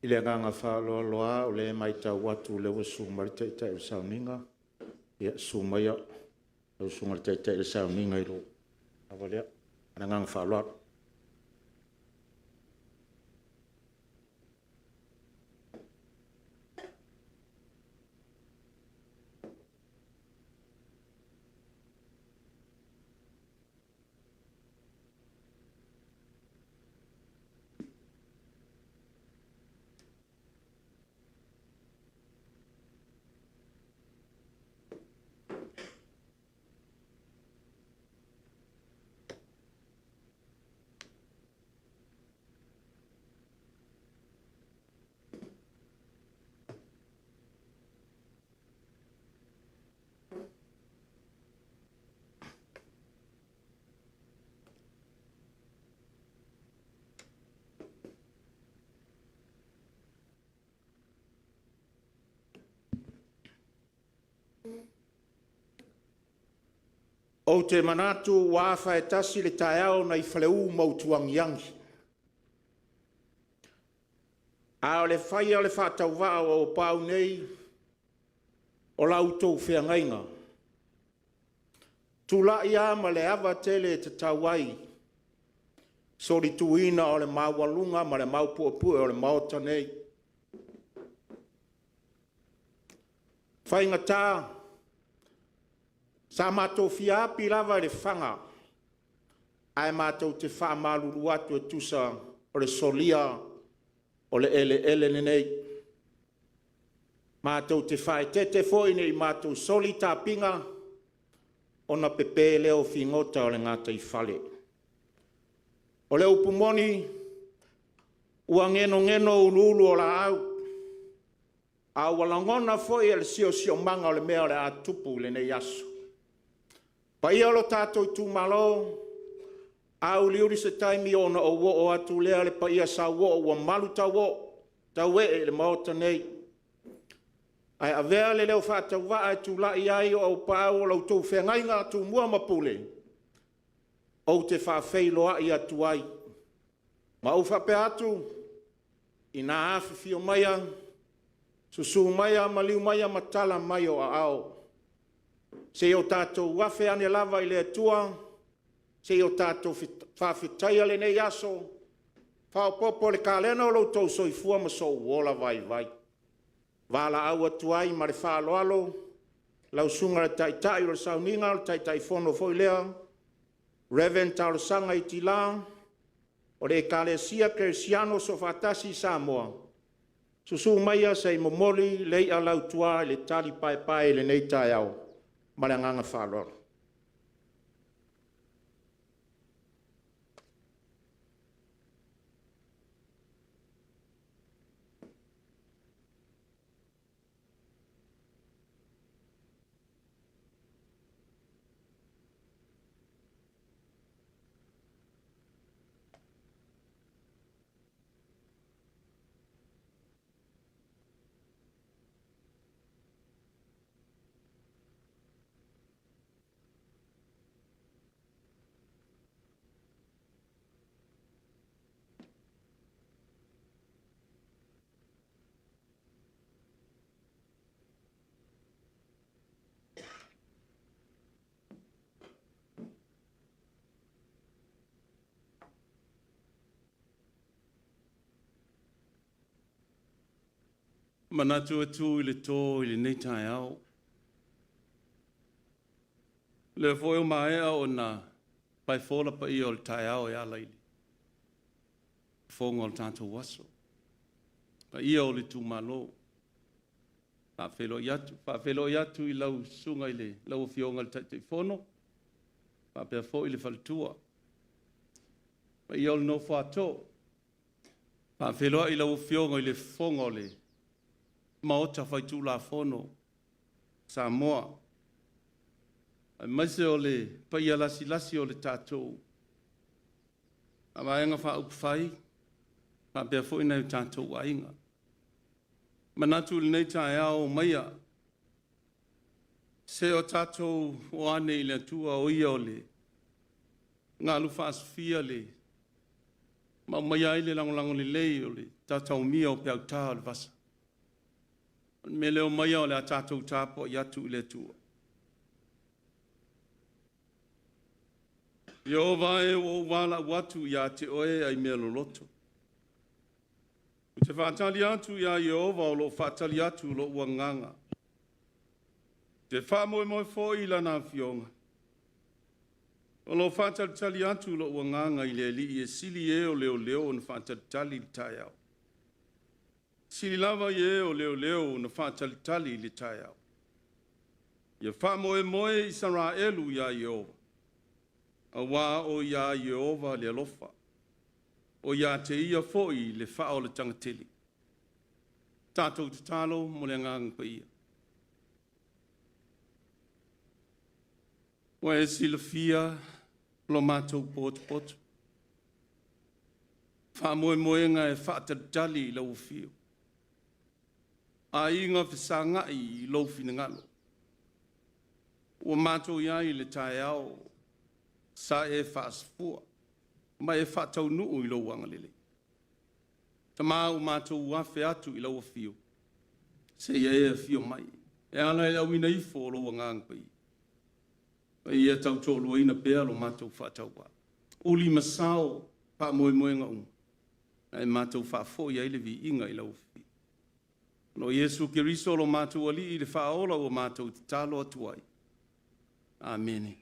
I le agaga faaaloalo lava o lea e matau atu o lea ua susu mai le Taitai o le Sauniga. Ia susu maia lau Susuga i le Taitai o le Sauniga i lou ava lea. Ma le agaga faaaloalo. Ou te manatu ua afa e tasi le taeao nai Faleu ma Utuagiagi, a o le faia o le faatauvaa o Auapaau nei, o la outou feagaiga. E tulai lava ma le ava tele e tatau ai solituina o le maualuga ma le maopuepue o le Maota nei. E faigata sa matou fia api lava i le faga ae matou te faamalulu atu e tusa o le solia o le eleele lenei. Matou te faaeteete foi ne i matou soli tapiga ona pepe lea o figota o le gataifale. O le upu moni ua genogeno uluulu o laau a ua lagona foi e le siosiomaga o le mea o le a tupu i lenei aso. Le paia o lo tatou Itumalo, auliuli se taimi ona ou oo atu lea i le paia sauoo ua malu tauee i le Maota nei, ae avea le leo faatauvaa e tulai ai o Auapaau o la outou feagaiga Tumua ma Pule, ou te faafeiloai atu ai ma ou faapea atu, ina afifio maia, susu maia, maliu maia ma tala mai o aao, se i o tatou afe ane lava i le Atua se i o tatou faafetaia lenei aso faaopoopo i le kalena o lo outou soifua ma sou ola vaivai. E valaau atu ai ma le faaaloalo lau Susuga i le Taitai o le Sauniga o le Taitaifono foi lea, Rev. Talosaga Itila o le Ekalesia Kerisiano Soofaatasi i Samoa, susu maia se i momoli le i'a lautua i le tali paepae i lenei taeao. Ma le agaga faaaloalo. E manatu e tu i le to i lenei taeao, o lea foi ua maea ona paefola paia o le taeao e ala i le fofoga o le tatou aso, paia o le itumalo. E faafeiloai atu. E faafeiloai atu i lau Susuga i le, lau Afioga i le Taitaifono faapea foi le faletua, paia o le nofo a too. E faafeiloai i lau Afioga i le Fofoga o le Maota Faitulafono o Samoa, aemaise o le paia lasilasi o le tatou Vaega Faaupufai faapea foi nai o tatou aiga. E manatu i lenei taeao, omaia se o tatou o ane i le Atua o Ia o le galu faasafia, le Ma aumaia ai le lagolago lelei o le taotaomia o peauta o le vasa. O le mea lea omaia o le a tatou tapuai atu i le Atua. Ieova e, ua ou valaau atu ia te oe ai mea loloto. Ou te faatali atu iā Ieova o lo o faatali atu lo'u agaga. Ou te faamoemoe foi i Lana Afioga. O lo o faatalitali atu lo'u agaga i le Alii e sili e o leoleo ona faatalitali i le taeao. Sili lava i e o leoleo ona faatalitali i le taeao. Ia faamoemoe Isaraelu iā Ieova, auā o iā Ieova le alofa, o iā te Ia foi le faaolataga tele. Tatou tatalo mo le Agaga Paia. Ua e silafia lo matou potopoto, faamoemoega e faatalitali i lau afio, aiga fesagai i lou finagalo. Ua matou i ai i le taeao sa e faasafua ma e faataunuu i lou agalelei. Tama ua matou afe atu i lau afio, seia e afio mai e ala i le auina ifo o lou Agaga Paia, ma ia tautoaluaina pea lo matou faatauvaa. Uli ma sao faamoemoega uma, ae matou faafoi ai le viiga i lau afio. O Iesu Keriso lo matou Alii i le faaola ua matou tatalo atu ai. Amene.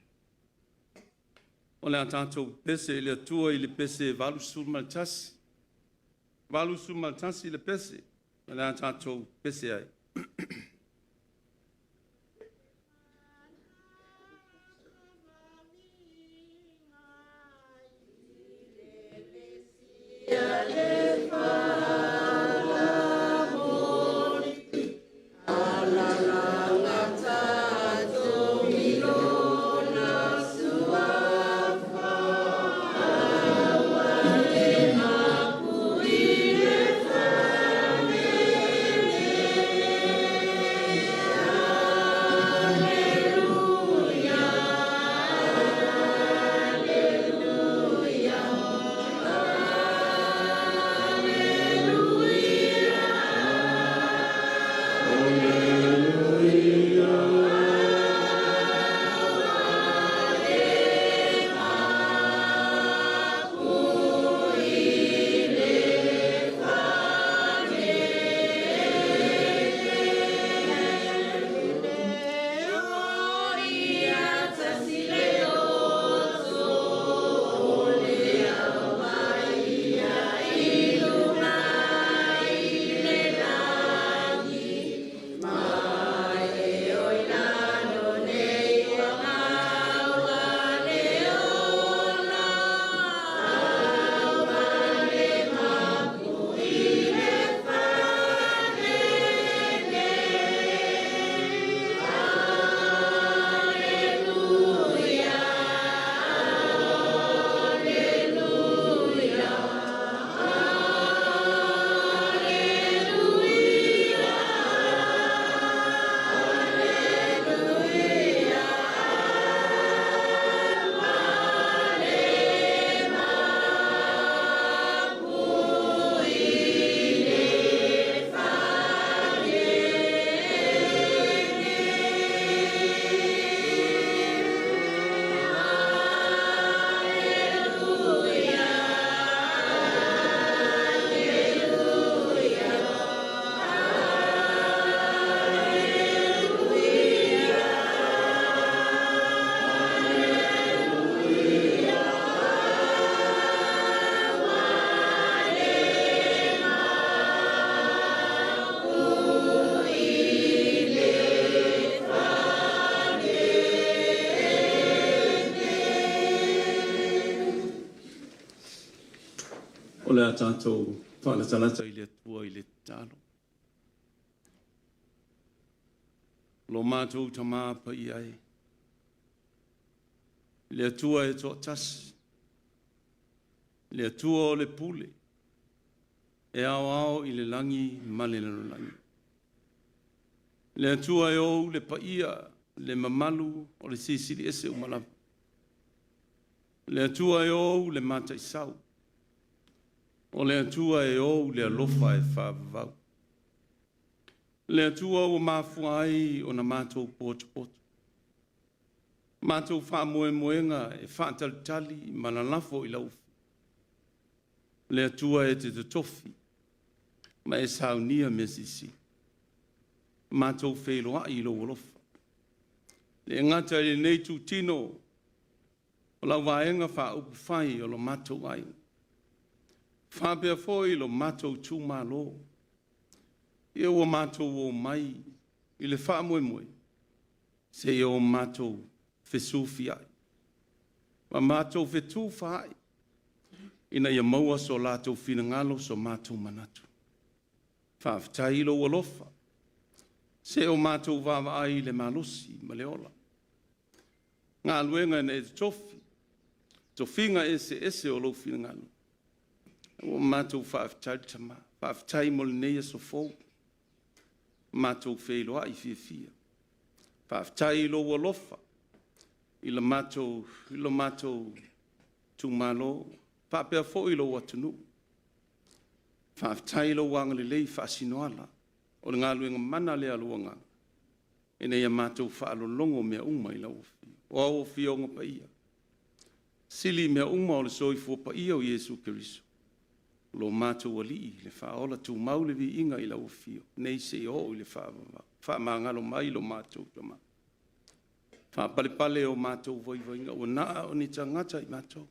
O le a tatou pese i le Atua i le pese 81. 81 le pese, o le a tatou pese ai. O le a tatou faalatalata i le Atua i le tatalo. Lo matou Tama Paia e, le Atua e toatasi, le Atua o le pule, e aoao i le lagi ma le lalolagi. Le Atua e ou le paia, le mamalu o le Silisili Ese uma lava. Le Atua e ou le mataisau. O le Atua e ou le alofa e faavavau. Le Atua ua mafua ai ona matou potopoto, matou faamoemoega e faatalitali ma lalafo i lau Le Atua e te totofi ma e saunia mea silisili. Matou feiloai i lou alofa. E le gata i lenei itutino o lau Vaega Faaupufai o lo matou aiga, faapea foi lo matou itumalo, ia ua matou omai i le faamoemoe seia o matou fesufiai ma matou fetufaai ina ia maua so latou finagalo, so matou manatu. Faafetai i lou alofa, se o matou vaavaai i le malosi ma le ola, galuega na e totofi, tofiga eseese o lou finagalo, ua matou faafetai le Tama, faafetai mo lenei aso fou, matou feiloai fiafia. Faafetai i lou alofa i le matou itumalo faapea foi lou atunuu. Faafetai i lou agalelei faasinoala, o le galuega mana lea a lou Agaga ina ia matou faalologo mea uma i lau Afioga. O au Afioga Paia, sili mea uma o le soifua paia o Iesu Keriso o lo matou Alii, le Faaola, tumau le viiga i lau Afio nei seia oo i le faavavau. Faamagalo mai lo matou Tama, faapalepale o matou vaivaiga, ua na o ni tagata i matou,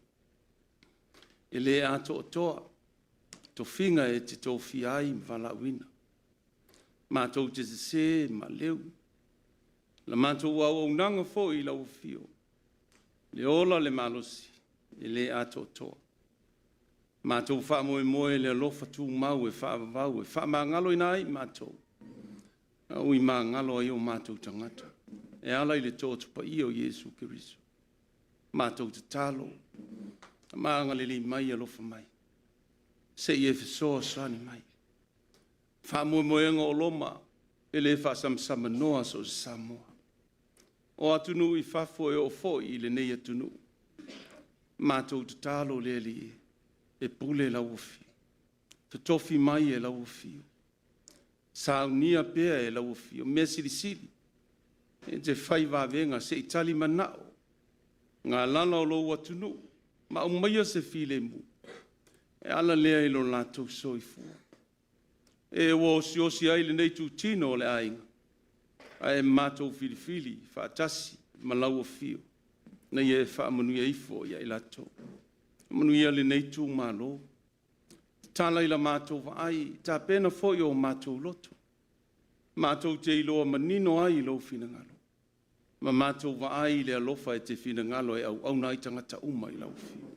e le atoatoa tofiga e te tofia ai ma valaauina. Matou te sese ma aleu, la matou auaunaga foi i lau afio, le ola le malosi, e le atoatoa. Matou faamoemoe i le alofa tumau e faavavau e faamagaloina ai i matou, a ui magalo ai o matou tagata e ala i le toto paia o Iesu Keriso. Matou tatalo, ma agalelei mai, alofa mai, se i e fesoasoani mai. Faamoemoega o Roma, e le faasamasamanoa so o se Samoa. O atunuu i fafo, e oo foi i lenei atunuu, matou tatalo le Alii e, e pule lau Afio, totofi mai e lau Afio, saunia pea e lau Afio mea silisili e te fai vavega se i talimanao galala o lou atunuu ma aumaia se filemu e ala lea i lo latou soifua. E ua osiosi ai lenei itutino o le aiga, ae matou filifili faatasi ma lau Afio ina ia e faamanuia ifo ia i latou. Manuia lenei itumalo, tatala i la matou vaai, tapena foi o matou loto matou te iloa manino ai lou finagalo ma matou vaai i le alofa e te finagalo e auauna ai tagata uma i lau Afio.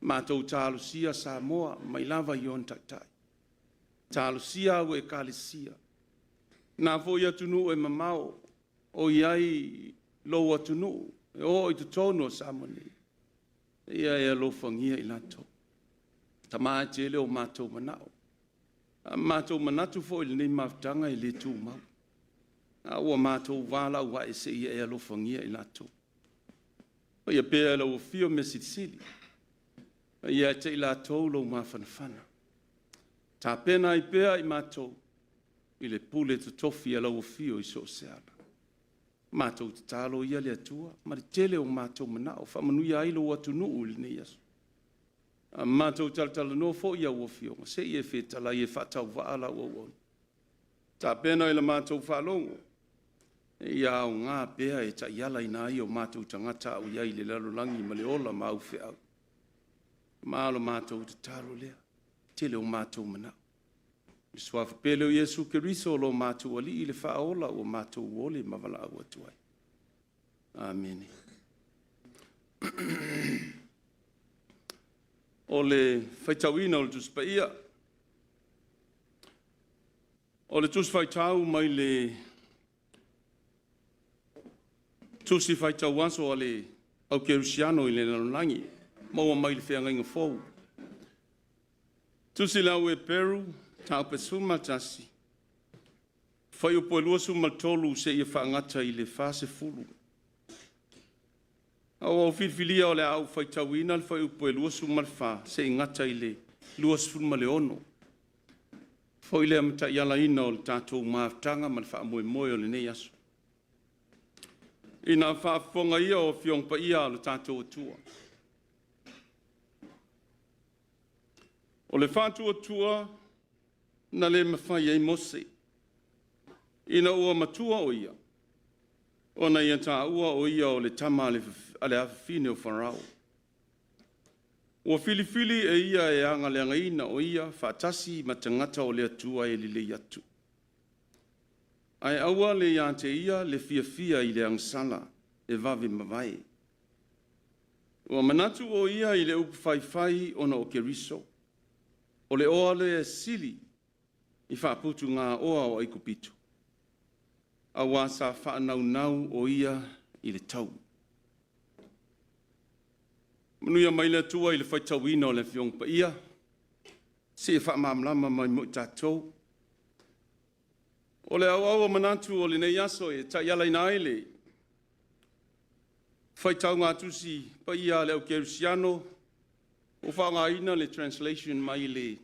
Matou talosia Samoa mai lava i ona taitai, talosia au Ekalesia, na foi atunuu e mamao o i ai lou atunuu e oo i totonu o Samoa nei, ia e alofagia i latou. Tama, e tele o matou manao, a matou manatu foi i lenei mafutaga e le tumau, a ua matou valaau a'e seia e alofagia i latou. Faia pea e lau Afio mea silisili, faia ia te i latou lou mafanafana, tapena ai pea i matou i le pule totofi a lau Afio i so o se ala. Matou tatalo ia le Atua ma le tele o matou manao, faamanuia ai lou atunuu i lenei aso. A matou talatalanoa foi i au Afioga, se i e fetalai e faatauvaa lau auauna, tapena i la matou faalogo, ia aoga pea e taialaina ai o matou tagata a o i ai i le lalolagi ma le ola ma au feau. Ma o le matou tatalo lea, tele o matou manao. I le Suafa pele o Iesu Keriso o lo matou Alii le Faaola ua matou ole ma valaau atu ai. Amene. O le faitauina o le Tusi Paia. O le Tusi Faitau mai le Tusi Faitau Aso a le Au Kerisiano i le lalolagi, maua mai le Feagaiga Fou. Tusi i le Au Eperu, mataupu 11, fuaiupu e 23 seia faagata i le 40. A ua ou filifilia o le a ou faitauina le fuaiupu e 24 seia gata i le 26. Foi lea mataialaina o le tatou mafutaga ma le faamoemoe o lenei aso. Ina faafofoga ia o Afioga Paia a le tatou Atua. O le faatuatua na le mafai ai Mose, ina ua matua o ia, ona ia taua o ia o le tama a le afafine o Farao. Ua filifili e ia e agaleagaina o ia faatasi ma tagata o le Atua e lelei atu. Ae aua le ia te ia le fiafia i le agasala e vave mavae. Ua manatu o ia i le upu faifai ona o Keriso. O le oa lea e sili i faaputugaoa o Aikupito, auā sa faanaunau o ia i le tau. Manuia mai le Atua i le faitauina o le Afioga Paia, seia faamalamalama mai mo i tatou. O le auau o manatu o lenei aso e taialaina ai le faitauga Tusi Paia a le au Kerisiano, ua faaaogaina le translation mai le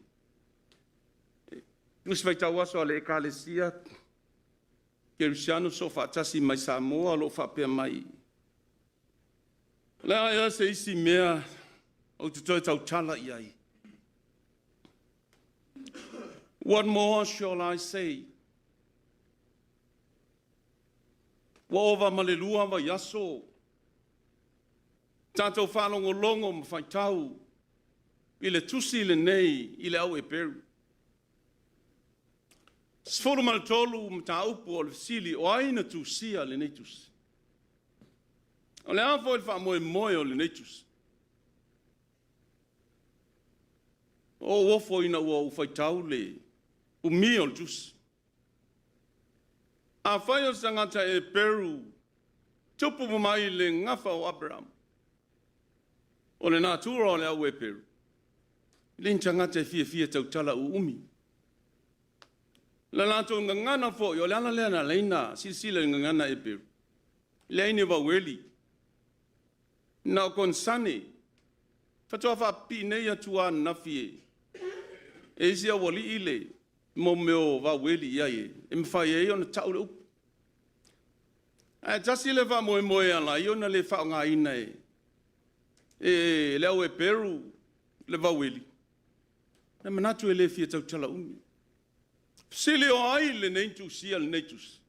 Tusi Faitau Aso a le Ekalesia Kerisiano Soofaatasi mai Samoa o lo o faapea mai, O le a ea se isi mea ou te toe tautala i ai? What more shall I say? Ua ova ma le 2 vaiaso tatou faalogologo ma faitau i le tusi lenei i le au Eperu. 13 mataupu o le fesili, o ai na tusia lenei tusi? O le a foi le faamoemoe o lenei tusi? Ua ou ofo ina ua ou faitau le umi o le tusi. Afai o se tagata Eperu tupu mai le gafa o Aperamo, o le natura o le au Eperu, e le ni tagata e fiafia tautala uumi. Le latou gagana foi, o le ala lea na ala ai ona silasila i le gagana Eperu, e leai ni vaueli, na o konesane. Faatoa faapipii nei atu lava ananafi e isi aualii le mea o vaueli i ai e mafai ai ona tau le upu. Ae tasi le faamoemoe e ala ai ona le faaaogaina e le au Eperu le vaueli, e manatu e le fia tautala umi. Fesili o ai lenei na tusia lenei tusi?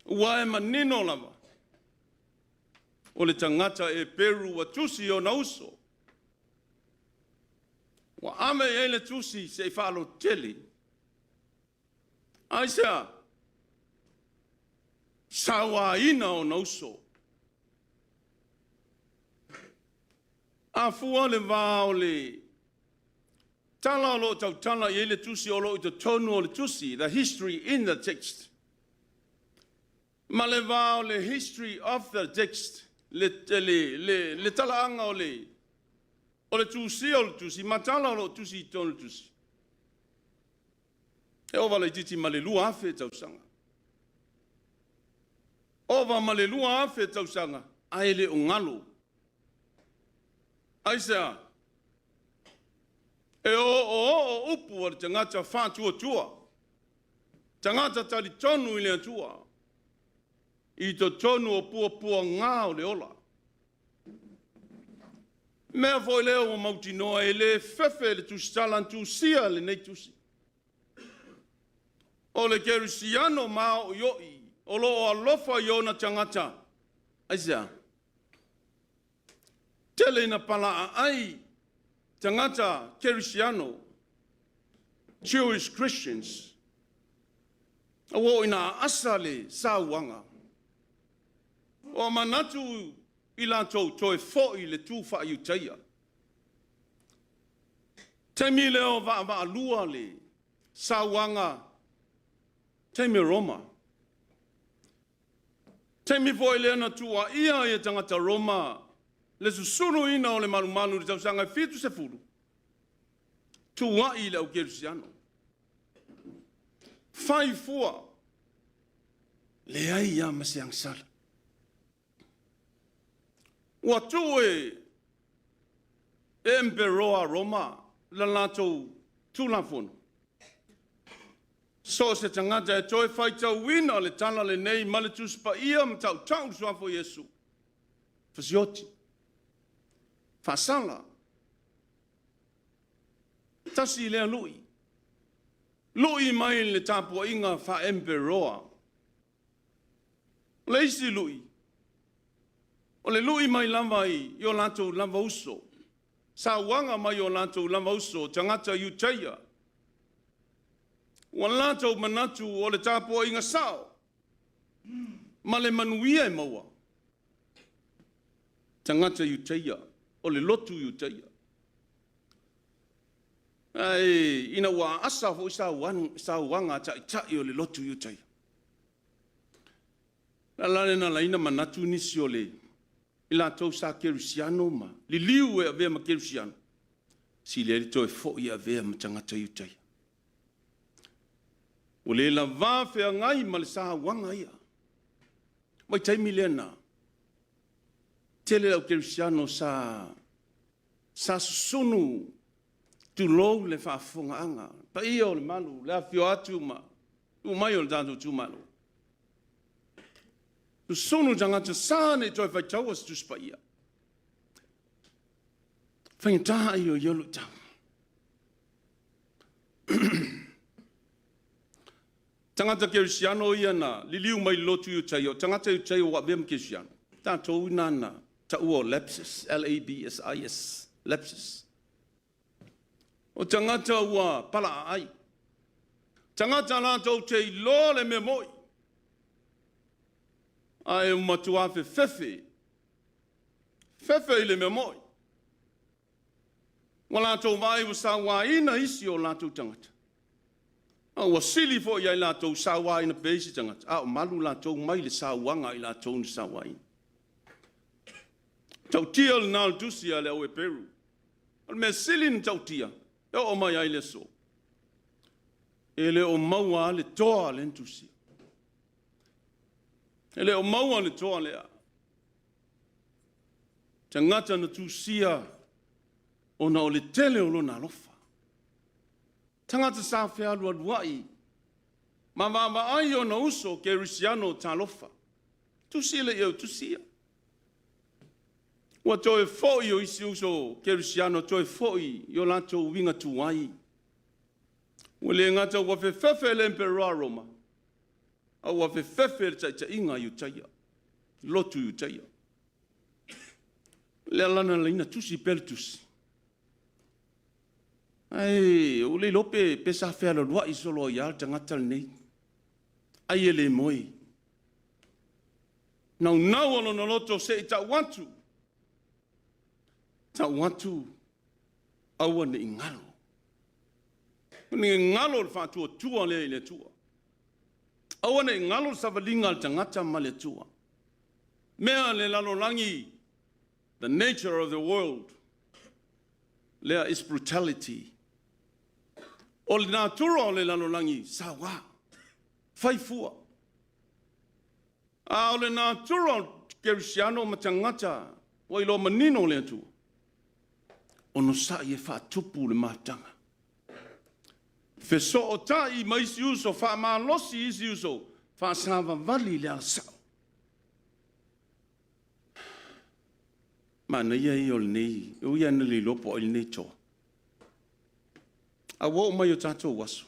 Ua e manino lava, o le tagata Eperu ua tusi i ona uso, ua ave i ai le tusi se i faalototele. Aisea? Sauaina ona uso. A fua le va o le tala o lo o tautala i ai le tusi o lo o i totonu o le tusi, the history in the text, ma le va o le history of the text, le talaaga o le tusia o le tusi ma tala o lo o tusi i totonu o le tusi, e ova laitiiti ma le 2,000 tausaga. Ova ma le 2,000 tausaga, ae le o galo. Aisea? E oooo upu a le tagata faatuatua, tagata talitonu i le Atua, i totonu o puapuaga o le ola. Mea foi lea ua mautinoa e le fefe le tusitala na tusia lenei tusi. O le kerisiano maoioi o lo o alofa i ona tagata. Aisea? Tele ina palaaai tagata kerisiano, Jewish Christians, ua oo ina aasa le sauaga. Ua manatu i latou toe foi le tu faa-Iutaia. Taimi lea o vaavaalua le sauaga, taimi o Roma. Taimi foi lea na tuuaia ai e tagata Roma le susuluina o le malumalu i le tausaga 70, tuuai i le au kerisiano. Fai fua, leai lava ma se agasala. Ua tuu e Emperoa Roma la latou Tulafono, so o se tagata e toe faitauina le tala lenei ma le Tusi Paia ma tautau le Suafa o Iesu, fasioti, faasala. Tasi lea lui, lui mai le tapuaiga faa-Emperoa. O le isi lui, o le lui mai lava i o latou lava uso, sauaga mai o latou lava uso, tagata Iutaia, ua latou manatu o le tapuaiga sao ma le manuia e maua, tagata Iutaia, o le lotu Iutaia. Ae ina ua aasa foi sauaga a taitai o le lotu Iutaia, o le ala lea na ala ai ona manatu nisi o le i latou sa kerisiano ma liliu e avea ma kerisiano, sili ai le toe foi e avea ma tagata Iutaia. Ua le lavā feagai ma le sauaga ia. Vaitaimi lea na tele au kerisiano sa susunu, tulou le faafofogaaga, paia o le malu, le afifio atu ma tuuu mai o le tatou itumalo, susunu tagata sa ne i toe faitaua se Tusi Paia. E faigata ia o ia luitau. Tagata kerisiano ia na liliu mai i le lotu Iutaia, o tagata Iutaia ua avea ma kerisiano, tatou ina na taua o lapsis, L-A-B-S-I-S, lapsis. O tagata ua palaaai, tagata latou te iloa le mea moni, ae ua matua fefefe, fefe i le mea moni. Ua latou vaai ua sauaina isi o latou tagata, a ua sili foi ia i latou sauaina pea isi tagata, a o malu latou mai le sauaga a i latou na sauaina. Tautia lena o le tusi a le au Eperu. O le mea sili ona tautia, e oo mai lava i le aso, e le o maua lava le toa lea na tusia. E le o maua le toa lea. Tagata na tusia ona o le tele o lona alofa. Tagata sa fealualuai ma vaavaai ona uso kerisiano talofa. Tusi le i tusia. Ua toe foi o isi uso kerisiano toe foi i o latou uiga tuai. Ua le gata ua fefefe le Emperoa Roma, a ua fefefe le taitaiga Iutaia, lotu Iutaia. O le ala na ala ai ona tusi pea le tusi. Ae ua le iloa pe sa fealualuai solo ai lava le tagata lenei. Ai e le moe. Naunau o lona loto se i tau atu, tau atu, aua ne i galo. Ne i galo le faatuatua lea i le Atua. Aua ne i galo le savaliga a le tagata ma le Atua. Mea le lalolagi, the nature of the world, lea is brutality. O le natura o le lalolagi, saua, faifua. A o le natura o kerisiano ma tagata ua iloa manino le Atua, onosai e faatupu le mafutaga. Fesootai ma isi uso, faamalosi isi uso, faasavavali le alasao. Manaia ia o lenei, e ui lava ina le iloa po o ai lenei toa. A ua oo mai o tatou aso,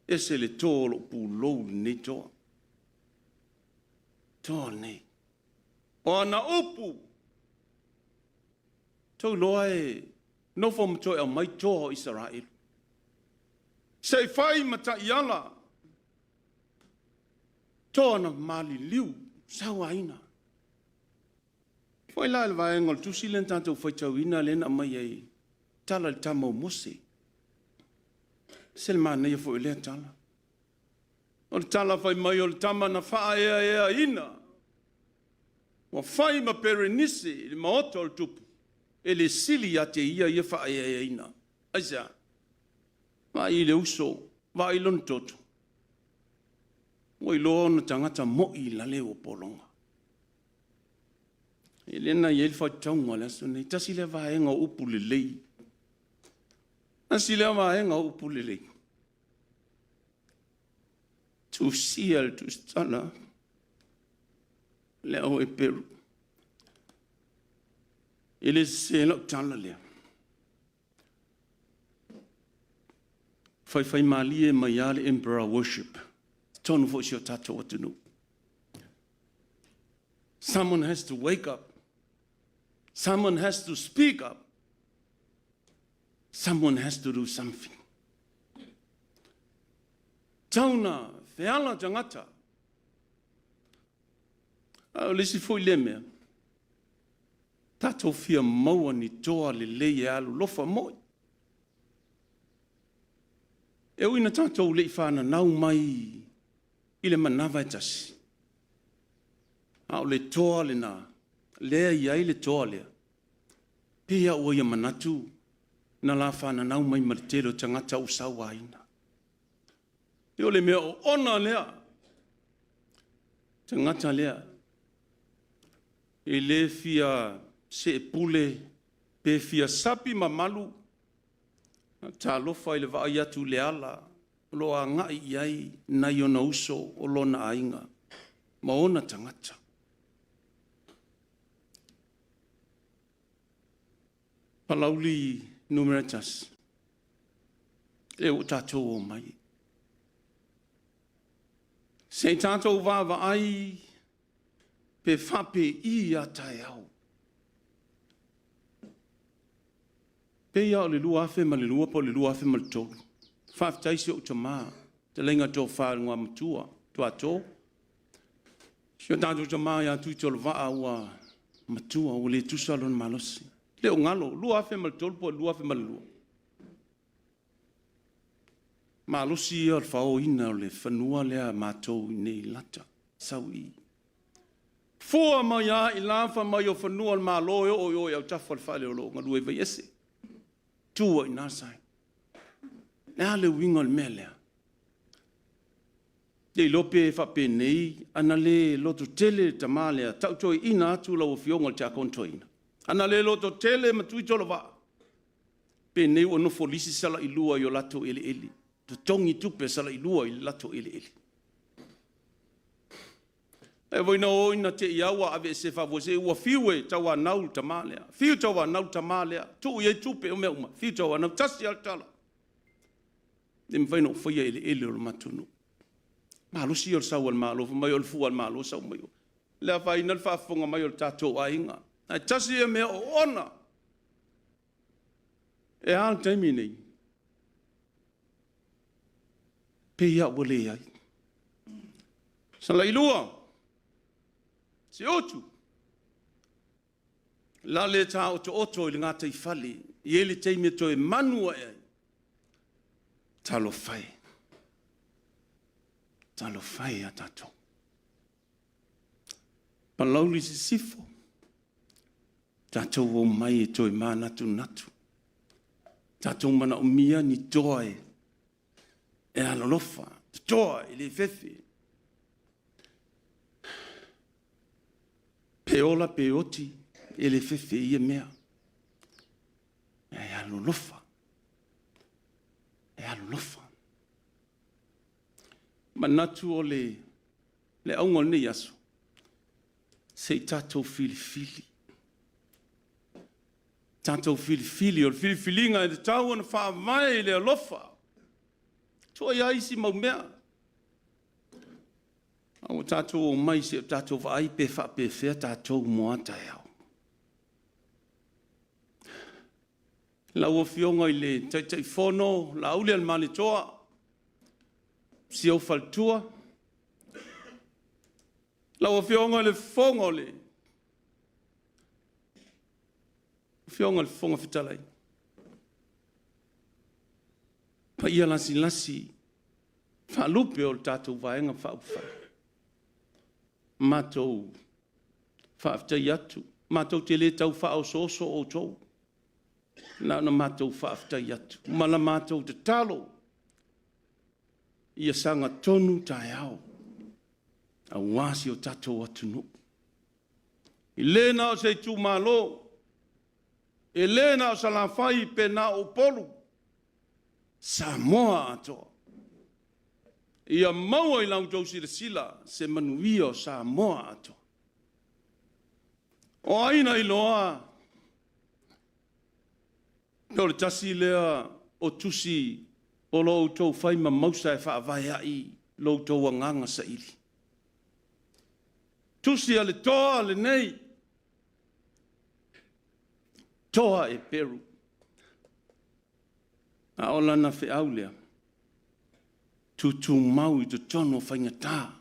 ese le toa o lou pulou i lenei toa. Toa lenei. O ana upu, tou iloa e nofo ma toe aumai toa o Isaraelu. Se i fai ma taiala, toa na maliliu, sauaina. Foi la i le vaega o le tusi lea na tatou faitauina lea na aumai ai, tala i le tama o Mose. Se le manaia foi o lea tala. O le tala fai mai o le tama na faaeaeaina, ua fai ma Perenise i le maota o le tupu, e le sili ia te ia ia faaeaeaina. Aisea? Vaai i le uso, vaai i lona toto. Ua iloa ona tagata moi i lale ua pologa. E lea na i ai le faitauga o le aso lenei. Tasi lea vaega o upu lelei. Tasi lea vaega o upu lelei. Tusia le tusitala le au Eperu. E le sese lau tala lea. Faifaimalie mai lava le emperor worship. Tonu foi si o tatou atunuu. Someone has to wake up. Someone has to speak up. Someone has to do something. Tauna feala tagata. A o le isi foi lea mea, tatou fia maua ni toa lelei e alolofa moi. E ui ina tatou le i fananau mai i le manava e tasi, a o le toa lena, lea e i ai le toa lea, pei lava ua ia manatu na la fananau mai ma le tele o tagata ua sauaina. E o le mea oona lea, tagata lea, e le fia seepule pe fia sapi mamalu, talofa i le vaai atu i le ala o lo o agai i ai nai ona uso o lona aiga ma ona tagata. Palauli 1, lea ua tatou omai. Se i tatou vaavaai pe faapei a taeao. Pei lava o le 2002 po o le 2003, faafetai i si ou tama, fetalaiga Tofa i le Igoamatua Tuato, si o tatou tama ia Tuitolovaa ua matua ua le tusa lona malosi. Le o galo, 2003 po o le 2002, malosi ia o le faoina o le fanua lea a matou i inei i Lata, sau i i. Fua mai lava i la fai mai o fanua o le Malo e oo i o i autafa o le fale o lo o galue ai Vaiese. Tu ai i ina le sign. O le a le uiga o le mea lea? Le iloa pe faapenei, ana le lototele le tama lea, tau toeaina atu lau Afioga i le Tiakono Toeaina, ana le lototele ma Tuitolovaa, penei ua nofo lisi Salailua i o latou eleele, totogi tupe a Salailua i o latou eleele. E voi na o ina te i ua aveese faafuasei, ua fiu e tauanau le tama lea, fiu tauanau le tama lea, tuu i ai tupe o mea uma, fiu tauanau, tasi lava le tala, e le mafai ona ou faia eleele o le matou nuu. Malosi ia o le sau a le Malo, fai mai o le fua a le Malo sau mai o. Le afaina le faafofoga mai o le tatou aiga, ae tasi ia mea oona. E a le taimi lenei? Pei lava ua leai. Salailua, Siutu, lale taotooto i le gataifale, e i ai le taimi e toe manu ae ai. Talofa e, talofa e ia tatou. Palauli Sisifo, tatou omai e toe manatunatu, tatou manaomia ni toa e alolofa, toa e le fefe, pe ola pe oti, e le fefe i ia mea. E alolofa, e alolofa. Manatu o le auga o lenei aso, se i tatou filifili. Tatou filifili, o le filifiliga e tatau ona faavae i le alofa. Tuuai lava isi mau mea, a ua tatou omai se i o tatou vaai pe faapefea tatou mo a taeao. Lau Afioga i le Taitaifono Laaulialemalietoa, si ou faletua, lau Afioga i le Fofoga Fetalai, paia lasilasi faalupe o le tatou Vaega Faaupufai, matou faafetai atu, matou te le tau faaosooso outou, na ona matou faafetai atu ma la matou tatalo, ia sagatonu taeao aua si o tatou atunuu. E le na o se itumalo, e le na o Salafai pe na o Upolu. Samoa atoa. Ia maua i la outou silasila se manuia o Samoa atoa. O ai na iloa pe o le tasi lea o tusi o lo outou fai ma mausa e faavae ai lo outou agaga saili. Tusi a le toa lenei, toa e Peru. A o lana feau lea, tutumau i totonu o faigata.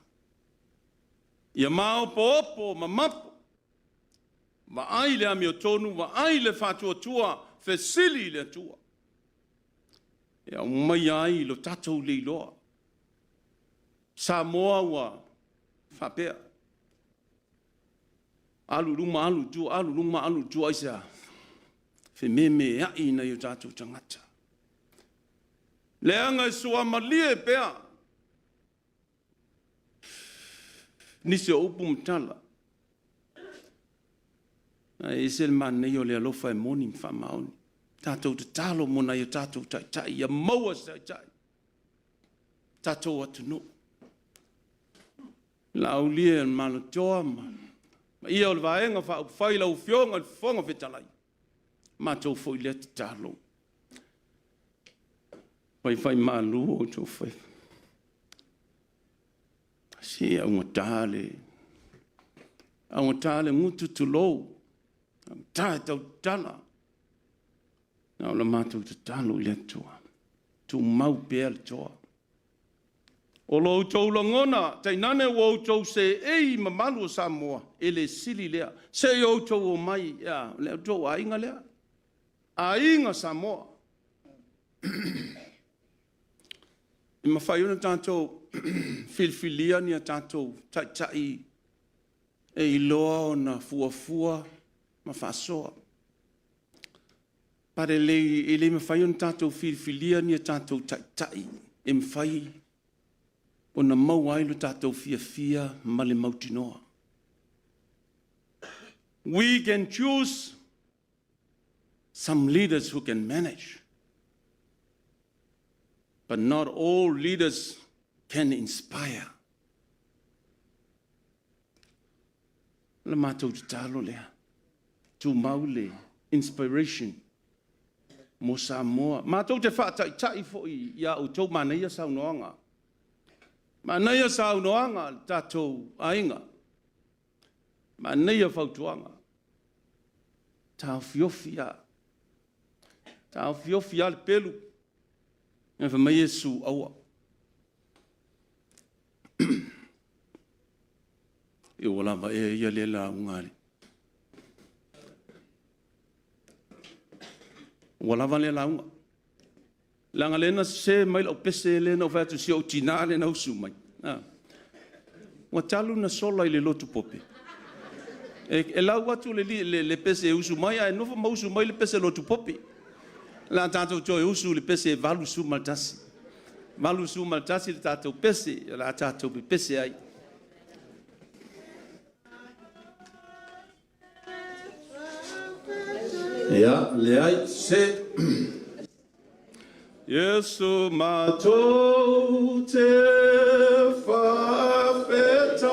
Ia maopoopo ma mapo, vaai le amiotonu, vaai le faatuatua, fesili i le Atua e aumaia ai lo tatou le iloa. Samoa ua faapea, alu i luma alu i tua, alu i luma alu i tua, aisea? Fememeai nai o tatou tagata. Leaga e suamalie pea nisi o upu ma tala, ae ese le manaia o le alofa e moni ma faamaoni. Tatou tatalo mo nai o tatou taitai, ia maua se taitai o tatou atunuu. Laaulia le Malotoa ma paia o le Vaega Faaupufai, lau Afioga i le Fofoga Fetalai, matou foi lea tatalo, faifaimalu o outou faiva. Se augata le gutu tulou, augata e tau tatala. A o le matou tatalo i le Atua, tumau pea le toa. O lo outou lagona, tainane ua outou seei i mamalu o Samoa, e le sili lea. Se i outou omai, a, o le tou aiga lea, aiga Samoa. E mafai ona tatou filifilia ni a tatou taitai e iloa ona fuafua ma faasoa. But e le mafai ona tatou filifilia ni a tatou taitai e mafai ona maua ai lo tatou fiafia ma le mautinoa. We can choose some leaders who can manage, but not all leaders can inspire. O le matou tatalo lea, tumau le inspiration mo Samoa. Matou te faataitai foi ia outou, manaia saunoaga. Manaia saunoaga a le tatou aiga, manaia fautuaga. Taofiofi lava, taofiofi lava le pelu, ae fai mai Iesu, aua. Ua lava ea ia lea lauga a le... Ua lava lea lauga. Leaga o lea na sese mai lau pese lea na ou fai atu i si ou tina lea na usu mai, ua talu ona sola i le lotu Pope, e lau atu le pese e usu mai ae nofo ma usu mai le pese lotu Pope. O le a tatou toe usu i le pese e 81. E 81 le tatou pese o le a tatou pepese ai. Ia, leai, se. Iesu matou te faafetai,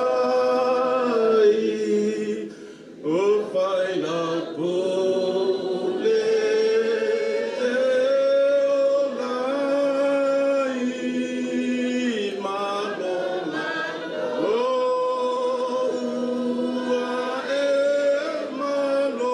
o fai lau pule e ola ai, malo malo, ua e malo.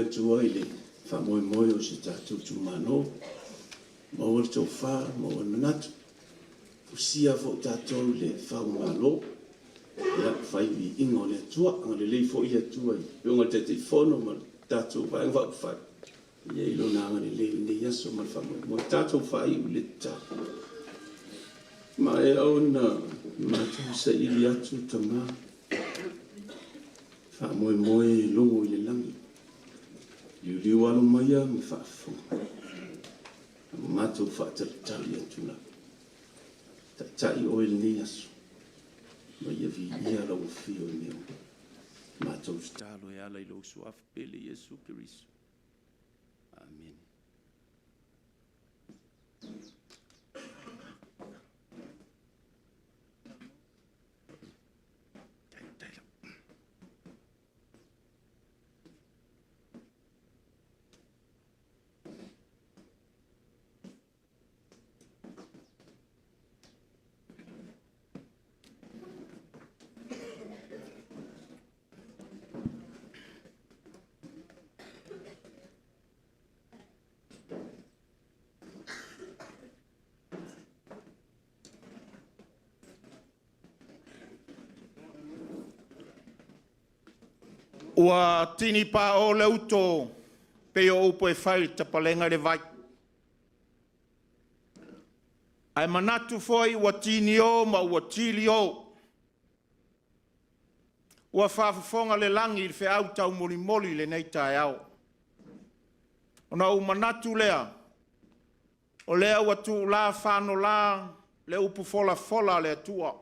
Atua i le faamoemoe o si tatou itumalo, maua le tofa, maua le manatu, fusia foi tatou i le fau Malo, fai le viiga o le Atua. Agalelei foi le Atua i le Afioga i le Taitaifono ma le tatou Vaega Faaupufai i Lona agalelei i lenei aso ma le faamoemoe. Tatou faaiu i le tatalo. Ua maea ona matou saili atu tama, faamoemoe e logo i le lagi, liuliu alo maia ma faafofoga mai, ua matou faatalitali atu lava. Taitai oe i lenei aso, ma ia viia lau afio i mea uma. Matou tatalo e ala i lou Suafa pele Iesu Keriso. Amene. Ua tini pao'o le uto pei o upu e fai i le tapalega i le vai, ae manatu foi ua tinio ma ua tilio, ua faafofoga le lagi i le feau taumolimoli i lenei taeao. Ona ou manatu lea, o lea ua tuula fanola le upu folafola a le Atua,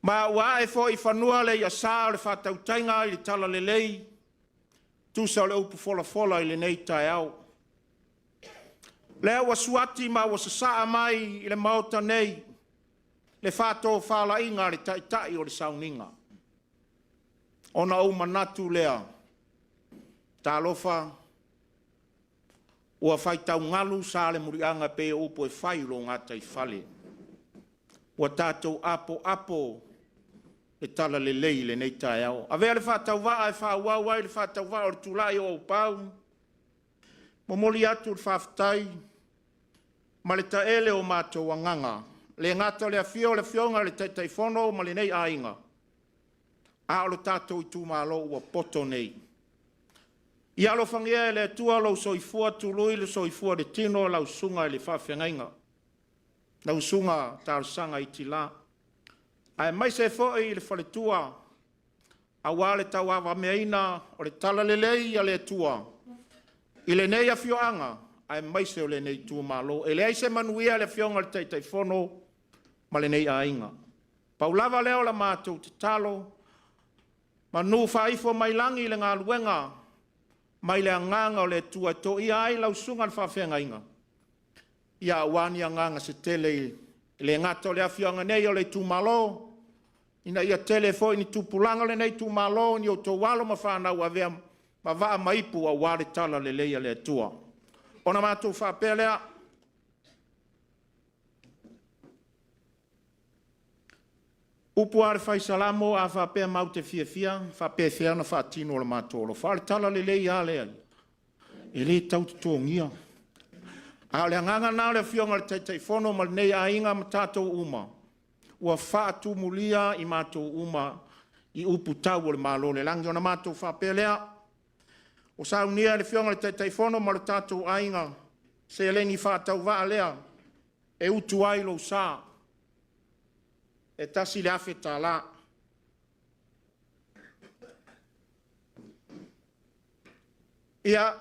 ma ua ae foi i fanua le i'asa o le faatautaiga i le Talalelei, tusa o le upu folafola i lenei taeao. Lea ua suati ma ua sasaa mai i le Maota nei le faatofalaiga a le Taitai o le sauniga. Ona ou manatu lea, talofa, ua faitaugalu sa o le muliaga e pei o upu e fai i lo gataifale. Ua tatou apoapo le talalelei i lenei taeao. Avea le faatauvaa e faaauau ai le faatauvaa o le tulai o Auupau, momoli atu le faafetai ma le taele o matou agaga, e le gata o le afio o le Afioga i le Taitaifono ma lenei aiga, a o le tatou Itumalo ua poto nei. Ia alofagia e le Atua lou soifua tului le soifua o le tino lau Susuga i le Faafeagaiga, lau Susuga Talosaga Itila, aemaise foi le faletua aua le tauavameaina o le talalelei a le Atua i lenei afioaga aemaise o lenei Itumalo. E leai se manuia i le Afioga i le Taitaifono ma lenei aiga. Pau lava lea o la matou tatalo, manu faaifo mai lagi le galuega mai le agaga o le Atua e toia ai lau Susuga i le Faafeagaiga, aua ni agaga se tele e le gata o le afioaga nei a o le Itumalo, ina ia tele foi ni tupulaga o lenei itumalo, ni outou alo ma fanau e avea ma vaa ma ipu aua le talalelei a le Atua. Ona matou faapea lea, upu lava a le Fai Salamo, a faapea matou te fiafia, e faapefea ona faatino lo matou alofa. A o le talalelei lava lea e le tau totogia. A o le agaga lena o le Afioga i le Taitaifono ma lenei aiga ma tatou uma ua faatumulia i matou uma i upu tau o le Malo o le lagi. Ona matou faapea lea, ua saunia e le Afioga i le Taitaifono ma le tatou aiga seleni faatauvaa lea e utu ai lou sa, e $1,000. Ia,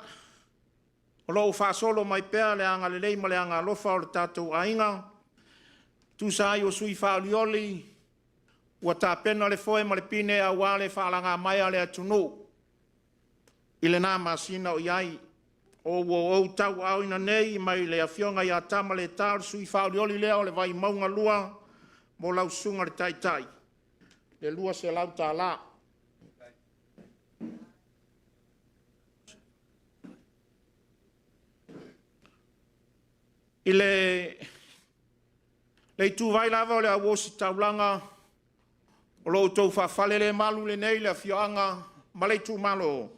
o lo o faasolo mai pea le agalelei ma le agaalofa o le tatou aiga e tusa ai o sui faaolioli ua tapena le foe ma le pine aua le faalagamaea a le atunuu i lena masina o i ai. Ua ou tauaaoina nei mai le Afioga ia Tamaleta, o le sui faaolioli lea o le Vaimauga 2 mo lau Susuga i le Taitai, le $200. I le ituvai lava o le Auositaulaga, o lo o outou faafalelemalu lenei le afioaga ma le itumalo,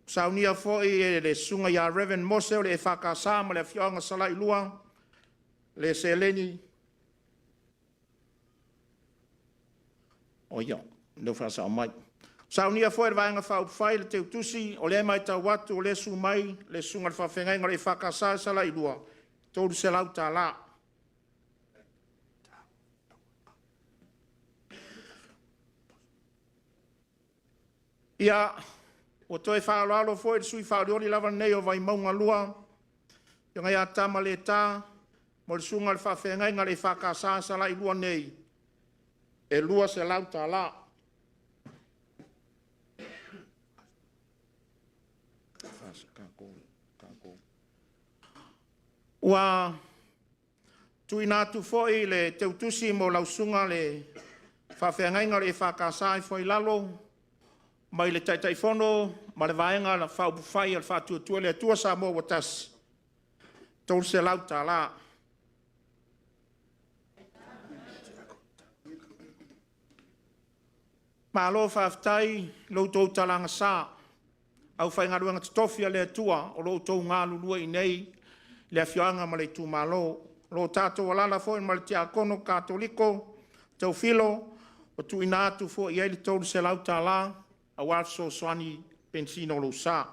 saunia foi e le susuga ia Reverend Mose o le EFKS ma le afioaga Salailua le seleni o ia lea ua faasao mai. Saunia foi e le Vaega Faaupufai le Teutusi, o lea e matau atu o lea e susu mai le susuga i le faafeagaiga o le EFKS i Salailua, e $300. Ia, ua toe faaaloalo foi le sui usufono faolioli lava lenei o Vaimauga 2, le Afioga ia Tamaleta mo le susuga i le faafeagaiga a le EFKS i Salailua nei, e $200. Ua tuuina atu foi le teutusi mo lau susuga le faafeagaiga o le EFKS i Foailalo mai le Taitaifono ma le Vaega Faaupufai a le Faatuatua i le Atua Samoa ua Tasi, e $300. Malo faafetai i lo outou talaga sa, aufaigaluega totofi a le Atua o lo o outou galulue i inei i le afioaga ma le itumalo. O lo o tatou alaala foi ma le Tiakono Katoliko Teofilo, ua tuuina atu foi i ai le $300 aua le fesoasoani i le penisini o lou sa.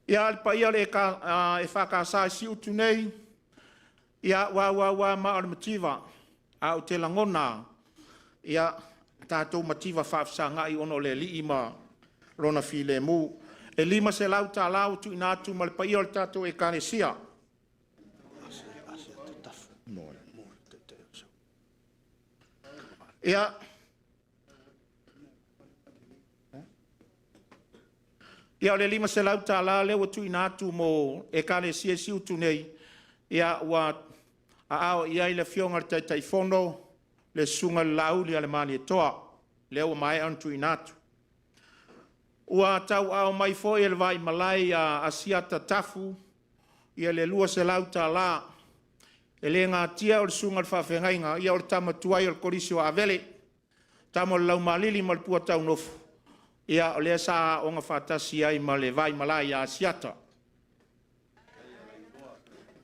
Ia, le paia o le EFKS i Siutu nei, ia ua auau lava maa o le mativa, ae ou te lagona lava, ia, tatou mativa faafesagai ona o le Alii ma Lona filemu. E $500 ua tuuina atu ma le paia o le tatou Ekalesia. Ia, o le $500 lea ua tuuina atu mo Ekalesia i Siutu nei, ia ua aao i ai le Afioga i le Taitaifono, le Susuga i le Laaulialemalietoa, lea ua maea ona tuuina atu. Ua tauaao mai foi e le vaimalae ia Asiata Tafu le $200. E le natia o le susuga i le faafeagaiga, ia o le tama tuai o le Kolisi o Avele, tama o le Laumaalili ma le Puataunofo, ia o lea sa aooga faatasi ai ma le vaimalae ia Asiata.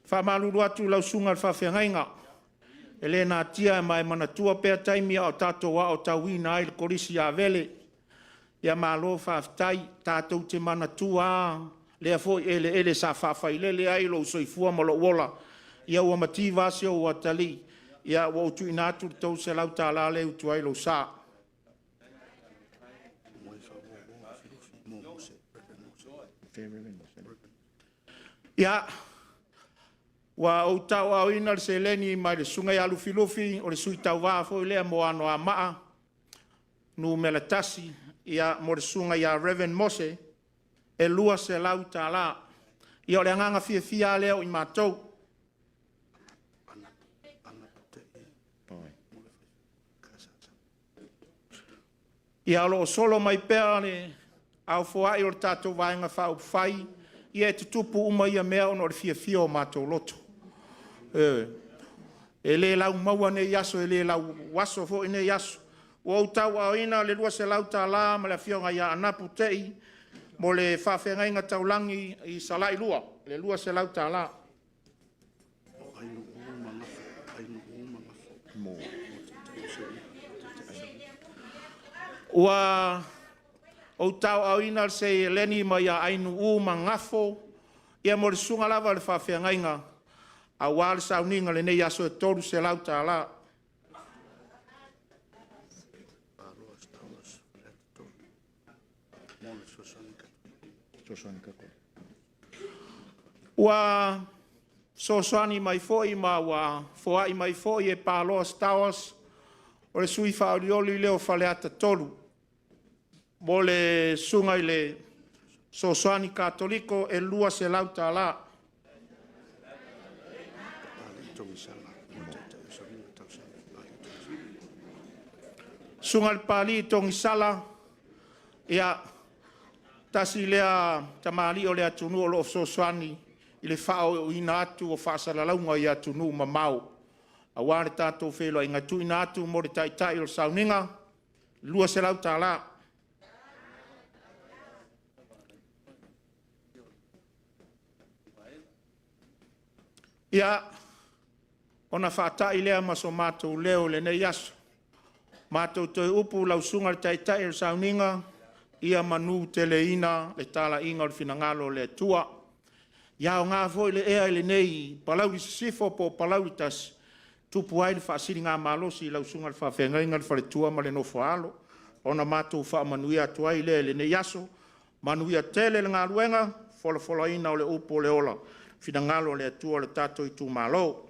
E faamalulu atu i lau susuga i le faafeagaiga, e le natia ma e manatua pea taimi a o tatou aotauina ai i le Kolisi a Avele. Ia malo faafetai. Tatou te manatua lava lea foi eleele sa faafailele ai lou soifua ma lou ola. Ia ua mativa lava si ou atalii, ia ua ou tuuina atu le $300 lea e utu ai lou sa. Ia, ua ou tauaaoina le seleni mai le susuga ia Lufilufi, o le sui tauva foi lea mo Anoamaa 1, mo le susuga ia Reverend Mose, e $200. Ia o le agaga fiafia lava lea o i matou. Ia o lo o solo mai pea le aofoai o le tatou Vaega Faaupufai, ia e tutupu uma ia mea ona o le fiafia o matou loto. Ioe. E le laumaua nei aso, e le lauaso foi nei aso. Ua ou tauaaoina le $200 ma le afioga ia Anapu Tei mo le faafeagaiga taulagi i Salailua, le $200. Ua ou tauaaoina le seleni mai ia Ainuu ma Gafo ia mo le susuga lava i le faafeagaiga aua le sauniga i lenei aso e $300. Ua fesoasoani mai foi ma ua foai mai foi e Paloa Stowers, o le sui faaolioli lea o Faleata 3, mo le susuga i le Fesoasoani Katoliko e $200. Susuga i le Papalii Togisala, ia, tasi lea tamalii o le atunuu o lo o fesoasoani i le faaooina atu o faasalalauga i atunuu mamao. aua le tatou feiloaiga e tuuina atu mo le Taitai o le Sauniga, $200. Ia, ona faatai lea ma so matou leo i lenei aso. Matou toe upu lau Susuga i le Taitai o le Sauniga, ia manuteleina le talaiga o le finagalo o le Atua. Ia aoga foi le ea i lenei Palauli Sisifo po o Palauli 1, tupu ai le faasiligamalosi i lau Susuga i le Faafeagaiga, le faletua ma le nofo-a-alo. Ona matou faamanuia atu ai lea i lenei aso. Manuia tele le galuega, folafolaina o le upu o le ola, finagalo o le Atua i le tatou itumalo.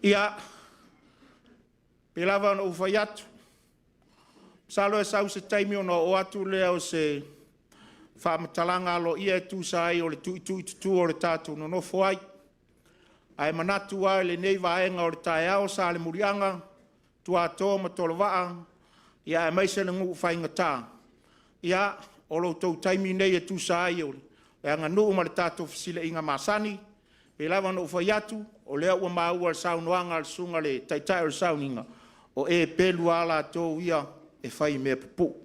Ia, pei lava ona ou fai atu, masalo e sau se taimi ona oo atu lea o se faamatalaga aloaia e tusa ai o le tuitui tutu o le tatou nonofo ai. Ae manatu lava i lenei vaega o le taeao, Salemuliaga, Tuato ma Tolovaa, ia aemaise le nuu faigata, ia o lo outou taimi lenei e tusa ai o le aganuu ma le tatou fesilaiga masani. E pei lava ona ou fai atu, o lea ua maua i le saunoaga a le Susuga i le Taitai o le Sauniga, o e pelu lava latou ia e fai mea pupuu.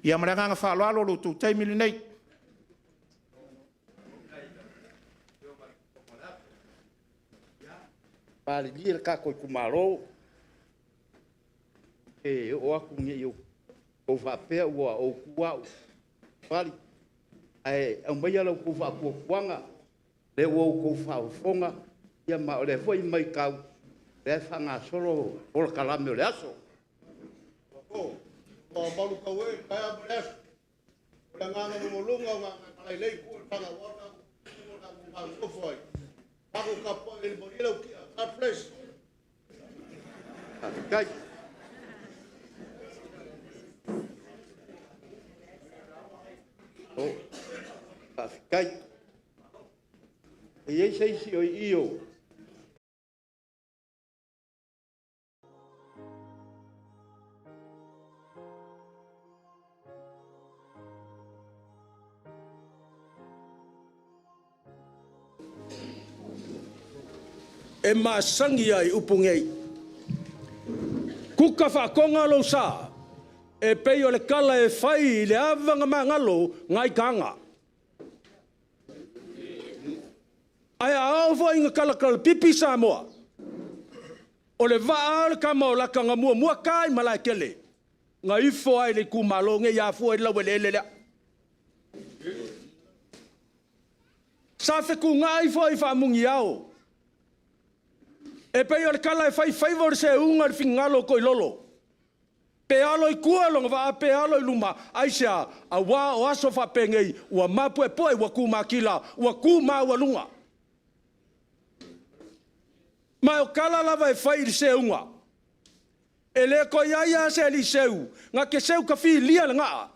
Ia ma le agaga faaaloalo, o lo outou taimi lenei. Malilie le tatou itumalo, e oo atu ne i outou faapea ua ou tu au i fale, ae aumaia la outou faatuatuaga, lea ua outou faafofoga, ma o lea foi e matau, o lea e faagasolo polokalame o le aso. Faafetai. Faafetai. E i ai se isi o i i o E masani ai i upu nei. Kuka faatoga lou sa, e pei o le tala e fai i le ava na magalo nai taga. Ae a oo foi ina talatalapipi Samoa, o le vaa o le tama o Lata na muamua ta i Malaetele, na ifo ai i le itumalo nei afua i le laueleele lea. Sa fetuunai foi faamuniao, e pei o le tala e fai faiva o le seuga i le finagalo o Toilolo, pe alo i tua lona vaa pe alo i luma. Aisea? Aua o aso faapenei ua mapuepue, ua tumatila, ua tu maualuga. Ma o tala lava e fai i le seuga, e le toe i ai lava se alii seu na te seu tafilia le gaa,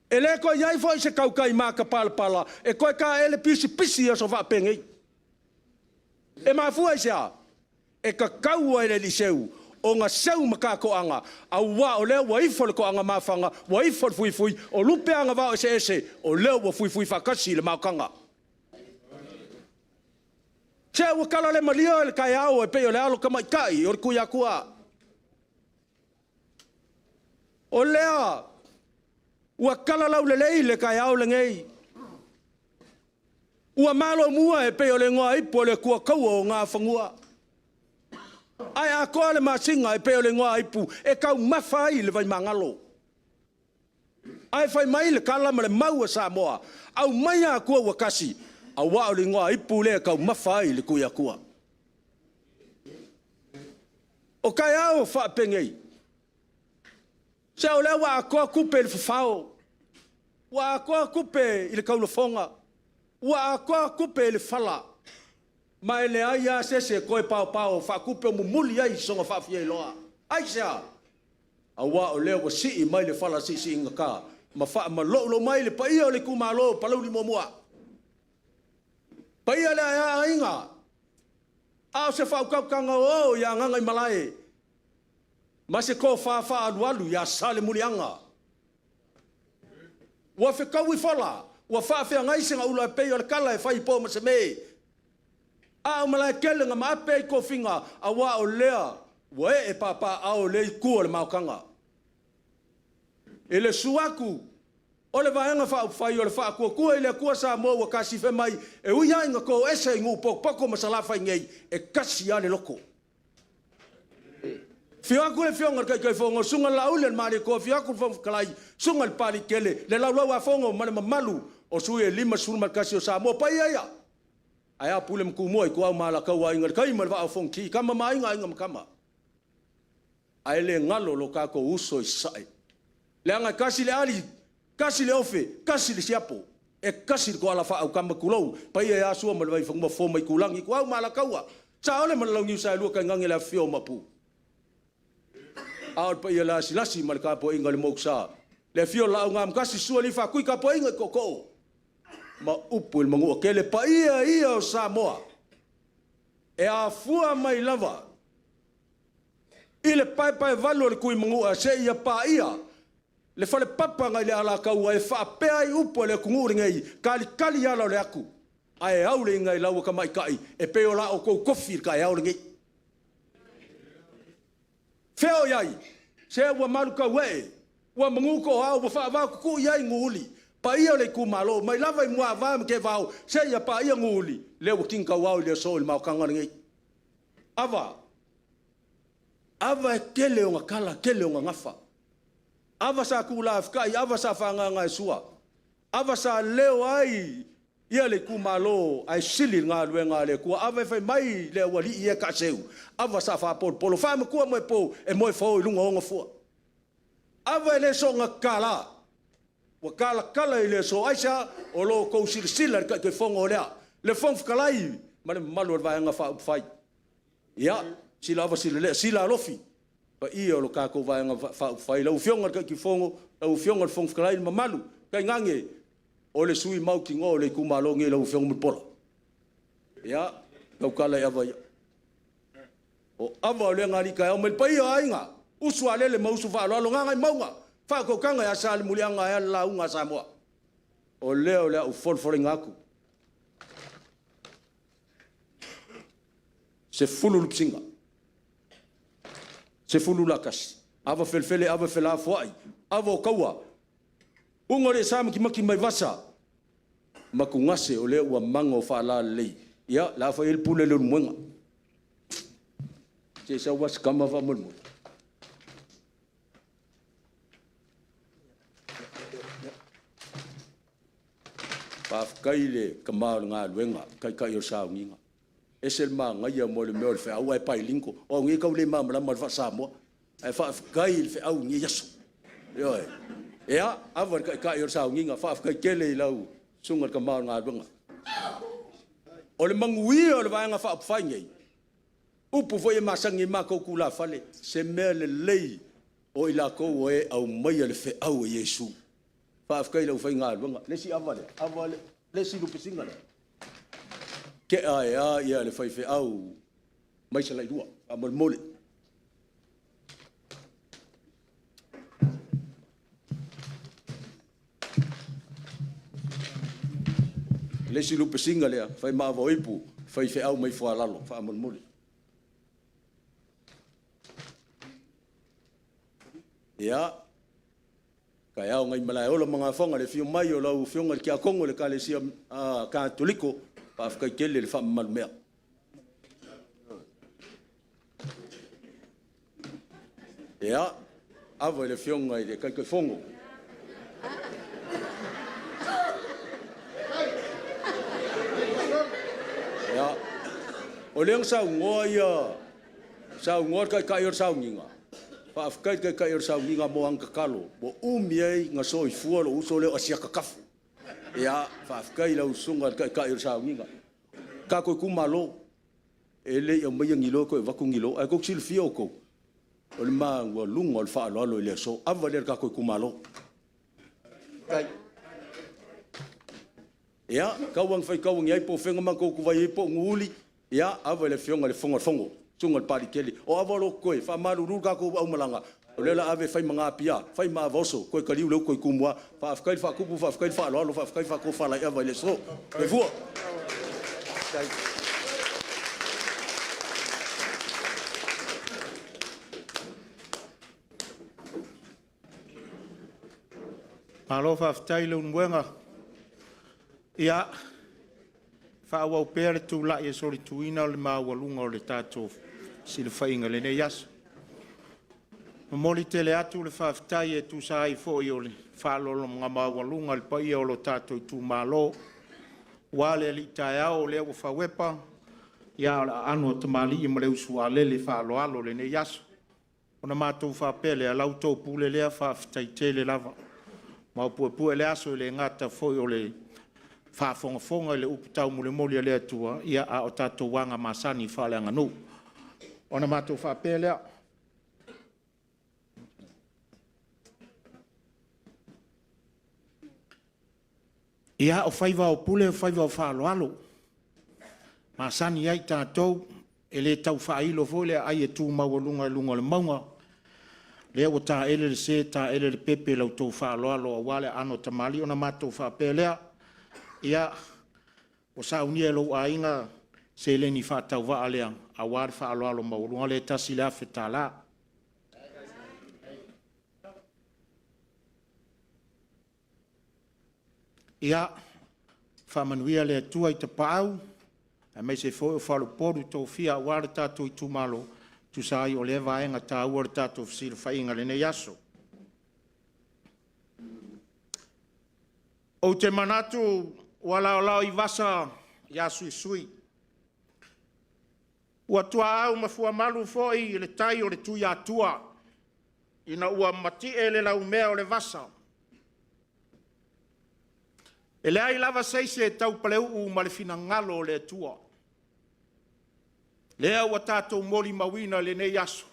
e le toe i ai foi se tautai matapalapala e toe taele pisipisi i aso faapenei. E mafua i se a? E tatau lava i le alii seu ona seu ma tatoaga, aua o lea ua ifo le toaga mafaga, ua ifo le fuifui, o lupe agavao eseese, o lea ua fuifui faatasi i le maotaga. Se ua tala le malia le taeao e pei o le alo tamaitai o le Tuiatua. O lea ua tala laulelei le taeao lenei. Ua malomua e pei o le igoa ipu o le Atua taua o Nafanua. Ae atoa le masina e pei o le igoa ipu e taumafa ai le vaimagalo. Ae fai mai le tala ma le mau a Samoa, aumaia Atua ua tasi, aua o le igoa ipu lea e taumafa ai le Tuiatua. O taeao faapenei, se o lea ua atoa tupe i le fafao, ua atoa tupe i le taulafoga, ua atoa tupe i le fala, ma e leai lava se isi e toe paopao faatupe o mumuli ai sona faafiailoa. Aisea? Aua o lea ua sii mai le fala siisiigata ma faamaloulou mai le paia o le itumalo o Palauli muamua. Paia lea e aiga, a o se faautautaga oo ia Gagaimalae ma se tofa faaalualu ia Salemuliaga. Ua fetaui fola, Ua faafeagai segaula e pei o le kala e fai i Pomaseme. A o Malaetele na maape ai tofiga, aua o lea ua ee papaaao i lea itu o le maotaga. I le susu atu o le Vaega Faaupufai o le Faatuatua i le Atua Samoa ua Tasi, fai mai e ui lava ina toese i nuu potopoto ma Salafai nei, e tasi lava le loto. Afio atu le Afioga i le Taitaifono, Susuga Laauli o le Malietoa, afio atu le Fofoga Fetalai, Susuga i le Papaliitele, le Laulau-a-Fono ma le mamalu o sui usufono e 51 o Samoa. O paia ia, ae a Pule ma Tumua, Ituau ma Alataua, Aiga i le Tai ma le Vaa o Fonoti, Tama ma Aiga, Aiga ma Tama. Ae le galo lo tatou uso i Sasae, leaga e tasi le ali, tasi le ofe, tasi le siapo, e tasi le toala faaautama, tulou, paia ia Sua ma le Vaifanua, Fofo ma Aitulagi, Ituau ma Alataua, Saole ma le Launiu Saelua, tainane le afifio o Maopu. A o le paia lasilasi ma le tapuaiga i le Motusa, le afio o le Laau na Amotasi, susu Alii Faatui, tapuaiga i tootoo ma upu i le Manuatele. Paia ia o Samoa e afua mai lava i le paepaevalu o le Tuimanua seia paia le falepapa nai le Alataua e faapea ai upu a le atunuu lenei, talitali ala o le atu, ae au le iga i lau tamaitai e pei o la outou tofi i le taeao lenei. Fea o i ai? Se ua malutauee, ua manutoao, ua faavaotutui ai Nuuuli. Paia o le itumalo, mai lava i Muaava ma Teevao seia paia Nuuuli, lea ua tini tauao i le aso i le maotaga lenei. Ava, ava e tele ona tala, tele ona gafa. Ava sa tuulafitai, ava sa faagaga e sua. Ava sa leo ai ia le itumalo ae sili le galuega a le Atua. Ava e fai mai le aualii ia e taaseu, ava sa faapolopolo, faamatua moepo e moefao i luga o ona fua. Ava e le soona tatala, ua talatala i le aso. Aisea? O lo outou silasila i le Taitaifono o lea, le Fofoga Fetalai ma le mamalu o le Vaega Faaupufai. Ia, sila ava sila lea, sila alofi, paia o le tatou Vaega Faaupufai, lau Afioga i le Taitaifono, lau Afioga i le Fofoga Fetalai, le mamalu, tainane o le sui usufono mautinoa o le itumalo lenei lau Afioga Mulipola. Ia, tautala i ava ia. O ava o lea na alii taeao mai le paia o aiga, uso a lele ma uso faaaloalo, Gagaemauga, faautautaga ia Salemuliaga ae a le lauga a Samoa. O lea o le a ou folafolaina atu. 10 lupisiga, 10 latasi, ava felefele, ava felafoai, ava o taua, uga o le sa matimati mai vasa, matugase o lea ua maga o faalalelei. Ia, la fai ai le pule le ulumoega. Se i sau se tama faamolemole. Faafetai i le tama o le galuega, taitai o le sauniga. Ese le manaia mo le mea o le feau ae pailingo. O au nei e tau le malamalama i le faa-Samoa. Ae faafetai i le feau i lenei aso. Ioe. Ia, ava i le taitai o le sauniga, faafetai tele i lau susuga i le tama o le galuega. O le manuia o le Vaega Faaupufai nei, upu foi e masani ai matou tulafale, se mea lelei o i latou o e aumaia le feau a Iesu. Faafetai i le aufaigaluega. Le isi ava lea, ava le, le isi lupesiga lea. Tea ai lava ia le faifeau mai Salailua, faamolemole. Le isi lupesiga lea, fai ma ava o ipu, faifeau mai Foalalo, faamolemole. Ia, taeao nai Malaeola ma Gafoga, le afio mai o lau Afioga i le Tiakono o le Ekalesia Katoliko, faafetai tele le faamamalu mea. Ia, ava i le Afioga i le Taitaifono. Ia, o lea na saunoa ia saunoa le Taitai o le Sauniga, faafetai i le Taitai o le Sauniga mo ana tatalo, ua umi ai na soifua lou uso lea o Asiata Tafu. Ia, faafetai i lau Susuga i le Taitai o le Sauniga. Tatou itumalo, e le i aumaia ni loa toe avatu ni loa, ae tou te silafia outou, o le maualuga o le faaaloalo i le aso. Ava lea i le tatou itumalo. Ia, tau ina faitau ane ai po o fea na matou tu ai po o Nuuuli, ia, ava i le Afioga i le Fofoga o le Fono, Susuga i le Papaliitele. O ava o lo o totoe, faamalulu le tatou aumalaga. O lea o le a ave e fai ma napia, fai ma ava oso, toe taliu le uto i Tumua. Faafetai le faatupu, faafetai le faaaloalo, faafetai le faatofalaiava i le aso. Soifua. Malo faafetai Leulumoega. Ia, faaauau pea le tulai e solituina le maualuga o le tatou fesilafaiga i lenei aso. Momoli tele atu le faafetai e tusa ai foi o le faaaloaloga maualuga i le paia o lo tatou itumalo, aua le alii taeao o lea ua fauepa, ia a o le aano a tamalii ma le uso a lele faaaloalo i lenei aso. Ona matou faapea lea, la outou pule lea, faafetai tele lava. Maopuepue le aso e le gata foi o le faafogafoga i le upu taumolimoli a le Atua, ia a o tatou aga masani faaleaganuu. Ona matou faapea lea, ia o faiva o pule o faiva o faaaloalo, masani ai tatou, e le tau faailo foi le aai e tu maualuga i luga o le mauga, lea ua taele le se taele le pepe i la outou faaaloalo aua le aano o tamalii. Ona matou faapea lea, ia, ua saunia e lou aiga seleni faatauvaa lea aua le faaaloalo maualuga lea e $1,000. Ia faamanuia le Atua i tapaau aemaise foi o faleupolu tofia aua le tatou itumalo e tusa ai o lea vaega taua o le tatou fesilafaiga i lenei aso. Ou te manatu ua laolaoivasa ya suisui, ua tuaau ma fuamalu foi le tai o le Tuiatua ina ua mati'e le laumea o le vasa. E leai lava se isi e taupaleu'u ma le finagalo o le Atua. Lea ua tatou molimauina i lenei aso,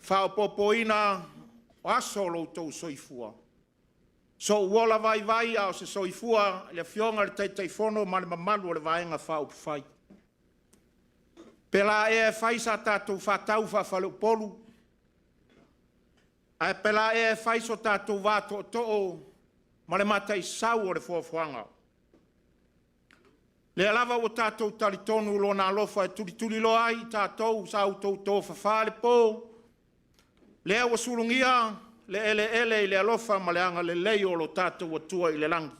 faaopoopoina o aso o lo outou soifua, sou ola vaivai a o se soifua i le Afioga i le Taitaifono ma le mamalu o le Vaega Faaupufai. Pe la ea e fai sa tatou faatau faa-faleupolu, ae pe la ea e fai so tatou va tootoo ma le mataisau o le foafoaga. Lea lava ua tatou talitonu Lona alofa e tulituliloa ai i tatou sa outou tofafa le po, lea ua sulugia le eleele i le alofa ma le agalelei o lo tatou Atua i le lagi.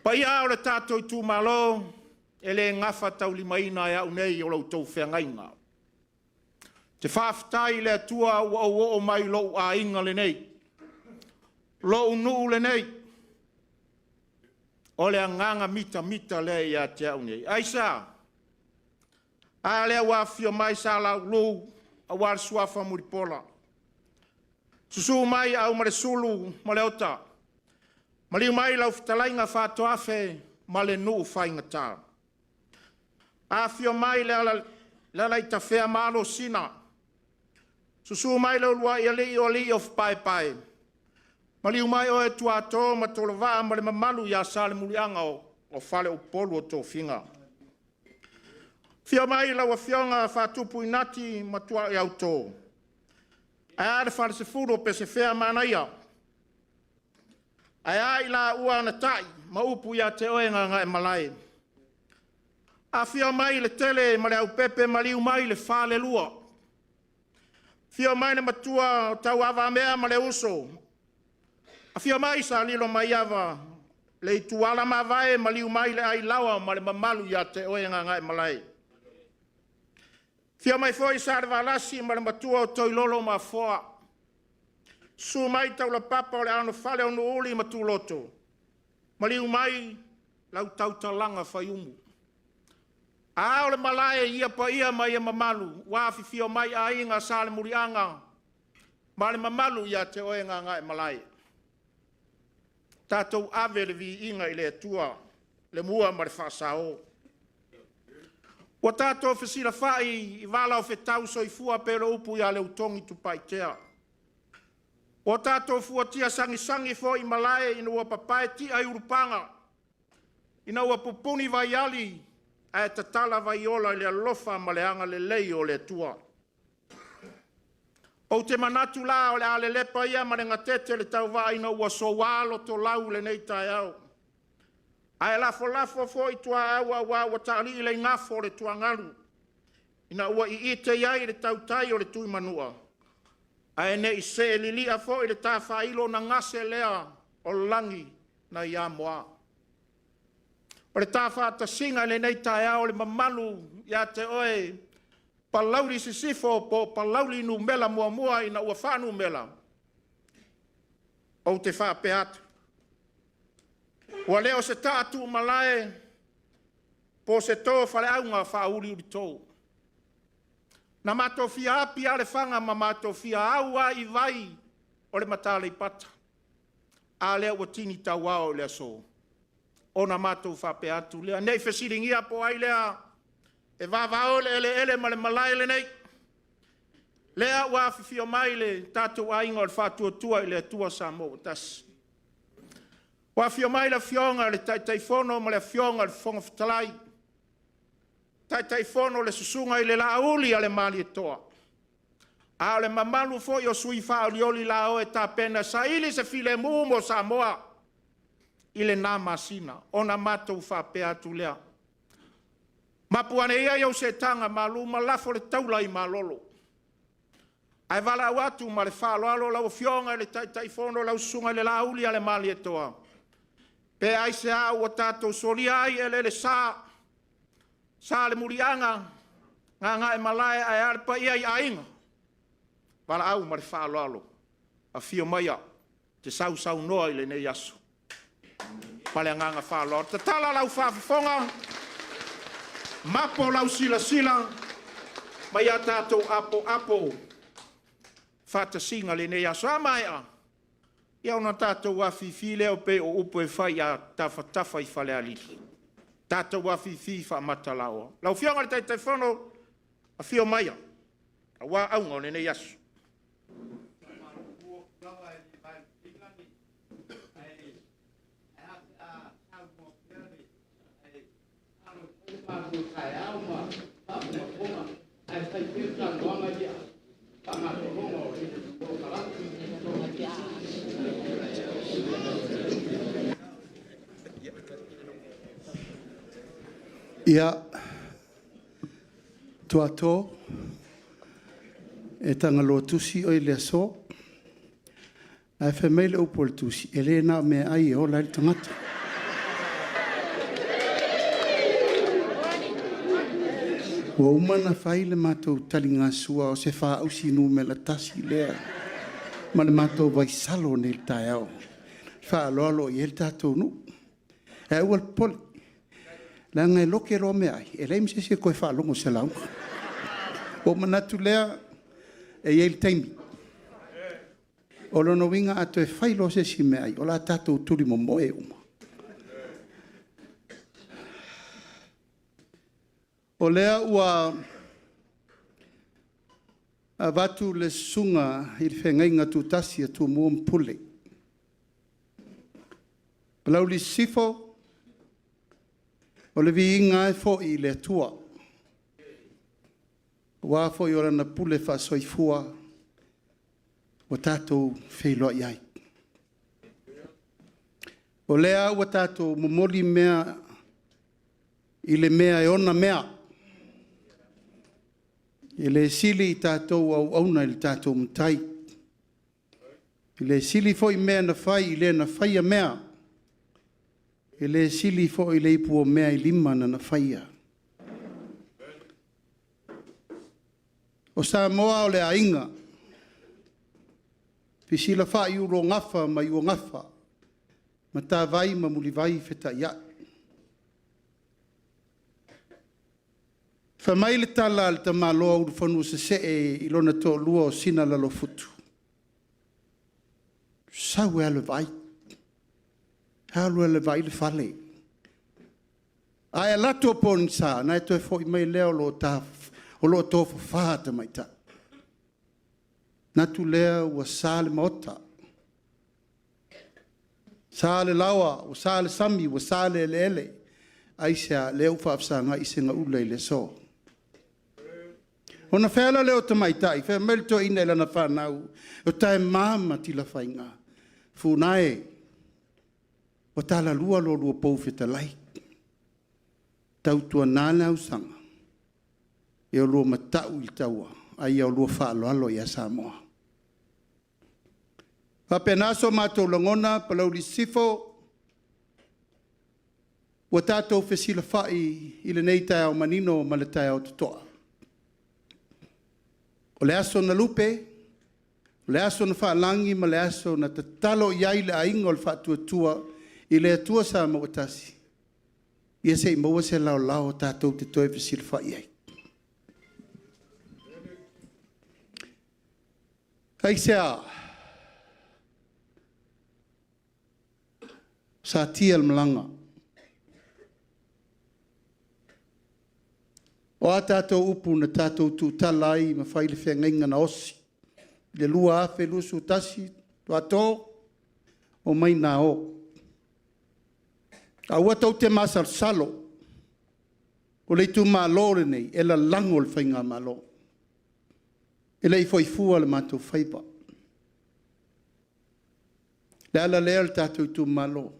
Paia e o le tatou itumalo, e le gafataulimaina e au nei o la outou feagaiga. Ou te faafetai i le Atua ua ou oo mai i lou aiga lenei, lou nuu lenei. O le agaga mitamita lea ia te au nei. Aisea? A lea ua afifio mai Sa Laulu aua le Suafa Mulipola, susu mai Aumalesulu ma Leota, maliu mai lau fetalaiga Faatoafe ma le nuu faigata. Afifio mai le Alalaitafea ma Alosina, susu mai le uluai alii o alii o fupaepae, maliu mai oe Tuato ma Tolovaa ma le mamalu ia Salemuliaga o faleupolu o tofiga. Afio mai lau afioga Faatupu Inati ma Tuaiautō, ae a le falesefulu o Pesefea ma Manaia, ae a i laua Anatai ma upu ia te oe Gagaemalae. Afio mai Letele ma Leaupepe, maliu mai le falelua. Afio mai le matua o Tauavamea ma le uso, afio mai Salilo Maiava, le ituala mavae, maliu mai le Ailaoa ma le mamalu ia te oe Gagaemalae. Afio mai foi Salevalasi ma le matua o Toilolo ma Afoa, susu mai Taulapapa o le anofale o Nuuuli ma Tuloto, maliu mai lau tautalaga Faiumu. A o le malae i ia paia ma ia mamalu, ua afifio mai aiga Salemuliaga ma le mamalu ia te oe Gagaemalae. Tatou ave le viiga i le Atua, le mua ma le faasao. Ua tatou fesilafai i vala o fetau soifua pei o le upu ia Leutogi Tupaitea. Ua tatou fuatia sagisagi foi i malae ina ua papae ti'a i ulupaga, ina ua pupuni vaiali ae tatala vaiola i le alofa ma le agalelei o le Atua. Ou te manatu la o le a lelepa ia ma le gatete le tauvaa ina ua soua lotolau i lenei taeao. Ae lafolafo foi tuaau aua ua taalii le igafo o le tuagalu ina ua iite i ai le tautai o le Tuimanua, ae ne i see lilia foi le tafaailo ona gase lea o lagi nai Amoa. O le ta faatasiga i lenei taeao i le mamalu ia te oe Palauli Sisifo po o Palauli Nu.1 ina ua faanumera, ou te faapea atu, ua le o se taatumalae po o se to faleauga faauliulito. Na matou fia api lava le faga ma matou fia au lava i vai o le mata Aleipata. A lea ua tini tauao i le aso? Ona matou faapea atu lea, ne i fesiligia po o ai lea e vavao le eleele ma le malae lenei, lea ua afifio mai le tatou Aiga o le Faatuatua i le Atua Samoa ua Tasi. Ua afio mai le Afioga i le Taitaifono ma le Afioga i le Fofoga Fetalai, Taitaifono le Susuga i le Laauli a le Malietoa, a o le mamalu foi o sui faaolioli e tapena e saili se filemu mo Samoa i lena masina. Ona matou faapea atu lea, mapu ane ia i ou seetaga malu ma lafo le taula i malolo. Ae valaau atu ma le faaaloalo lau Afioga i le Taitaifono lau Susuga i le Laauli a le Malietoa, pe aisea ua tatou solia ai eleelesa, sa le muliaga, gagaemalae aea le paia i aiga? Valaau ma le faaaloalo, afio maia e te sausaunoa i lenei aso. Ma le agaga faaaloalo. Tatala lau faafofoga, mapo lau silasila ma ia tatou apoapo faatasiga lenei aso. A maea, ia ona tatou afifi lea pei o upu e fai ia Tafatafa i Falealili, tatou afifi faamatalaoa. Lau Afioga i le Taitaifono, afio maia aua auga o lenei aso. Ia, Tuato, e Tagaloa tusi oe i le aso. Ae fai mai le upu a le tusi, e le na o meaai e ola ai le tagata. Ua uma ona fai le matou taligasua o se faausi numera 1 lea ma le matou vaisalo nei i le taeao. E faaaloalo i ai le tatou nuu. Ae aua le popole, leaga e lote loa meaai, e leai ma se isi e toe faalogo i se lauga. Ona ou manatu lea, e i ai le taimi. O lona uiga a toe fai loa se isi meaai, o le a tatou tulimomoe uma. O lea ua avatu le susuga i le feagaiga tutasi a Tumua ma Pule, Palauli Sisifo, o le viiga lava e foi i le Atua, aua foi o Lana pule faasoifua ua tatou feiloai ai. O lea ua tatou momoli mea i le mea e ona mea, e le sili i tatou auauna i le tatou Matai, e le sili foi mea na fai i le na faia mea, e le sili foi i le ipuomea i lima na na faia. O Samoa o le aiga, fesilafai i ulugafa ma iugafa, Matavai ma Mulivai fetaiai. Fai mai le tala a le tamaloa Ulufanua-sesee i lona toalua o Sinalalofutu, sau e alu e vaai, alu alu e vaai le fale. Ae alu atu o pogisa, ona e toe foi mai lea o lo o tofafa tamaitai. Ona manatu lea ua sa le Maota, sa le laoa ua sa le sami ua sa le eleele. Aisea? Lea ua faafesagai segaula i le aso. Ona feala lea o tamaitai, fai mai le toeaina i lana fanau, o Taema ma Tilafaiga, Fepunae, ua talalua la oulua pou fetalai, tautuana le ausaga, ia oulua matau i le taua, a ia oulua faaaloalo ia Samoa. E faapena so matou lagona Palauli Sisifo, ua tatou fesilafai i lenei taeao manino ma le taeao totoa. O le aso na lupe, o le aso na faalagi ma le aso na tatalo i ai le Aiga o le Faatuatua i le Atua Samoa ua tasi, ia se i maua se laolao tatou te toe fesilafai ai. Aisea? Satia le malaga. O a tatou upu na tatou tuutala ai ma fai le feagaiga na osi i le 2021, Toato, omai ina o. Aua tou te masalosalo, o le itumalo lenei e lalago le faigamalo. E le i foi fua le matou faiva. O le ala lea le tatou itumalo,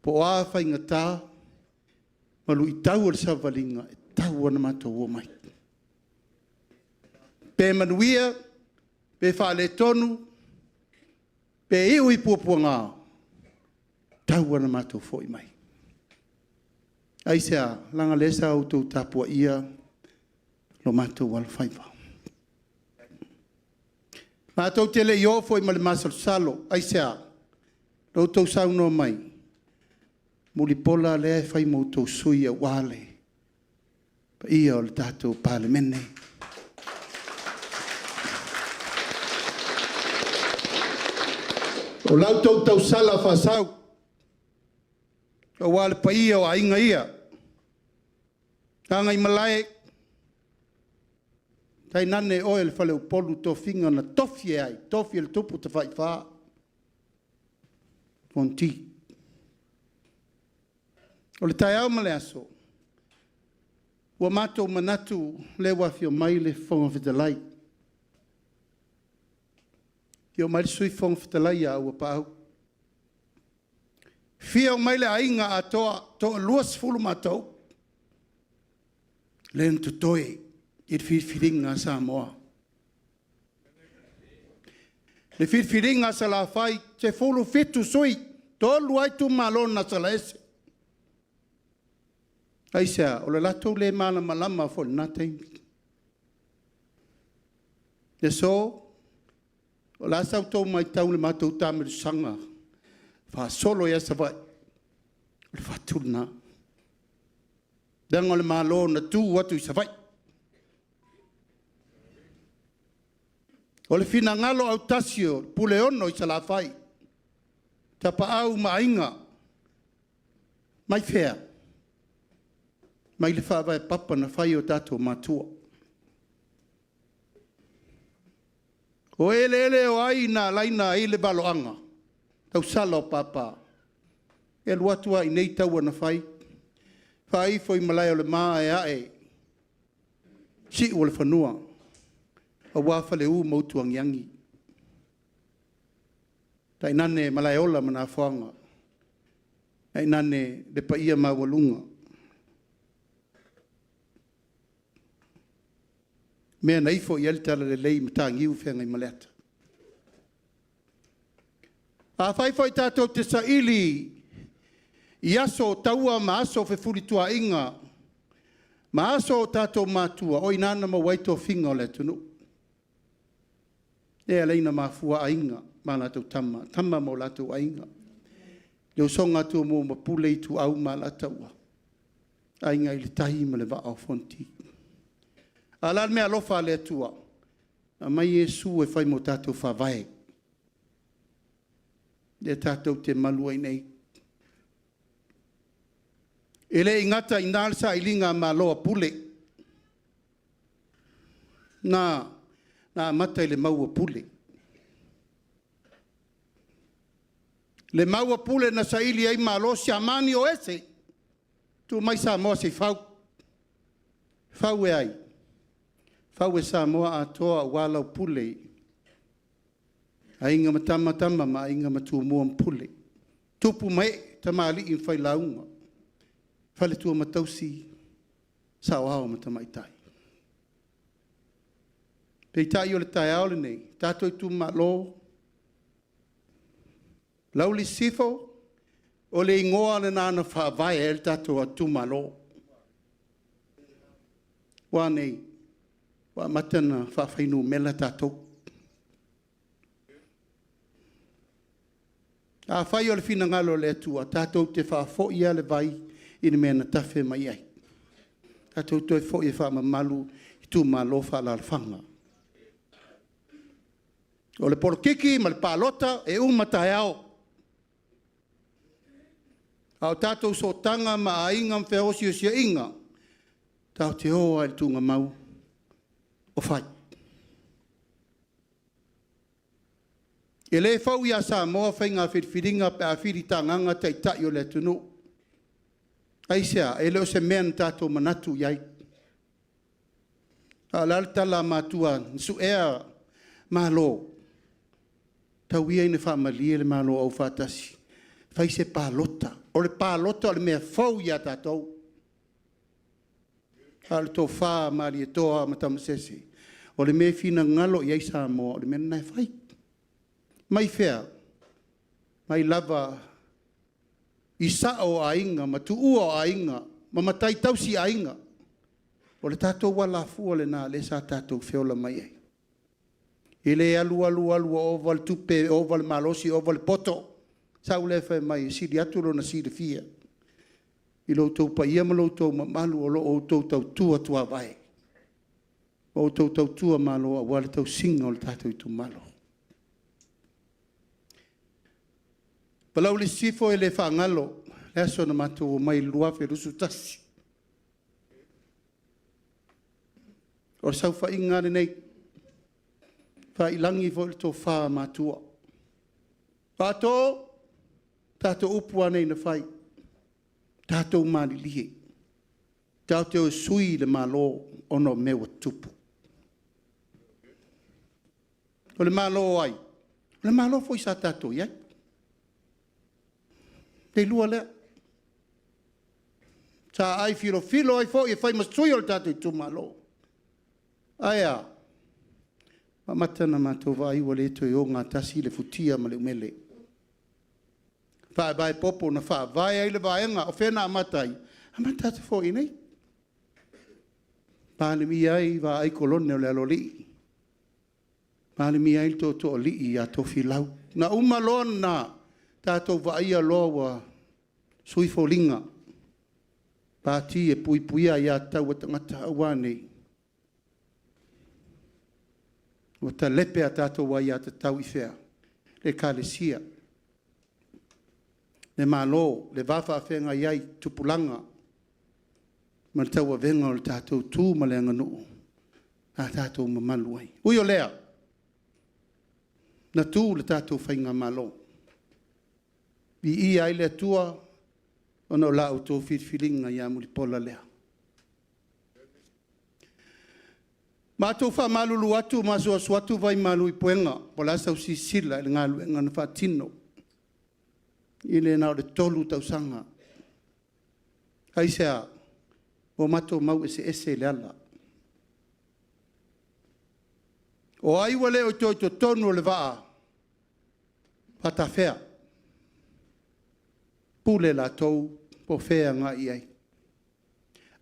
po o a faigata ma luitau o le savaliga, e tatau lava ona matou omai. Pe manuia pe faaletonu, pe iu i puapuaga, e tatau lava ona matou foi mai. Aisea? Leaga o lea sa outou tapuaia lo matou alofaiva. Matou te le i o foi ma le masalosalo. Aisea? Na outou saunoa mai, Mulipola lea e fai ma outou sui aua le paia o le tatou Palemene. O la outou tausala faasau aua le paia o aiga ia, Gagaimalae tainane oe le faleupolu tofiga na tofi e ai? Tofi e le Tupu Tafaifa, Fonoti. O le taeao ma le aso, ua matou manatu o lea ua afio mai le Fofoga Fetalai, afio mai le Sui Fofoga Fetalai ia Auuapaau, afio mai le aiga atoa, e toa-20 matou lea na totoe i le filifiliga a Samoa. Le filifiliga a Salafai, 17 sui usufono, 3 lava itumalo na sala ese. Aisea? O le latou le malamalama foi i lena taimi. O le aso, o le a sa outou matau i le matou taamilosaga faasolo i Savaii? O le fatu lena. Leaga o le Malo na tu atu i Savaii. O le finagalo autasi o Puleono i Salafai, Tapaau ma Aiga, mai fea? Mai le faavae papa na fai e o tatou matua. O eleele o ai na alai ona i ai le valoaga? Tausala o papa. E alu atu lava i inei taua na fai, faaifo i Malaeolema ae ae siuolefanua aua Faleu ma Utuagiagi, tainane Malaeola ma Nafoga, tainane le paia maualuga. Mea na ifo i ai le talalelei i Mataniu Feagaimaleata. Afai foi tatou te saili i aso o taua ma aso o fefulituaaiga ma aso o tatou matua, o i ina na maua ai tofiga o le atunuu. Lea e ala ai ona mafua Aiga ma latou Tama, Tama ma o latou Aiga, le usoga a Tumua ma Pule, Ituau ma Alataua, Aiga i le Tai ma le Vaa o Fonoti. A o le a le meaalofa a le Atua? Na aumai Iesu e fai ma o tatou Faavae, lea tatou te malu ai nei. E le i gata i ina le sailiga malo a Pule, na amata i le mau a Pule. Le mau a Pule na saili ai malo, siamani o ese, tu mai Samoa se i fau. Fau e ai? Fau e Samoa atoa aua lau pule, Aiga ma Tama, Tama ma Aiga ma Tumua ma Pule, Tupu ma Ee, Tamalii ma Failauga, Faletua ma Tausi, Saoao ma Tamaitai. Peitai o le taeao lenei, tatou itumalo, Laauli Sisifo, o le igoa lena na faavae ai le tatou itumalo. Ua a nei? Ua amata ona faafuainumera tatou. Afai o le finagalo o le Atua, tatou te faafoi lava le vai i le mea na tafe mai ai. Tatou toe foi e faamamalu itumalo faaalaalafaga. O le polokiki ma le palota e uma taeao, a o tatou sootaga ma aiga ma feosiosiaiga, tatou te o lava i le tuugamau o fai. E le fou ia Samoa faiga filifiliga pe a filitagaga Taitai o le atunuu. Aisea? E le o se mea na tatou manatu i ai. A o le a le tala a matua na suea Malo? Tau ia ina faamalie le Malo Aufaatasi, fai se palota. O le palota o le mea fou ia tatou. A o le tofa Malietoa ma Tamasese, o le mea e finagalo i ai Samoa, o le mea lena e fai. Mai fea? Mai lava i sao o aiga ma tuua o aiga ma matai tausiaiga. O le tatou alafua lena lea sa tatou feola mai ai. E le alu alu alu ua ova le tupe, ova le malosi, ova le poto, sau lea fai mai e sili atu lona silafia i lo outou paia ma lo outou mamalu o lo o outou tautua tuavae, o outou tautua malo aua le tausiga o le tatou itumalo. Palauli Sisifo e le faagalo le aso na matou omai ai i le 2021. O le saofaiga lava lenei, e faiilagi foi le tofa a matua. Faatoo, o tatou upu lava nei na fai, tatou malilie tatou te o e sui le Malo ona o mea ua tutupu. O le Malo o ai? O le Malo foi sa tatou i ai. Le lua lea. Sa aai filofilo ai foi e fai ma sui o le tatou itumalo. Ae a? Ua amata ona matou vaai ua le toe ogatasi le futia ma le umele. Faavae popo na faavae ai le Vaega. O fea na amata ai? Na amata atu foi i inei. Palemia ai Vaai Kolone o le Aloalii, Palemia ai le Tootooalii ia Tofilau. Na uma loa lena, tatou vaaia loa ua sui foliga, pati e puipuia aia tatau a tagata, ae ua a nei? Ua talepe a tatou aiatatau i fea? I Ekalesia, le Malo, le va faafeagai ai tupulaga ma le tauavega o le tatou tu ma le aganuu a tatou mamalu ai. Ui o lea, na tu le tatou faigamalo, viia ai le Atua ona o la outou filifiliga ia Mulipola lea. Matou faamalulu atu ma asuasu atu vai malu i puega po o le a sau silasila i le galuega na faatino i le na o le 3 tausaga. Aisea? Ua matou mau eseese i le ala. O ai ua le toe i totonu o le vaa, faatafea? Pule latou po o fea e agai i ai.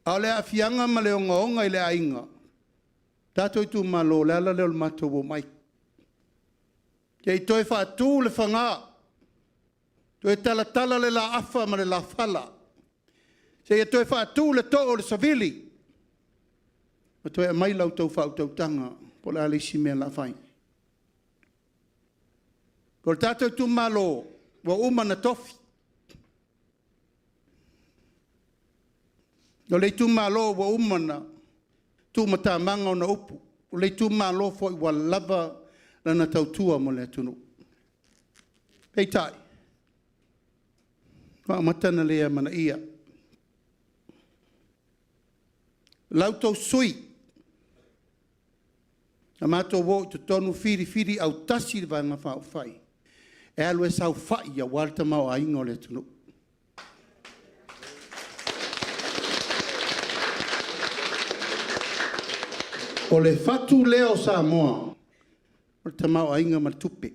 A o le aafiaga ma le ogaoga i le aiga, tatou itumalo, o le ala lea o le matou omai, se i toe faatu le fana, toe talatala le laafa ma le lafala, seia toe faatu le too o le savili ma toe aumai la outou faautautaga po o le a le isi mea o le a fai. O le tatou itumalo, ua uma ona tofi. O le itumalo ua uma ona tuumatamaga ona upu. O le itumalo foi ua lava lana tautua mo le atunuu. Peitai, ua amata ona le amanaia la outou sui usufono. Na matou o i totonu filifili autasi le Vaega Faaupufai e alu e saofai aua le tamaoaiga o le atunuu. O le fatu lea o Samoa, o le tamaoaiga ma le tupe.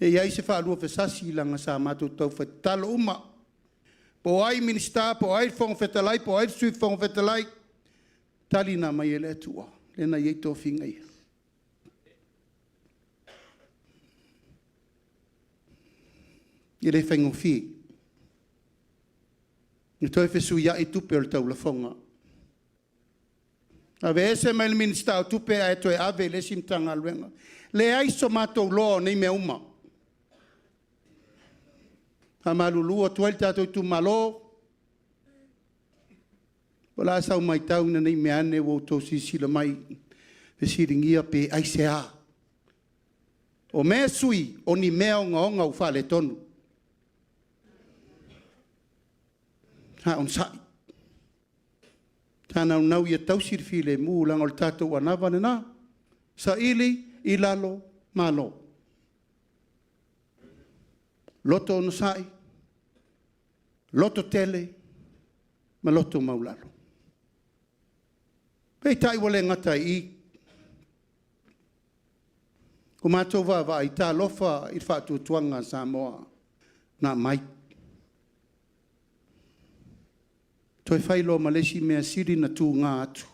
E i ai se faaluafesasi leaga sa matou taufai tatalo uma, po o ai Minisita po o ai le Fofoga Fetalai po o ai le Sui Fofoga Fetalai, tali na aumai e le Atua lea na i ai tofiga ia. E le faigofie. Na toe fesuiai tupe o le taulafoga, aveese mai le Minisita o Tupe ae toe ave i le isi Matagaluega. Leai so matou iloa o nei mea uma. E faamalulu atu ai i le tatou itumalo, o le a sau matau ina ne i meaane ua outou silasila mai fesiligia pe aisea. O mea e sui, o ni mea ogaoga ua faaletonu. Sa onosai, sa naunau ia tausi le filemu leaga o le tatou anava lena, saili i lalo Malo. Loto onosai, lototele ma loto maualalo. Peitai ua le gata ai i i, ua matou vaavaai, talofa i le faatuatuaga o Samoa na aumai. Toe fai loa ma le isi mea sili ona tuga atu,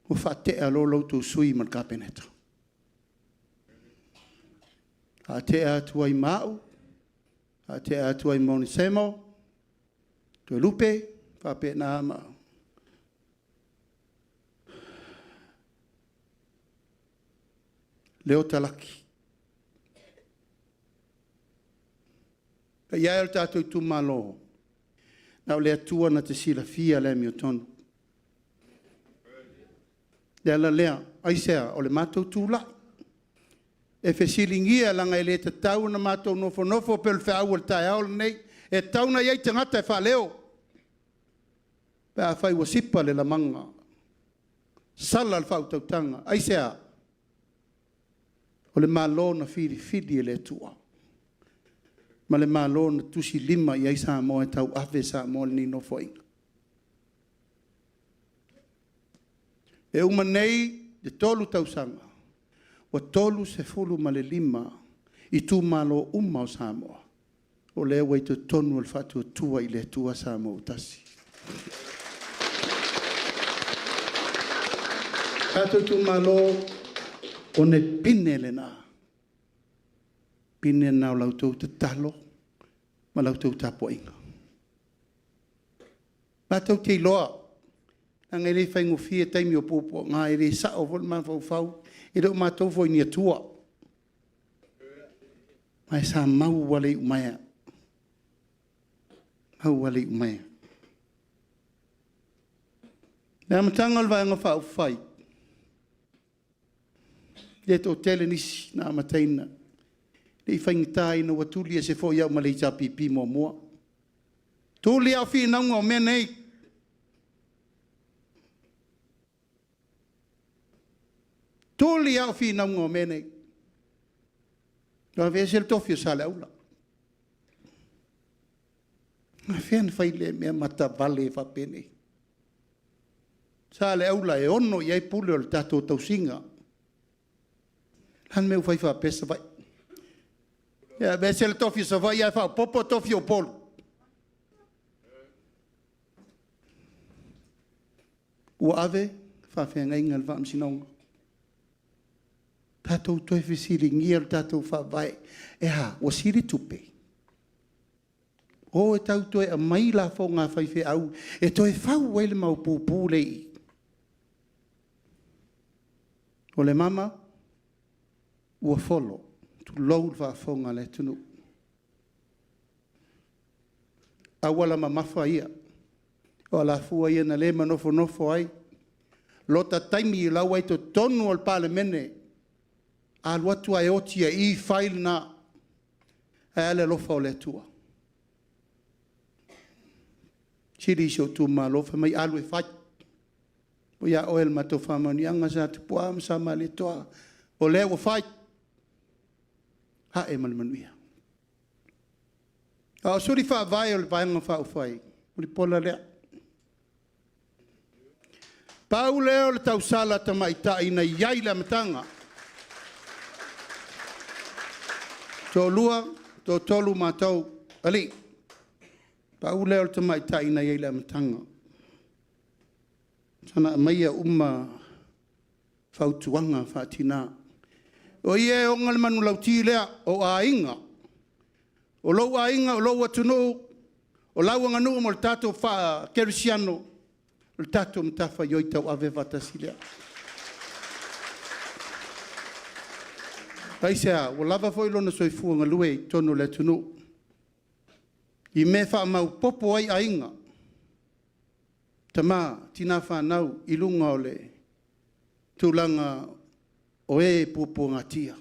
ua faatea loa la outou sui ma le Kapeneta. Faatea atu ai ma au, faatea atu ai ma Onesemo, Toelupe faapena ma Leota Laki. Le paia e o le tatou itumalo, na o le Atua na te silafia le amiotonu. O le ala lea. Aisea? O le matou tulai e fesiligia leaga e le tatau ona matou nofonofo pei o le feau o le taeao lenei, e tatau ona i ai tagata e faaleo pe afai ua sipa le lamaga, sala le faautautaga. Aisea? O le Malo na filifili e le Atua ma le Malo na tusilima i ai Samoa e tauave Samoa i lenei Nofoaiga. E uma nei le 3 tausaga, ua 35 itumalo uma o Samoa o lea ua i totonu o le Faatuatua i le Atua Samoa ua Tasi. Le tatou itumalo, o le pine lena, pine lena o la outou tatalo ma la outou tapuaiga. Matou te iloa, leaga e le faigofie taimi o puapuaga, e le sao foi le mafaufau, e le o matou foi o ni atua, ae sa mau lava le iumaea, mau lava le iumaea. I le amataga o le Vaega Faaupufai, e le toatele nisi na amataina, e le i faigata ina ua tuli ese foi au ma le HRPP muamua, tuli lava o finauga o mea nei. Tuli lava o finauga o mea nei. Na aveese le tofi o Saleaula. E afea ona fai lea mea matavale faapenei? Saleaula e ono i ai pule o le tatou tausiga. O le a le mea ua fai faapea Savaii? Ia aveese le tofi o Savaii ae faaopoopo le tofi o Upolu? Ua ave le faafeagaiga i le Faamasinoga. Tatou toe fesiligia le tatou Faavae. E a? Ua sili tupe? O e tau toe aumai lafoga a faifeau e toe fau ai le mau pupu lea e i i. O le mama, ua folo, tulou le faafofoga a le atunuu, auala mamafa ia, o alafua ia na le manofonofo ai, lota taimi o la e ua i totonu o le Palemene, a alu atu lava e oti lava i i, fai lena. Ae a le alofa o le Atua? Sili si ou itumalo fai mai, alu e fai. O ia oe le matou faamanuiaga sa Tupuaa ma sa Malietoa, o lea ua fai, ae ma le manuia. A o suli faavae o le Vaega Faaupufai, o le lea. Pau lea o le tausala tamaitai na i ai i le amataga, toalua, toatolu matou alii, pau lea o le tamaitai na i ai i le amataga. Na aumaia uma fautuaga faatina. O i e ona le manulauti lea, o aiga, o lou aiga, o lou atunuu, o lau aganuu ma le tatou faakerisiano, o le tatou matafaioi tauave faatasi lea. Aisea? Ua lava foi lona soifua galue i totonu o le atunuu i mea e faamaopoopo ai aiga, tama, tina, fanau i luga o le tulaga o e puapuagatia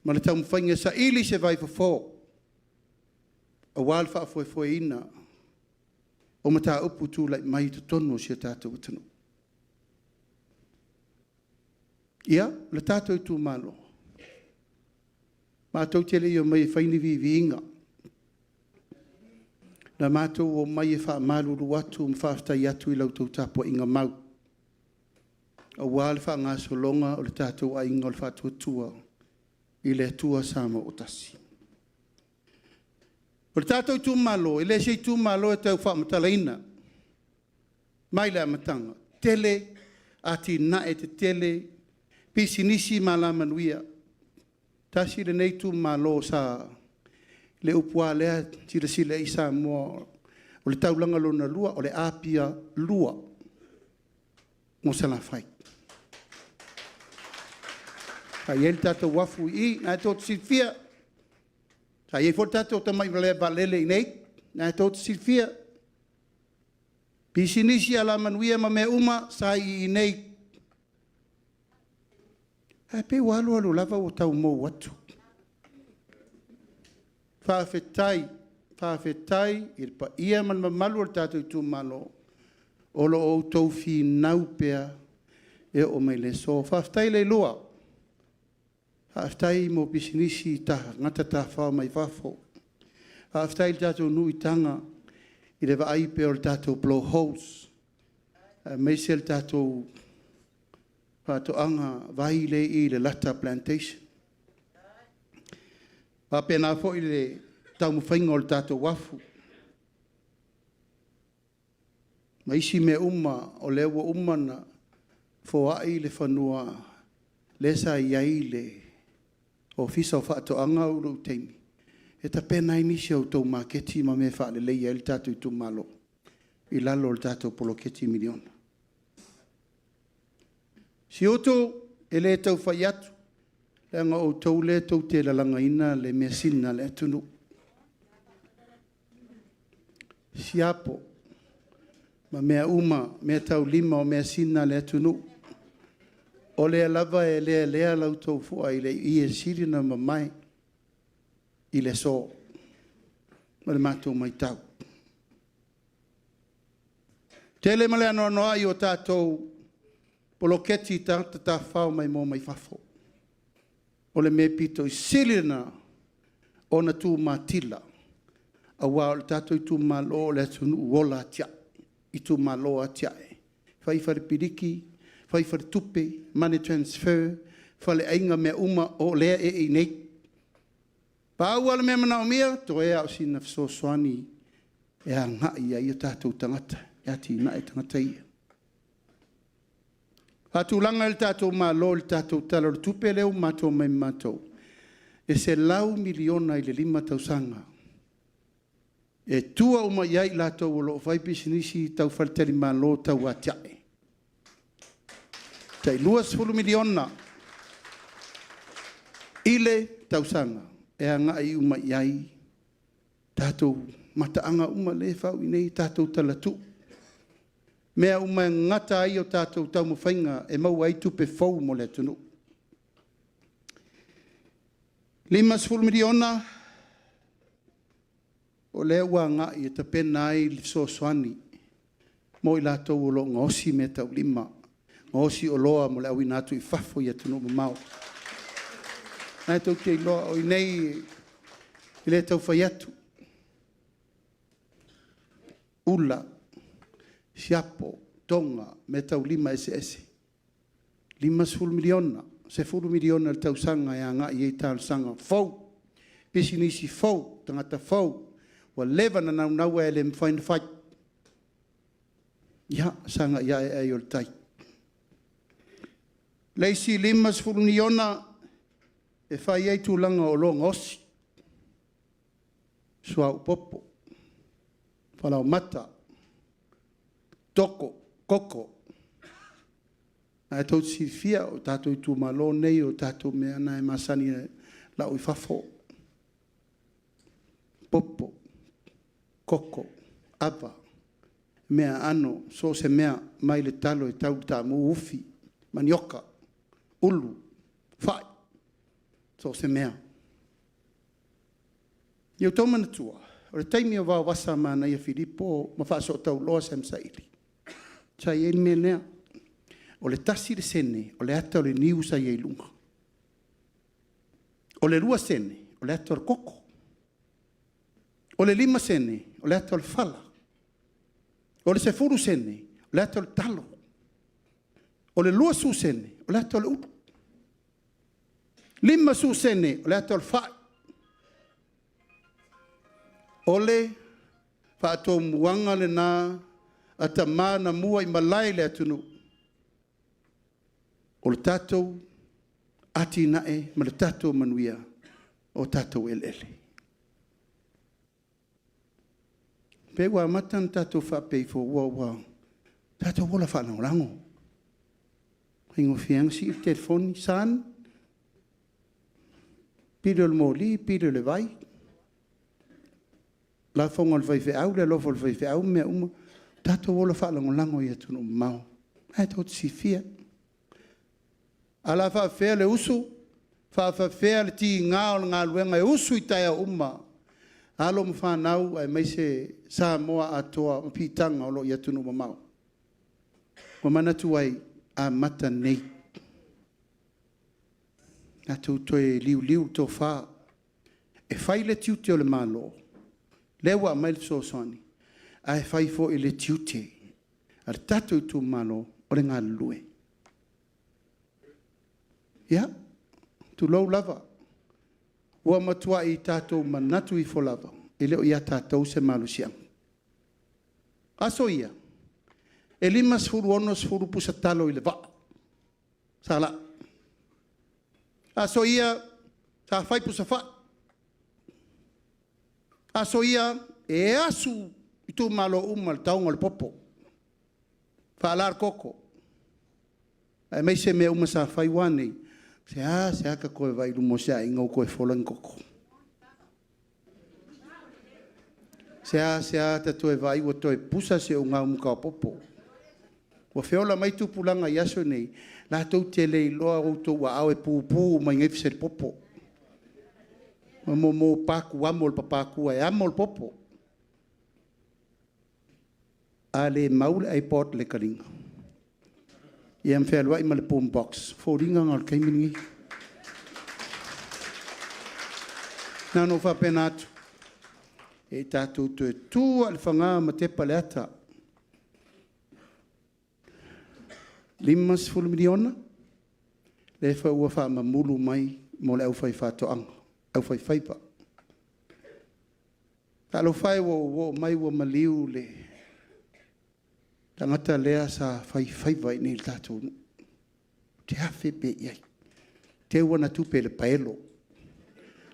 ma le taumafaiga e saili se vaifofo aua le faafoefoeina o mataupu tulai mai i totonu o si o tatou atunuu. Ia, le tatou itumalo, matou te le i omai e fai ni viiviiga, na matou omai e faamalulu atu ma faafetai atu i la outou tapuaiga mau aua le faagasologa o le tatou Aiga o le Faatuatua i le Atua Samoa ua Tasi. O le tatou itumalo, e le o se itumalo e tau faamatalaina mai le amataga, tele atinae tetele, pisinisi ma alamanuia. Tasi lenei itumalo sa… le upu lava lea e silasila i ai Samoa, o le taulaga lona lua, o le Apia 2 mo Salafai. Sa i ai le tatou uafu i i, lena tou te silafia. Sa i ai foi le tatou tamai malaevaalele i inei, lena tou te silafia. Pisinisi, alamanuia ma mea uma, sa i inei. Ae pei ua alu alu lava ua tau mou atu. Faafetai, faafetai i le paia ma le mamalu o le tatou itumalo o lo o outou finau pea e oo mai i le aso. Faafetai Leilua, faafetai mo pisinisi tagata tafafao mai fafo. Faafetai i le tatou nuu i Taga i le vaai pea o le tatou blowholes, aemaise le tatou faatoaga vai lea e i i Lelata Plantation. E faapena foi le taumafaiga o le tatou uafu ma isi mea uma o lea ua uma ona foai le fanua lea sa i ai le Ofisa o Faatoaga i lou taimi, e tapena ai nisi o a outou maketi ma mea e faaleleia ai le tatou itumalo i lalo o le tatou poloketi miliona. Siutu, e le tau fai atu, leaga o outou lea tou te lalagaina le measina a le atunuu. Siapo ma mea uma, meataulima o measina a le atunuu, o lea lava e lealea la outou fua i le ie e sili ona mamae i le aso ma le matou matau. E tele ma le anoanoai o tatou poloketi tagata tafafao maimoa mai fafo. O le mea pito i sili lena ona tumatila, aua o le tatou itumalo o le atunuu ola atiae, itumalo atiae, fai fale piliki, fai faletupe, money transfer, faleaiga, mea uma o lea e i inei. Pau lava le mea manaomia, toe lava o sina fesoasoani e agai i ai o tatou tagata e atiae tagata ia. Faatulaga e le tatou Malo i le tatou Tala o le Tupe lea ua matou omai ma matou, e $100 miliona i le 5 tausaga e tua uma i ai i latou o lo o fai pisinisi tau faletalimalo tau atiae. E tai $20 miliona i le tausaga e agai uma i ai tatou mataaga uma lea e fau i inei tatou talatuu, mea uma e gata ai a tatou taumafaiga e maua ai tupe fou mo le atunuu. E $50 miliona o lea ua agai e tapena ai le fesoasoani mo i latou o lo o gaosi meataulima, gaosi oloa mo le auina atu i fafo i atunuu mamao. O lena tou te iloa, o i inei e le tau fai atu, ula, siapo, toga, meataulima eseese, $50 miliona, $10 miliona i le tausaga e agai i ai talosaga fou, pisinisi fou, tagata fou ua leva ona naunau ae le mafai ona fai. Ia sagai ane ai o le tai. O le isi $50 miliona e fai ai tulaga o oloa gaosi, suauu popo, falaoamata, toko, koko. O lena tou te silafia o tatou itumalo nei o tatou mea na e masani e lau i fafo, popo, koko, ava, meaaano, so o se mea mai le talo e tau i le taamu, ufi, manioka, ulu, fai, so o se mea. Ia outou manatua, o le taimi o Vaovasa Manaia Filipo ma Faasootauloa Sam Saili, sa i ai le mea lea, o le 1 sene o le ata o le niu sa i ai i luga. O le 2 sene o le ata o le koko. O le 5 sene o le ata o le fala. O le 10 sene o le ata o le talo. O le 20 sene o le ata o le ulu. 50 sene o le ata o le fai. O le faatomuaga lena a tama na muaimalae i le atunuu, o le tatou atinae ma le tatou manuia o tatou eleele. E pei ua amata ona tatou faapea ifo ua tatou ola faalagolago, e faigofie lava ona sii le telefoni, son, pili o le moli, pili o le vai, lafoga a le faifeau, le alofa o le faifeau ma mea uma. Tatou ola faalagolago i atunuu mamao. O lena tou te silafia. Ae o le a faafefea le usu, faafefea le tiga o le galuega e usu i taeao uma alo ma fanau aemaise Samoa atoa ma piitaga o lo o i atunuu mamao? Ua manatu ai, amata nei. Tatou toe liuliu le tofa, e fai le tiute o le Malo, lea ua aumai le fesoasoani, ae fai foi le tiute o le tatou itumalo o le galulue. Ia, tulou lava, ua matuai tatou manatu ifo lava, e le o ia tatou se malosiaga. O aso ia, e 50, 60 pusa talo i le vaa sa lau. O aso ia sa fai pusa fai. O aso ia, e asu itumalo uma i le taoga o le popo, faala le koko, aemaise mea uma sa fai. Ua a nei? E seasea ta toe vaai i luma o se aiga o toe fola ni koko. E seasea ta toe vaai ua toe pusa se ogaumata o popo. Ua feola mai tupulaga i aso nei, latou te le iloa o outou aao e pupu uma i inei fisalipopo ma momo amo le papatua e amo le popo. A le mau le iPod i le taliga ia ma fealuai ma le boom box, o foliga na o le taimi lenei. Na ona ou faapena atu, se i tatou toe tu lava i le fana ma tepa le ata. E $50 miliona lea foi ua faamamulu mai mo le aufaifaatoaga, aufaifaiva. Talofa e ua ou oo mai ua maliu le tagata lea sa faifaiva i inei i le tatou nuu, ou te afe pea i ai, teu ana tupe i le paelo,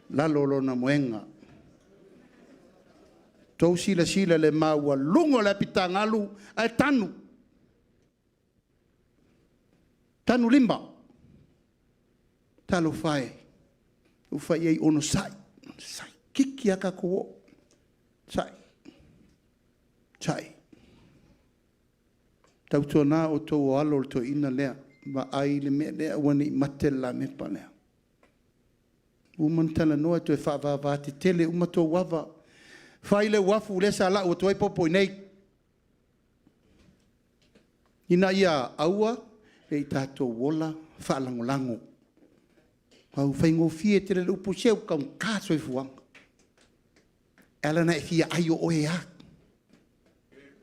lalo o lona moega. Outou silasila i le maualuga o le apitagalu ae tanu, tanulima. Talofa e, na ou fai i ai, onosai, onosai, toeitiiti lava tatou oo, onosai, onosai. Tautuana outou o alo o le toeaina lea, vaai le mea lea, aua ne i mate le lamepa lea. Ua uma ona talanoa, toe faavava tetele uma tou ava, fai le uafu lea sa lau atu ai popo i inei. Ina ia aua ne i tatou ola faalagolago. Aua ua faigofie tele le upu, se ua taugata le soifuaga. E ala ona e fia ai o oe lava.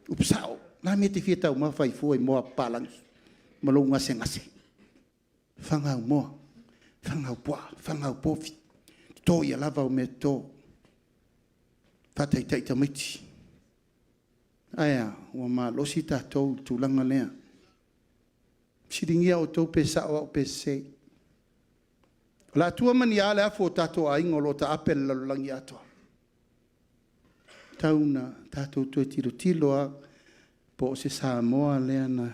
Upu sao, o le a le mea e te fia taumafa ai fua i moa a papalagi ma lou gasegase? Faga au moa, faga au puaa, faga au povi, toto ia lava au meatoto, faataitai tamaiti. Ae a? Ua malosi tatou i le tulaga lea. Fesiligia outou pe sao au pe sese. O le a tua ma ni a le afu o tatou aiga o lo o taape i le lalolagi atoa? E tau ina tatou toe tilotilo lava po o se Samoa lea na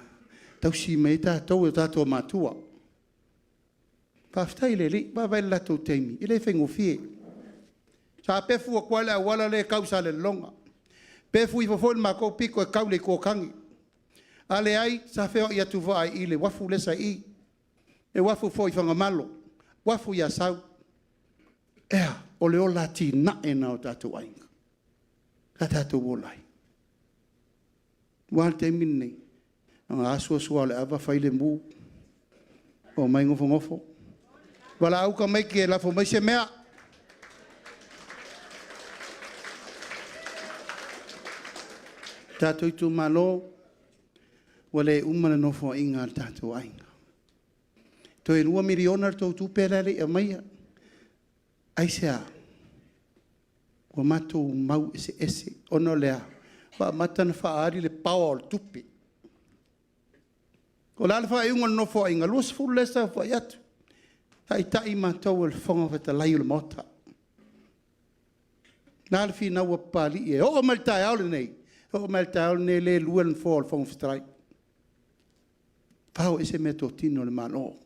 tausi mai ai tatou e o tatou matua. Faafetai i le Alii, vaavaai i le latou taimi, e le faigofie. Sa pefu atu lava le auala lea e tau i Salelologa, pefu ifo foi le matou pito e tau i le Itu o Tane. A leai, sa feoai atu foi i le uafu lea sa i i, le uafu foi i Fagamalo, uafu i Asau. E a? O le ola atinae lena o tatou aiga sa tatou ola ai. Ua a le taimi lenei? Na ona asuasu lava o le ava fai le mu, omai nofonofo, valaau tamaiti e lafo mai se mea. Le tatou itumalo, ua le uma le nofoaiga a le tatou aiga. Toe $2 miliona le tou tupe la e le i aumaia. Aisea? Ua matou mau eseese. Ona o le a? Ua amata ona faaali le power o le tupe. O le a le faaiuga o le Nofoaiga? E 20 lea e saofai atu, taitai matou e le Fofoga Fetalai o le Maota. O le a le finau a Papalii e oo mai i le taeao lenei? E oo mai lava i le taeao lenei o lea e 2 le nofoa o le Fofoga Fetalai, fao ese meatotino a le Malo.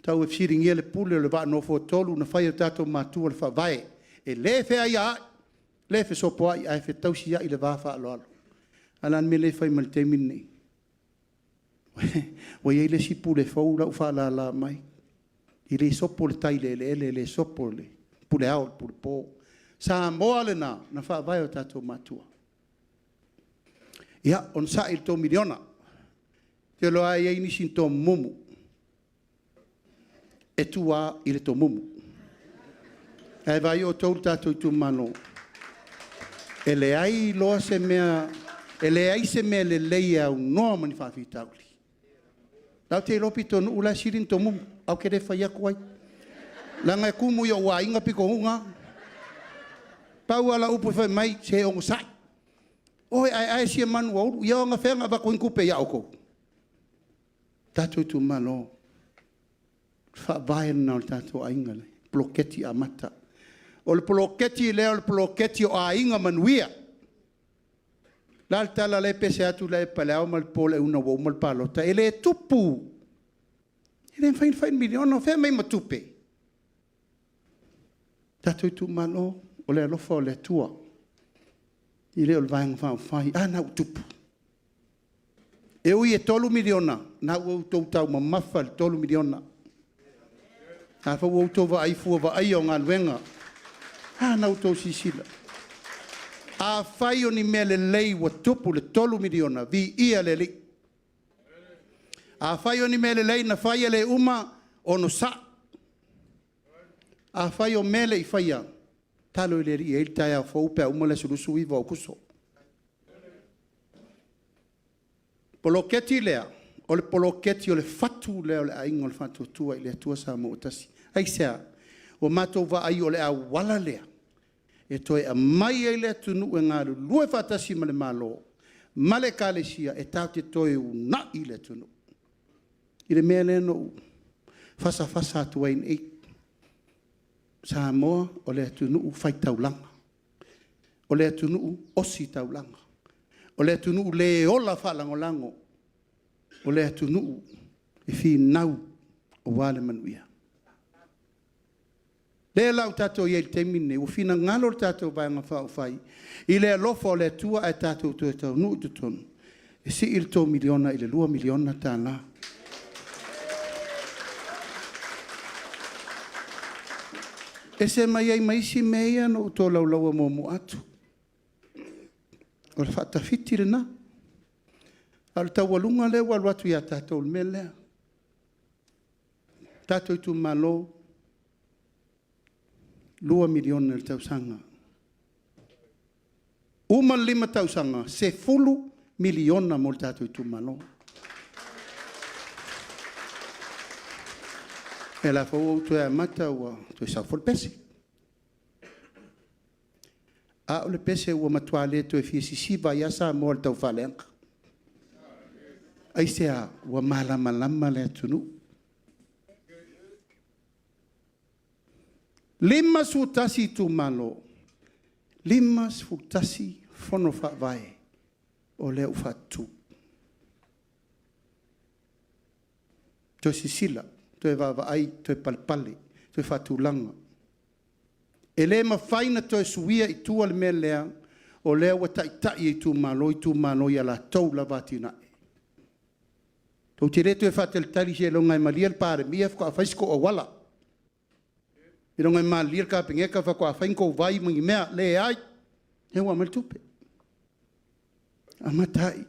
Tau e fesiligia le pule o le vaa nofoatolu na fai e o tatou matua o le Faavae, e le feaiaai, le fesopoai ae fetausiai i le va faaaloalo. A o le a le mea lea e fai mai i le taimi lenei? Ua i ai le isi pule fou la ua faalala mai, e le sopo le tai i le eleele, e le sopo le pule ao i le pule po. O Samoa lena na faavae e o tatou matua. Ia, onosai i le tou miliona. Ou te iloa lava e i ai nisi na tomumu, e tua lava i le tomumu. Ae vaai outou i le tatou itumalo, e leai loa se mea, e leai se mea lelei e aunoa ma ni faafitauli. O la ou te iloa pitonuu la e sili ona tomumu, ae ou te le fai atu ai, leaga e tumu i ou aiga pitonuu na. Pau lava lau upu fai mai, se onosai, o e aeae sia manu ua ulu. Ia o nafea na avatu ai ni tupe ia outou? Tatou itumalo, o le faavae lena o le tatou aiga, le poloketi amata. O le poloketi lea o le poloketi o aiga manuia. O le a le tala lea e pese atu ai le ao ma le po i le auga ua uma le palota? E le tupu, e le mafai ona fai ni miliona, o fea e aumai ma tupe? Tatou itumalo, o le alofa o le Atua, e le o le Vaega Faaupufai. A lena ua tupu. E ui e $3 miliona, o lena ua outou taumamafa i le $3 miliona. O lena foi ua outou vaai i fua vaaia o galuega. A lena ua outou silasila. Afai o ni mea lelei ua tupu i le $3 miliona, viia le Alii. Afai o ni mea lelei na fai e le uma, onosai. Afai o mea e le i faia, tatalo i le Alii e i ai le taeao fou pe a uma le aso 29 o Aokuso. O le poloketi lea, o le poloketi o le fatu lea o le Aiga o le Faatuatua i le Atua Samoa ua Tasi. Aisea? Ua matou vaai o le auala lea e toe aumai ai le atunuu e galulue faatasi ma le Malo ma le Ekalesia e tatou te toe uunai le atunuu. I le mea lea na ou fasafasa atu ai nei, Samoa o le atunuu faitaulaga, o le atunuu ositaulaga, o le atunuu le ola faalagolago, o le atunuu e finau aua le manuia. O lea la ua tatou i ai i le taimi lenei, ua finagalo le tatou Vaega Faaupufai i le alofa o le Atua ae tatou toe taunuu i totonu, e sii le tou miliona i le $2 miliona. E ese mai ai ma isi mea ia na ou tolaulaua muamua atu. O le faatafiti lena. A o le taualuga lea ua alu atu ia tatou i le mea lea. Tatou itumalo, $2 miliona i le tausaga. Uma le 5 tausaga, $10 miliona mo le tatou itumalo. Ia o la foi ua ou toe amata ua toe sau foi le pese. A o le pese ua matua le toe fia sisiva ai lava Samoa i le taufaaleaga. Aisea? Ua malamalama le atunuu. E 51 itumalo, 51 fono faavae o lea ua faatutu. Toe silasila, toe vaavaai, toe palepale, toe faatulaga. E le mafai ona toe suia i tua le mea lea, o lea ua taitai e itumalo itumalo i a latou lava atinae. Tou te le toe faatalitali seiloga e malie le Palemia faatoa fai se tou auala, seiloga e malilie le Kapeneta faatoa fai ni tou vai ma ni mea. Leai, o lea ua aumai le tupe, amata ai.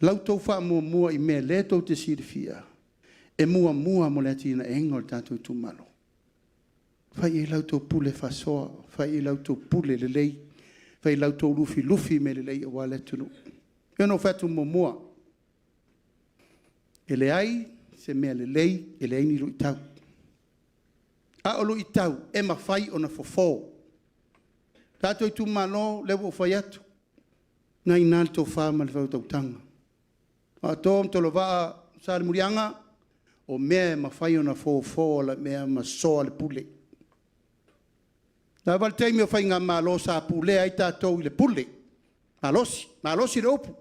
La outou faamuamua i mea o lea tou te silafia e muamua mo le atinaeina o le tatou itumalo. Fai i ai la outou pule faasoa, fai i ai la outou pule lelei, fai i ai la outou lufilufi mea lelei aua le atunuu. E pei ona ou fai atu muamua, e leai se mea lelei e leai ni luitau. A o luitau e mafai ona fofo. Tatou itumalo, lea ua ou fai atu, o lena e i ina le tofa ma le faautautaga. O Ato ma Tolovaa, Salemuliaga, o mea e mafai ona fofo alamea ma soa le pule. O le a le taimi o faigamalo sa pulea ai tatou i le pule, malosi, malosi le upu.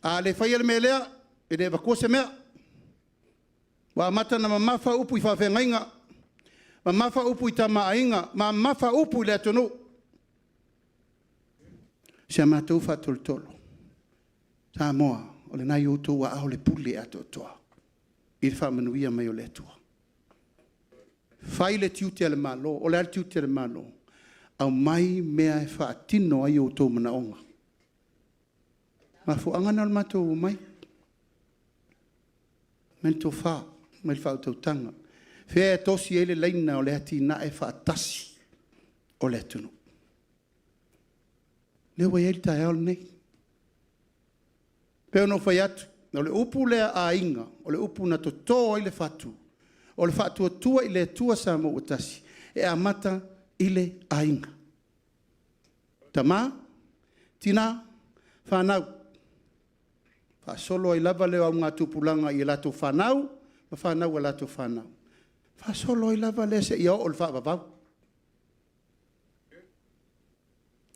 A le faia le mea lea, e le avatua se mea. Ua amata ona mamafa upu i faafeagaiga, mamafa upu i Tama a Aiga, mamafa upu i le atunuu. Si a matou faatolotolo, Samoa, o lena e i outou aao le pule atoatoa i le faamanuia mai o le Atua. Fai le tiute o le Malo. O le a le tiute o le Malo? Aumai mea e faatino ai outou manaoga. O le mafuaaga lena o le matou omai, aumai le tofa, aumai le faautautaga. O fea e tosi ai le laina o le atinae faatasi o le atunuu? Lea ua i ai le taeao lenei. E pei ona ou fai atu, o le upu lea aiga, o le upu na toto ai le fatu, o le Faatuatua i le Atua Samoa ua Tasi, e amata i le aiga. Tama, tina, fanau. Faasolo ai lava le augatupulaga i a latou fanau ma fanau a latou fanau, faasolo ai lava lea seia oo i le faavavau.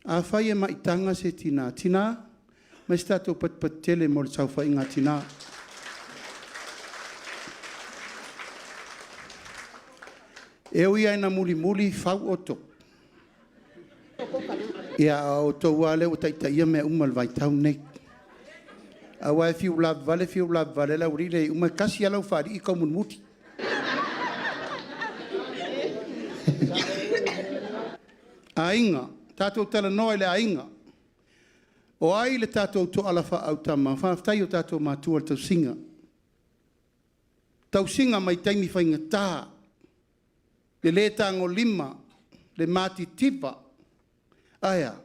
Afai e maitaga se tina, tina, aumai se tatou patupatu tele mo le saofaiga a tina. E ui lava ina mulimuli fau outou, a o outou lava lea ua taitaia mea uma i le vaitau lenei. Aua e fiu lavevale fiu lavevale le aualii ia e uma, e tasi lava lau faalii e taumulimuli. Aiga, tatou talanoa i le aiga. O ai le tatou toala faaautama? Faafetai i o tatou matua i le tausiga, tausiga mai taimi faigata, le le tagolima, le matitiva. Ae a?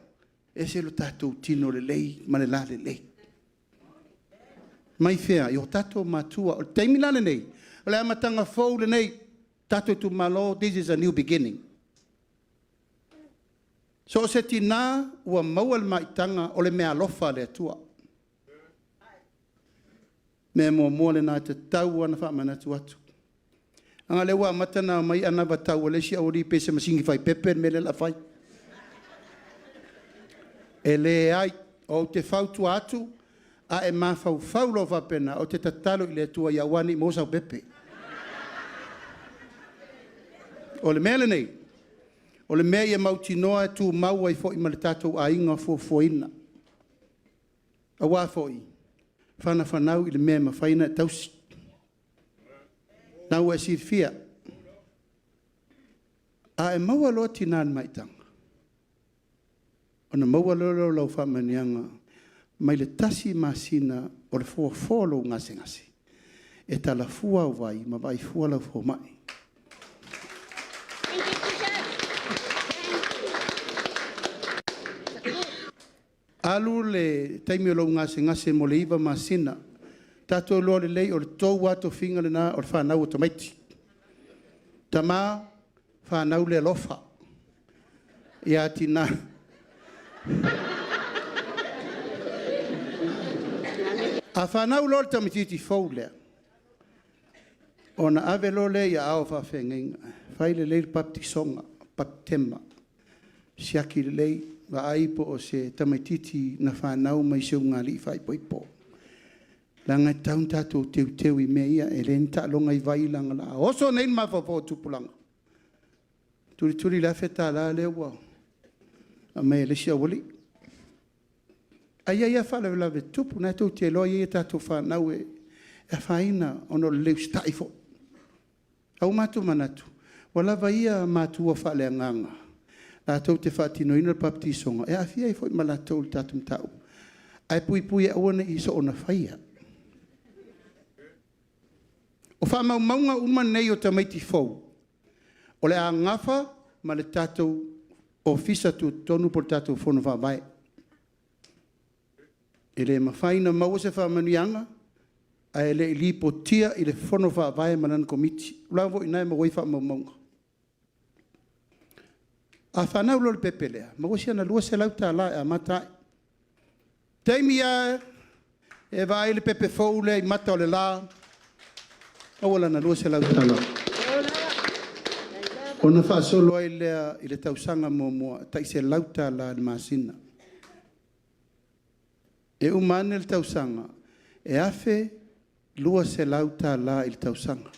E ese lo tatou tino lelei ma le lalelei. Mai fea? I o tatou matua. O le taimi la lenei, o le amataga fou lenei. Tatou itumalo, this is a new beginning. So o se tina ua maua le maitaga o le meaalofa a le Atua. O le mea muamua lena e tatau lava ona faamanatu atu. Leaga o lea ua amata ona aumai anavatau a le isi aualii pei se masini fai pepe le mea lea o le a fai. E leai, ou te fautua atu, a e mafaufau loa faapena, ou te tatalo i le Atua ia aua ne i maua sau pepe. O le mea lenei, o le mea ia mautinoa e tumau ai foi ma le tatou aiga fuafuaina. Aua foi e fanafanau i le mea e mafai ona e tausi. O lena ua e silafia, a e maua loa tina i le maitaga, ona maua loa lea o lau faamanuiaga. mai le 1 masina o le foafoa o lou gasegase, e talafua au vai ma vaai fua lau fomai. Alu le taimi o lou gasegase mo le 9 masina, tatou iloa lelei o le tou lava tofiga lena o le fanau o tamaiti. Tama, fanau le alofa ia tina. A fanau loa le tamaitiiti fou lea, ona ave loa lea i aao o faafeagaiga, fai lelei le patetisoga, patitema, siaki lelei, vaai po o se tamaitiiti na fanau mai se ulugalii faaipoipo. Leaga e tatau ona tatou teuteu i mea ia, e le o ni taaloga i vai leaga o le a oso nei le mafaufau o tupulaga, tulituli le $1,000 lea ua aumai e le isi aualii. Ae i ai lava faalavelave e tutupu, o lena tou te iloa e i ai a tatou fanau e afaina ona o le le usitai foi. Ae ua matou manatu, ua lava ia matua faaleagaga latou te faatinoina le papatisoga e aafia ai foi ma latou i le tatou mataupu, ae puipui e aua ne i soona faia. O faamaumauga uma nei o tamaiti fou, o le a nafa ma le tatou Ofisa Tutotonu po o le tatou Fono Faavae. E le mafai ona maua se faamanuiaga ae le i lipotia i le Fono Faavae ma lana Komiti. O la foi o i ina e maua ai faamaumauga. A fanau loa le pepe lea, maua si ana $200 e amata ai. O le taimi lava e vaai ai le pepe fou lea i mata o le la, maua lana $200. Ona faasolo ai lea i le tausaga muamua, e tai $100 i le masina. E uma ane le tausaga, e $1,200 i le tausaga.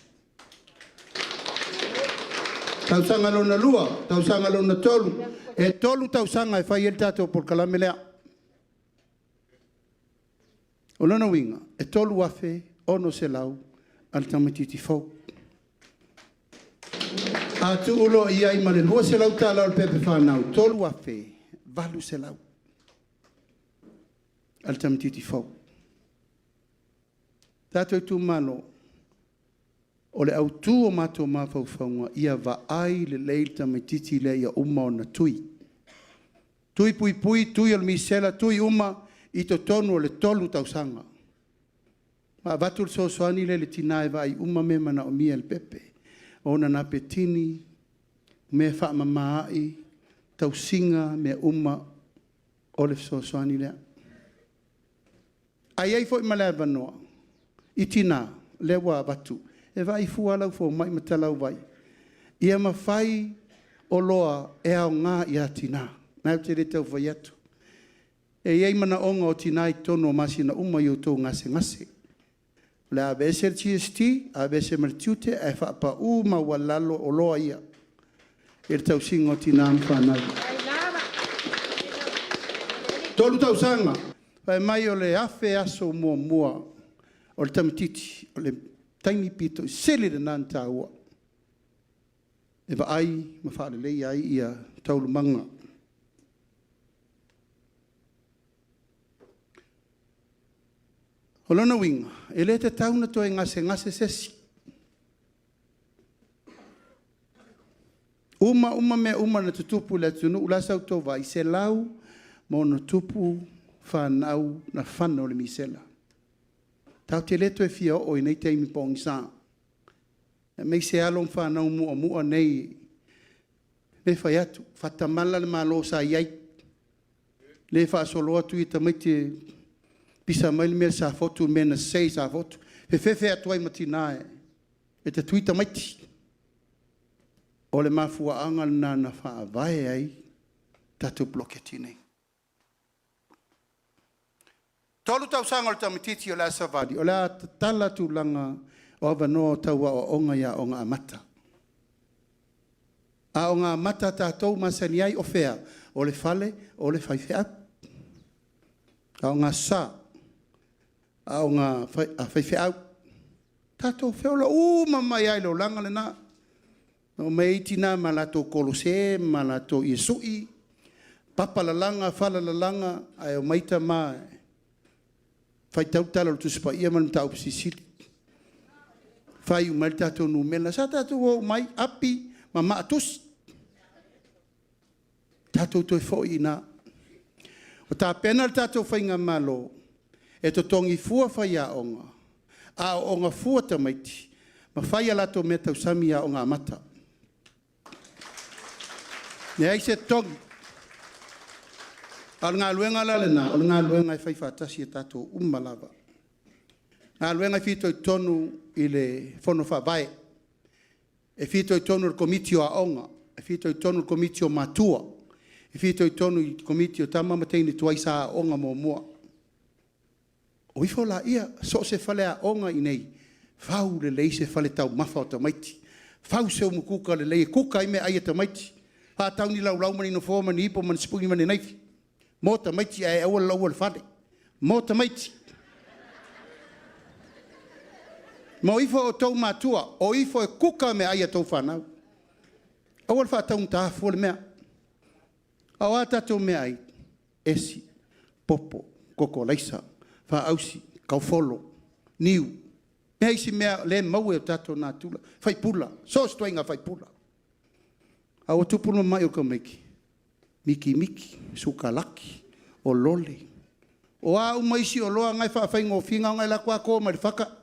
Tausaga lona lua, tausaga lona tolu, e 3 tausaga e fai ai le tatou polokalame lea. O lona uiga, e $3,600 a le tamaitiiti fou. A tuu loa i ai ma le $200 o le pepe fanau, e $3,800 a le tamaitiiti fou. Tatou itumalo, o le autu o matou mafaufauga, ia vaai lelei le tamaitiiti lea ia uma ona tui. Tui puipui, tui o le misela, tui uma i totonu o le 3 tausaga. Ma avatu le fesoasoani lea i le tina e vaai uma mea e manaomia e le pepe, o ona napetini, mea e faamama ai, tausiga, mea uma, o le fesoasoani lea. Ae i ai foi ma le avanoa i tina, lea ua avatu, e vaai fua lava lau fomai ma tala au vai, ia ma fai oloa e aoga ia tina. O lena ou te le tau fai atu. E i ai manaoga o tina i totonu o masina uma i o outou gasegase. O le a aveese le GST, aveese ma le tiute ae faapau maualalo oloa ia i le tausiga o tina ma fanau. 3 tausaga, fai mai o le 1,000 aso muamua o le tamaitiiti, o le taimi aupito sili lena ona taua e vaai ma faaleleia ai taualumaga. O lona uiga, e le tatau ona toe gasegase se isi. Uma uma mea uma na tutupu i le atunuu, o le a sa outou vaai? 100+ fanau na fano i le misela. Tatou te le toe fia oo i nei taimi pogisa, aemaise alo ma fanau muamua nei. E le fai atu, faatamala le Malo sa i ai, le faasoloa tui o tamaiti e pisa mai le mea i le Safotu, le mea na sese i Safotu, fefefe atu ai ma tina e tatui tamaiti. O le mafuaaga lena na faavae ai tatou poloketi nei. 3 tausaga o le tamaitiiti o le a savali, o le a tatala tulaga o avanoa tau aoaoga i Aoga Amata. Aoga Amata a tatou masani ai, o fea? O le fale o le faifeau, Aoga Aso Sa, aoga a faifeau. Tatou feola uma mai lava i le olaga lena, na omai ai tina ma latou kolose ma latou ie sui, papa lalaga, fala lalaga, ae omai tama e Faitau le Tala o le Tusi Paia ma le Mataupu Silisili. Fai uma ai le tatou numera. Sa tatou o uma ai, api ma maa tusi. Tatou toe foi i ina. Ua tapena le tatou faigamalo e totogi fua faiaoga, aooga fua tamaiti ma fai a latou meatausami i Aoga Amata. Leai se totogi. A o le galuega la lena, o le galuega e faifaatasi e tatou uma lava. O le galuega e fitoitonu i le Fono Faavae, e fitoitonu i le Komiti o Aoga, e fitoitonu i le Komiti o Matua, e fitoitonu i le Komiti o Tama ma Teine tuai sa aooga muamua. O ifo laia, so o se faleaoga i inei, fau lelei se fale taumafa o tamaiti, fau se umukuka lelei e kuka ai meaai a tamaiti, faatau ni laulau ma ni nofoa ma ni ipo ma ni sipuni ma ni naifi mo tamaiti ae aua le lauina le fale, mo tamaiti. Ma o ifo e outou matua, o ifo e kuka meaai a outou fanau. Aua le faataugata fua le mea. A o a tatou meaai? Esi, popo, koko alaisa, faaausi, kaufolo, niu, isi mea o lea e maua i o tatou natura, faipula, so o se ituaiga faipula. A ua tupu le mamai o tamaiti, mikimiki, sukalaki, o lole, o a uma isi oloa na e faafaigofie, na ona e alu atu lava to mai le fata,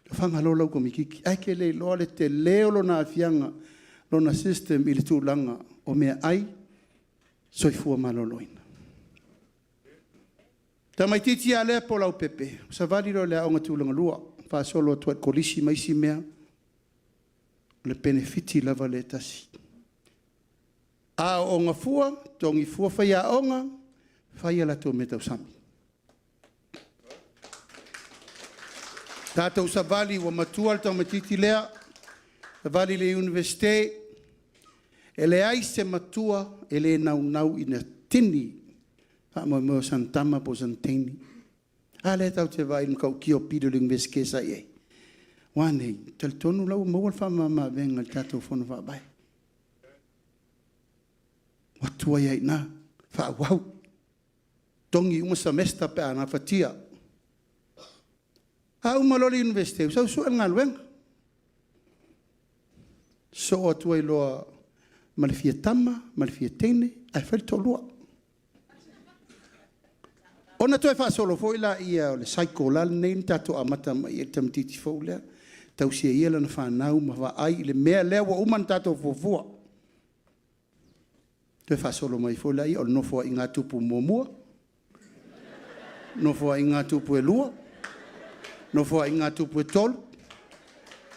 fafaga loa lau tamaitiiti. Ae te le iloa le tele o lona aafiaga lona system i le tulaga o meaai, soifua maloloina. Le tamaitiiti lava lea po o Leaupepe, na savali loa i le aoga tulagalua faasolo atu ai i le Kolisi ma isi mea, o le penefiti lava lea e tasi. Aooga fua, totogi fua faiaoga, fai a latou meatausami. Tatou savali ua matua le tamaitiiti lea, savali i le Iunivesite, e leai se matua e le naunau ina tini le faamoemoe o sana tama po o sana teine. A lea tatou te vaai i le matautia o pili o le Iunivesite sa i ai? Ua a nei? E talitonu o la e ua maua le faamamaavega i le tatou Fono Faavae. O atu ai lava i ina, faaauau, totogi uma semester pe a gafatia. A uma loa le Iunivesite, ua sau e sue le galuega. Sosoo atu ai loa ma le fia tama ma le fia teine ae fai le toalua. Ona toe faasolo foi lea o le cycle la lenei na tatou amata mai ai i le tamaitiiti fou lea, tausi e ia lana fanau ma vaai i le mea lea ua uma ona tatou fuafua. Toe faasolo mai foi lea o le nofoaiga a tupu muamua, nofoaiga a tupu e lua, nofoaiga a tupu e tolu,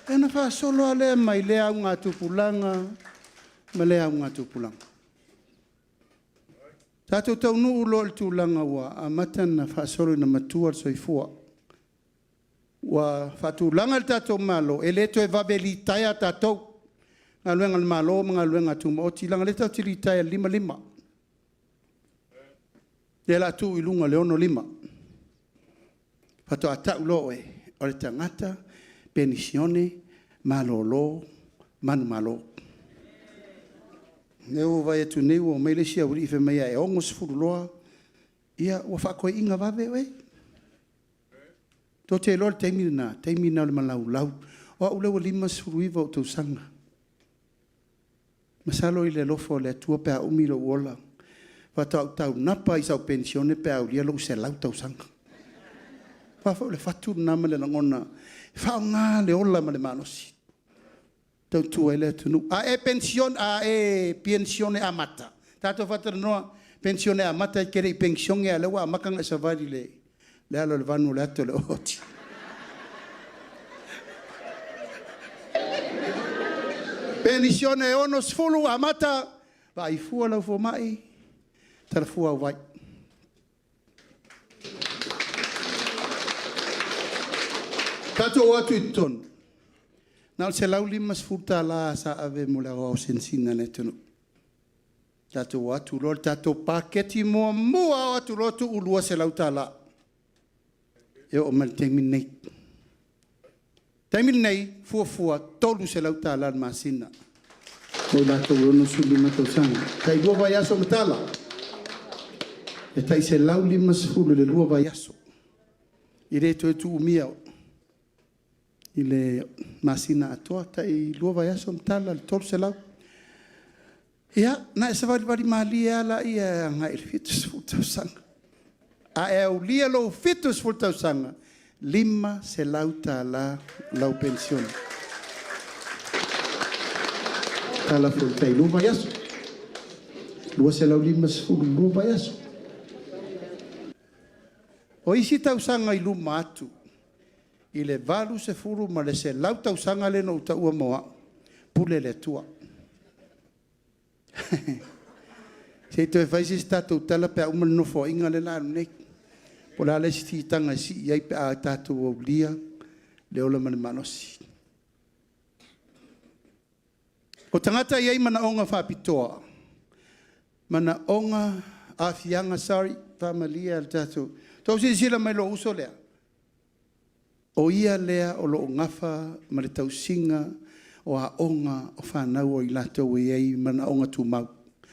ia ona faasolo lava lea mai lea augatupulaga ma lea augatupulaga. Tatou taunuu loa i le tulaga ua amata ona faasolo ina matua le soifua, ua faatulaga le tatou Malo, e le toe vave litaea tatou, galuega a le Malo ma galuega tumaoti, leaga o lea tatou te litaea i le 55, lea o le a tuu i luga i le 65. Faatoa tau loa o oe o le tagata penisione malolo manumalo. O lea ua ou vaai atu nei ua omai le isi aualii fai mai a e 60 loa ua faatoeaina vave oe. Tou te iloa le taimi lena, o le taimi lena o le malaulau. O au lea ua 59 ou tausaga, masalo i le alofa o le Atua pe a umi lou ola, faatoa ou taunapa lava i sau penisione pe a aulia lou 100 tausaga. Aua foi o le fatu lena ma le lagona e faaaoga le ola ma le malosi e tautua ai le atunuu. A e penisione amata, tatou faatalanoa, penisione amata e te le i penisione a o lea ua amata ona e savali i le ala o le vanu o le ata o le oti. Penisione e 60 amata, vaai fua lau fomai, tala fua au vai. Tatou o atu i totonu, na o le $150 sa ave mo le aoao sinosino a le atunuu. Tatou o atu loa o le tatou paketi muamua lava o atu loa tuu le $200 e oo mai i le taimi lenei. O le taimi lenei, fuafua e $300 i le masina mo i latou e 65 tausaga. E tai lua vaiaso ma tala, e tai $150 i le lua vaiaso. E le toe tuumia i le masina atoa, tai 2 vaiaso ma tala i le $300. Ia, ona e savalivali malie lava lea e agai i le 70 tausaga. A e aulia lou 70 tausaga, e $500 lau penisione. Tala foi tai 2 vaiaso, $250 i le 2 vaiaso. O isi tausaga i luma atu i le 80 ma le 100 tausaga lea na ou taua mo au, pule le Atua. Se i toe fai se isi tatou tala pe a uma le Nofoaiga lea o le a alu nei, po o le a le isi siitaga e sii ai pe a tatou aulia le ola ma le malosi. O tagata e i ai manaoga faapitoa, manaoga, aafiaga sorry, faamalie i le tatou… Ua outou silasila mai i lou uso lea? O ia lea o lo o nafa ma le tausiga o aoga o fanau o i latou e i ai manaoga tumau,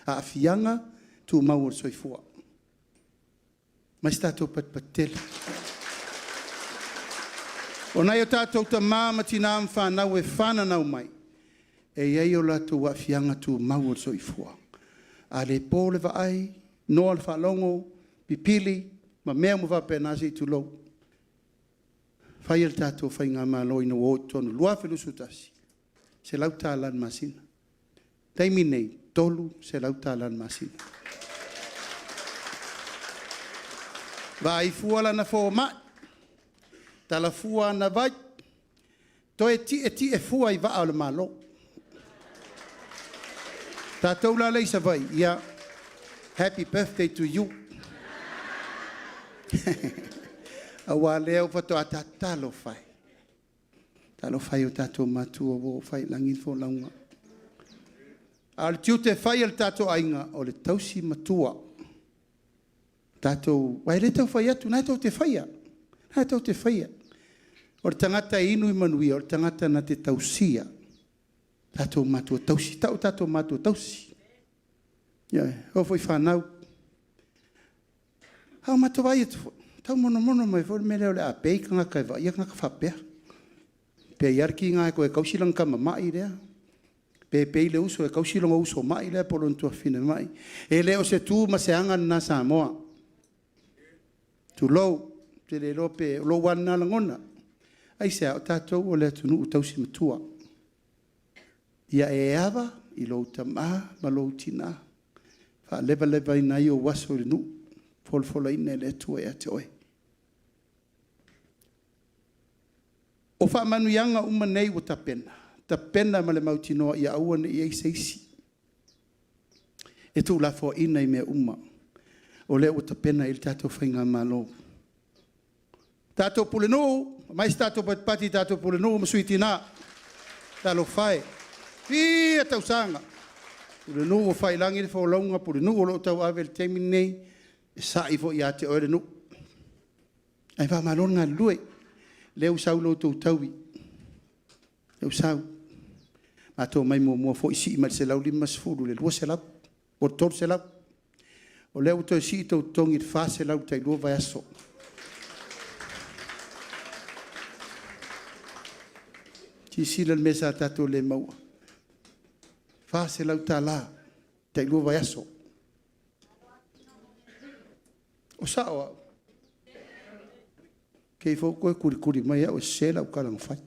aafiaga tumau o le soifua. Aumai se tatou patupatu tele. O nai o tatou tama ma tina ma fanau e fananau mai, e i ai o latou aafiaga tumau o le soifua. A le po le vaai, noa le faalogo, pipili ma mea uma faapena se i tulou. Fai a le tatou faigamalo ina ua o i totonu i le 2021, e $100 i le masina. O le taimi lenei, e $300 i le masina. Vaai fua lana fomai, tala fua ana vai, toe tietie fua i vaa o le Malo. O tatou la lea i Savaii, ia, happy birthday to you, aua o lea faatoa tatou… Talofa e, talofa e i o tatou matua ua oo i lagi le folauga. A o le tiute fai o le tatou aiga, o le tausi matua. Tatou… aua e le tau fai atu, o lena tou te faia, o lena tou te faia. O le tagata e inu i manuia, o le tagata na te tausia tatou matua tausi, e tau o tatou matua tausi. Ioe. E oo foi i fanau. A ua matou vaai atu foi, e tau monomono mai foi le mea lea o le a pay tagata e vaaia tagata faapea. Pe i ai lava le tiga e toe tausi lana tama mai lea, pe pay le uso e tausi lona uso mai lea po o lona tuafafine mai. E le o se tu ma se aga lena a Samoa, tulou. Ou te le iloa pe… o lou lava lena lagona. Aisea? O tatou o le atunuu tausi matua. Ia e ava i lou tama ma lou tina, faalevalevaina ai ou aso i le nuu, folafolaina e le Atua ia te oe. O faamanuiaga uma nei ua tapena, tapena ma le mautinoa ia aua ne i i ai se isi e tuulafoaiina i mea uma, o lea ua tapena i ai le tatou faigamalo. Tatou pulenuu, aumai se tatou patipati i tatou pulenuu ma sui tina. Talofa e, fia tausaga, pulenuu ua faiilagi le folauga, pulenuu o lo o tauave i le taimi lenei, e sai foi ia te oe le nuu. Ae faamalo le galulue, o lea ua sau la outou taui, lea ua sau. Matou omai muamua foi sii mai le $150 i le $200 po o le $300. O lea ua toe sii outou totogi i le $400 i le tai 2 vaiaso. Silasila i le mea sa tatou le maua, $400 tai 2 vaiaso. O sao au? Te i foi ua toe tulituli mai au e sese lau tala na fai.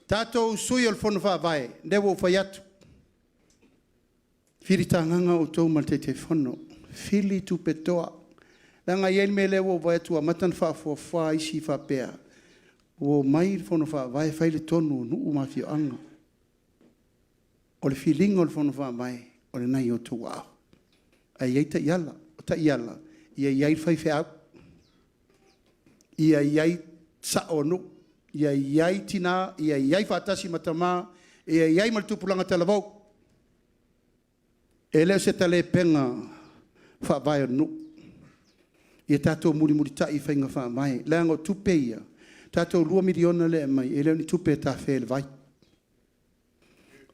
Tatou sui o le Fono Faavae, lea ua ou fai atu, filitagaga outou ma le Taitaifono, fili tupetoa. Leaga e i ai le mea lea ua ou vaai atu ua amata ona faafuafua isi faapea, ua omai le Fono Faavae fai le tonu a nuu ma afioaga. O le filiga o le Fono Faavae, o lena e i outou aao. Ae i ai taiala, o taiala, ia i ai faifeau, ia i ai sao o nuu, ia i ai tina, ia i ai faatasi ma tama, ia i ai ma le tupulaga talavou. E le o se talepega faavae o le nuu. Ia tatou mulimulitai i faiga faavae, leaga o tupe ia, le tatou $2 miliona lea e aumai, e le o ni tupe e tafea i le vai.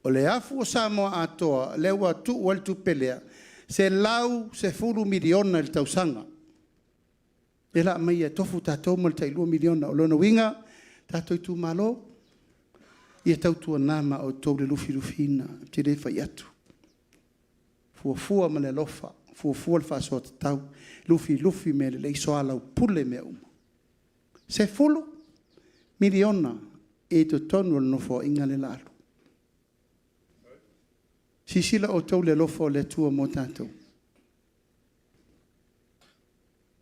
O le afu o Samoa atoa lea ua tuu ai le tupe lea, e $110 miliona i le tausaga. Lea o le a aumai e tofu tatou ma le tai $2 miliona. O lona uiga, tatou itumalo, ia tautuana ma outou le lufilufiina, ou te le fai atu. Fuafua ma le alofa, fuafua le faasoa tatau, lufilufi mea lelei, soalaupule mea uma. $10 miliona i totonu o le Nofoaiga lea o le a alu. Silasila outou i le alofa o le Atua mo tatou.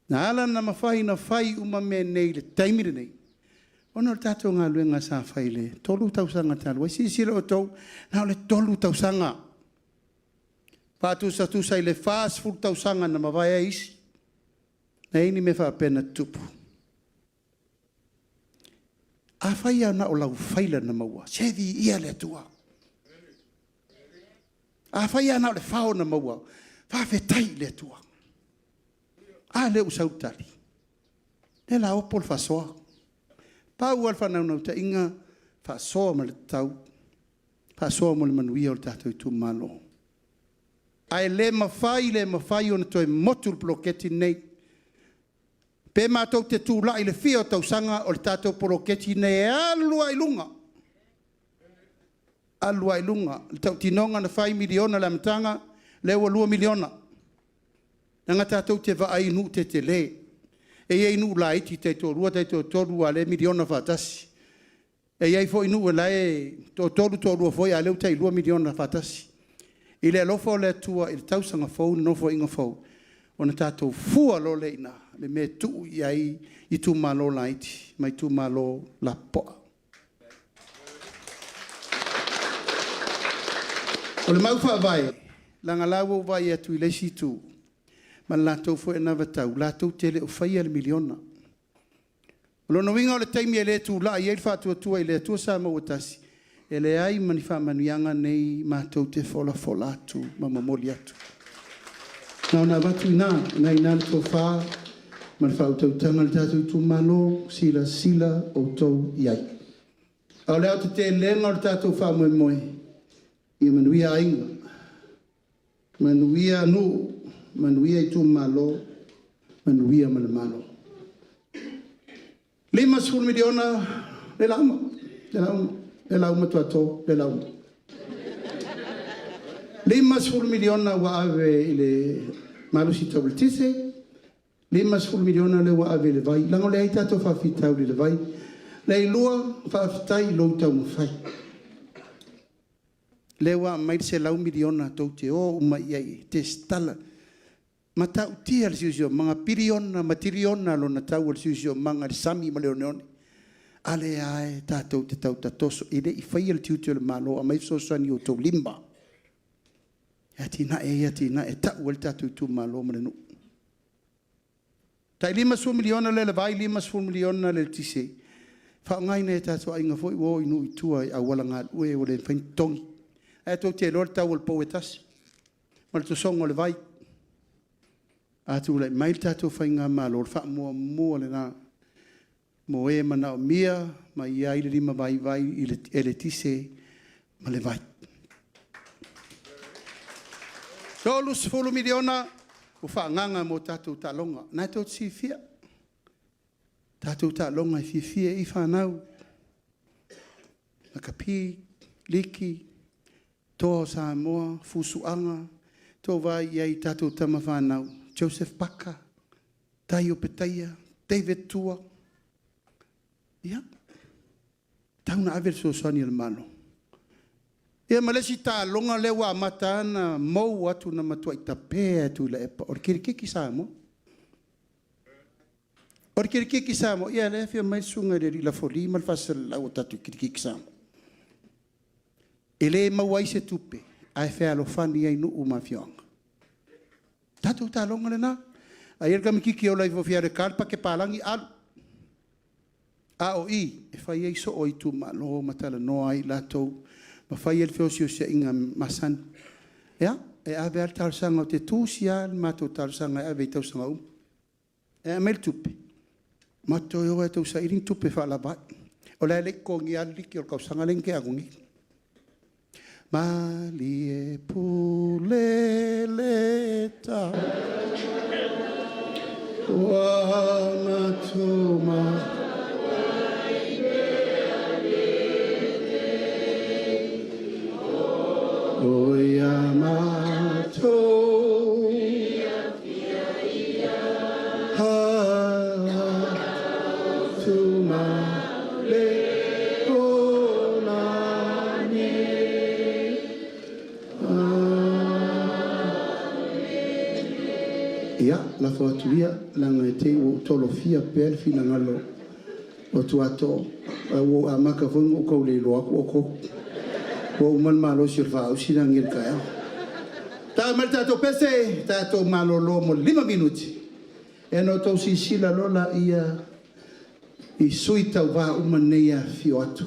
Na ala ona mafai ona fai uma mea nei i le taimi lenei, ona o le tatou galuega sa fai i le 3 tausaga talu ai. Silasila outou, na o le 3 tausaga, faatusatusa i le 40 tausaga na mavae ai isi. E leai ni mea faapea na tutupu. Afai lava na o lau faila na maua, se viia le Atua. Afai lava na o le fao na maua, faafetai i le Atua. A lea ua sau le tali? O lea o le a opo le faasoa. Pau lava le faanaunautaiga, faasoa ma le tatau, faasoa mo le manuia o le tatou itumalo. Ae le mafai, le mafai ona toe motu le poloketi lenei. Pe matou te tulai i le fia o tausaga, o le tatou poloketi lenei e alu lava i luga, alu lava i luga. O le tautinoga na fai e $1miliona i le amataga, lea ua $2 miliona. Leaga tatou te vaai i nuu tetele. E i ai nuu laiti taitoalua taitoatolu a o lea e miliona faatasi. E i ai foi nuu o la e toatolu, toalua foi a o lea ua tai $2 miliona faatasi. I le alofa o le Atua i le tausaga fou ma le Nofoaiga fou, ona tatou fua loa lea i ina i le mea e tuu i ai itumalo laiti ma itumalo lapopoa. O le mau faavae, leaga o la e ua ou vaai atu i le isi itu ma le latou foi anavatau latou te le o faia le miliona. O lona uiga o le taimi e le tulai ai le Faatuatua i le Atua Samoa ua Tasi, e leai ma ni faamanuiaga nei matou te folafola atu ma momoli atu. Na ona avatu i ina, o lena e i ina le tofa ma le faautautaga a le tatou itumalo, silasila outou i ai. A o le aotetelega o le tatou faamoemoe, ia manuia aiga, manuia nuu, manuia itumalo, manuia ma le Malo. $50 miliona lea o le a uma, lea o le a uma, lea o le a uma Toatoo, lea o le a uma. $50 miliona ua ave i le malosi tau eletise, $50 miliona lea ua ave i le vai, leaga e leai ni tatou faafitauli i le vai. Leilua, faafetai i lou taumafai. Lea ua aumai le $100 miliona tou te o uma i ai e resitala. E matautia le siosiomaga, piliona ma tiliona lona tau o le siosiomaga i le sami ma le oneone. A lea lava tatou te tau tatoso, e le i faia le tiute o le Malo, aumai fesoasoani i o outou lima e atinae ai atinae e tau ai le tatou itumalo ma le nuu. Tai $50 miliona lea i le vai, $50 miliona le eletise, faaaoga i nai o tatou aiga foi ua o i nuu i tua i auala galue ua le mafai ona totogi. O lena tou te iloa le tau o le pou e tasi ma le tosoga o le vai. A tulai mai le tatou faigamalo, o le faamuamua lena mo e manaomia ma i ai le limavaivai i le eletise ma le vai. $30 miliona ua faaagaaga mo tatou taaloga. O lena tou te silafia, tatou taaloga e fiafia i ai fanau, lakapi, liki, Toa o Samoa, Fusuaga, tou vaai i ai i tatou tama fanau, Joseph Paka, Tai Opetaia, David Tua. Ia, e tatau ona ave le fesoasoani a le Malo. Ia ma le isi taaloga lea ua amata lava ona mou atu na matuai tape lava e Tuilaepa, o le kirikiti Samoa. O le kirikiti Samoa, ia o lea e afio mai le susuga i le alii Lafoli ma le faasalelau o le tatou kirikiti Samoa. E le maua ai se tupe ae fealofani ai nuu ma afioaga. O le tatou taaloga lena. A i ai le tamaitiiti e ola ifo e fia alu e ta le pake palagi, alu. A o i e fai ai soo o itumalo ma talanoa ai latou ma fai ai le feosiosiaiga masani. Ia, e ave lava le talosaga, ou te tusi lava le matou talosaga e ave i tausaga uma. Ae aumai le tupe, matou te o e tausaili ni tupe e faalava ai. O la e le i totogia lava le liki o le tausaga lea na tea atu nei. Malie pule le tau ua O ia matou atu ma le olani. Ia, lafo atu ia, leaga e te i ua ou tolofia pea le finagalo o Tuato, ae ua ou amata foi ona ou tau le iloa atu outou. Ua uma le malosi o le faaausi lagi i le taeao. Tau mai le tatou pese, tatou malolo mo le 5 minute, ona outou silasila loa lea i sui tauva uma nei e afifio atu.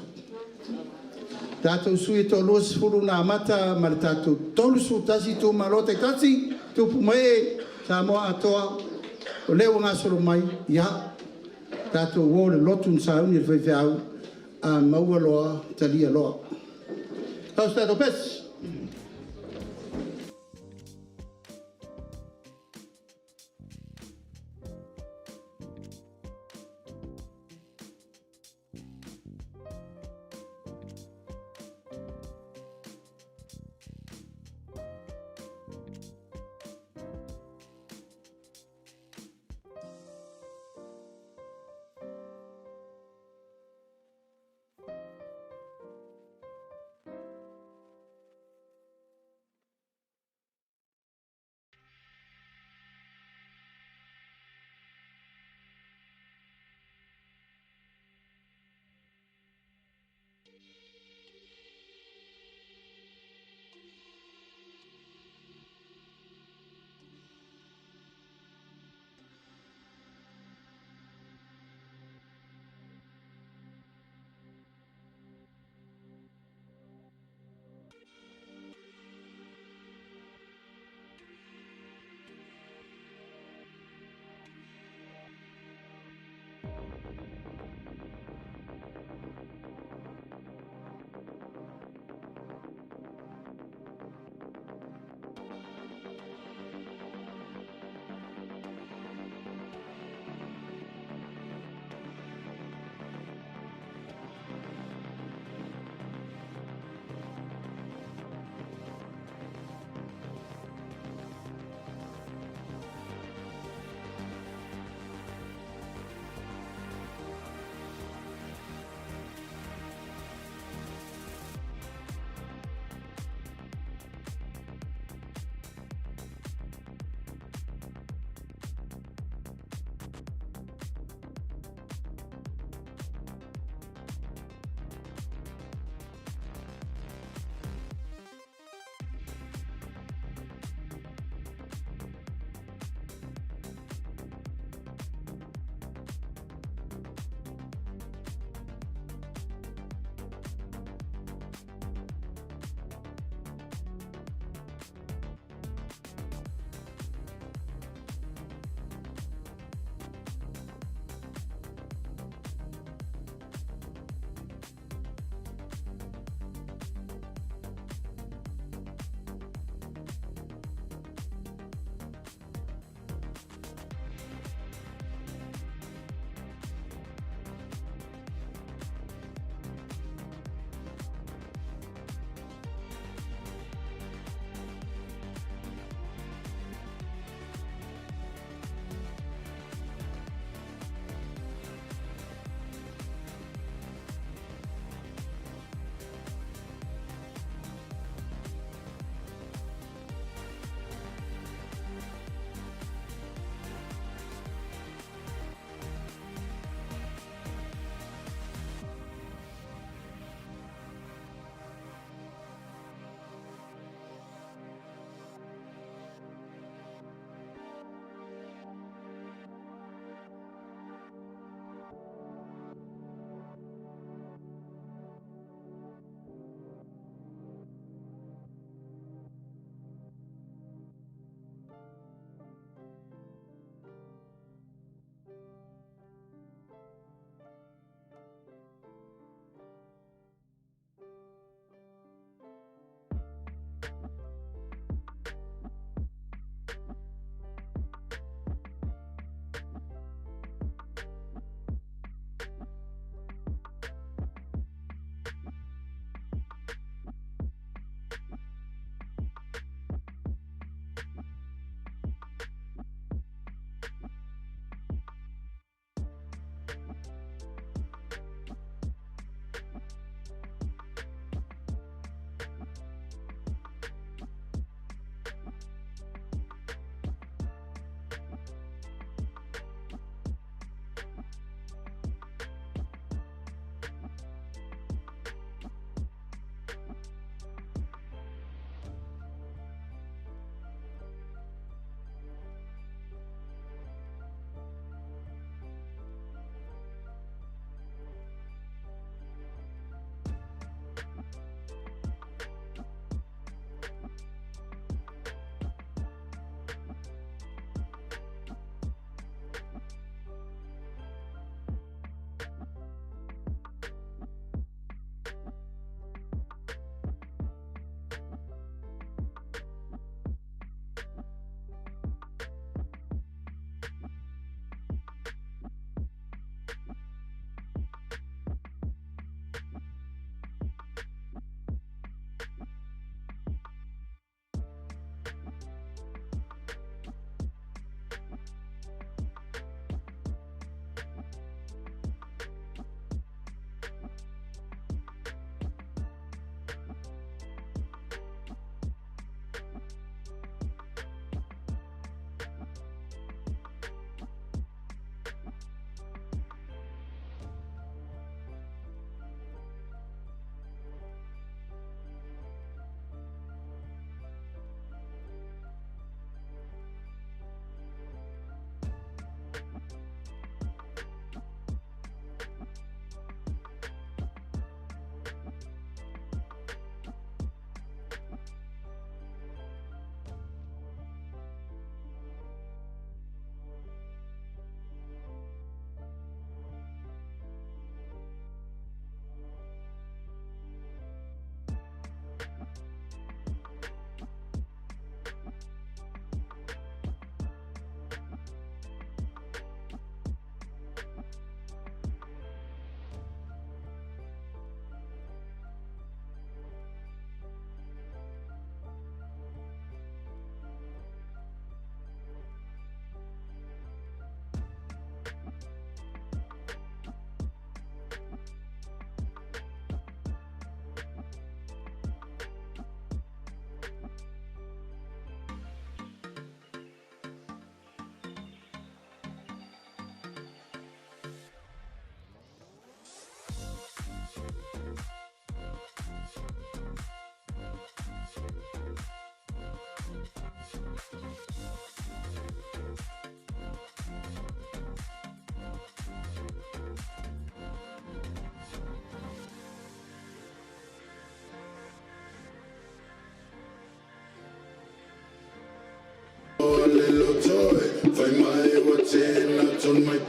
Tatou sui e toa-20 na amata ma le tatou 31 itumalo taitasi, tupu ma ee Samoa atoa, o lea ua gasolo mai, ia, tatou o i le lotu na sauni e le faifeau, a maua loa, talia loa. Tau se tatou pese.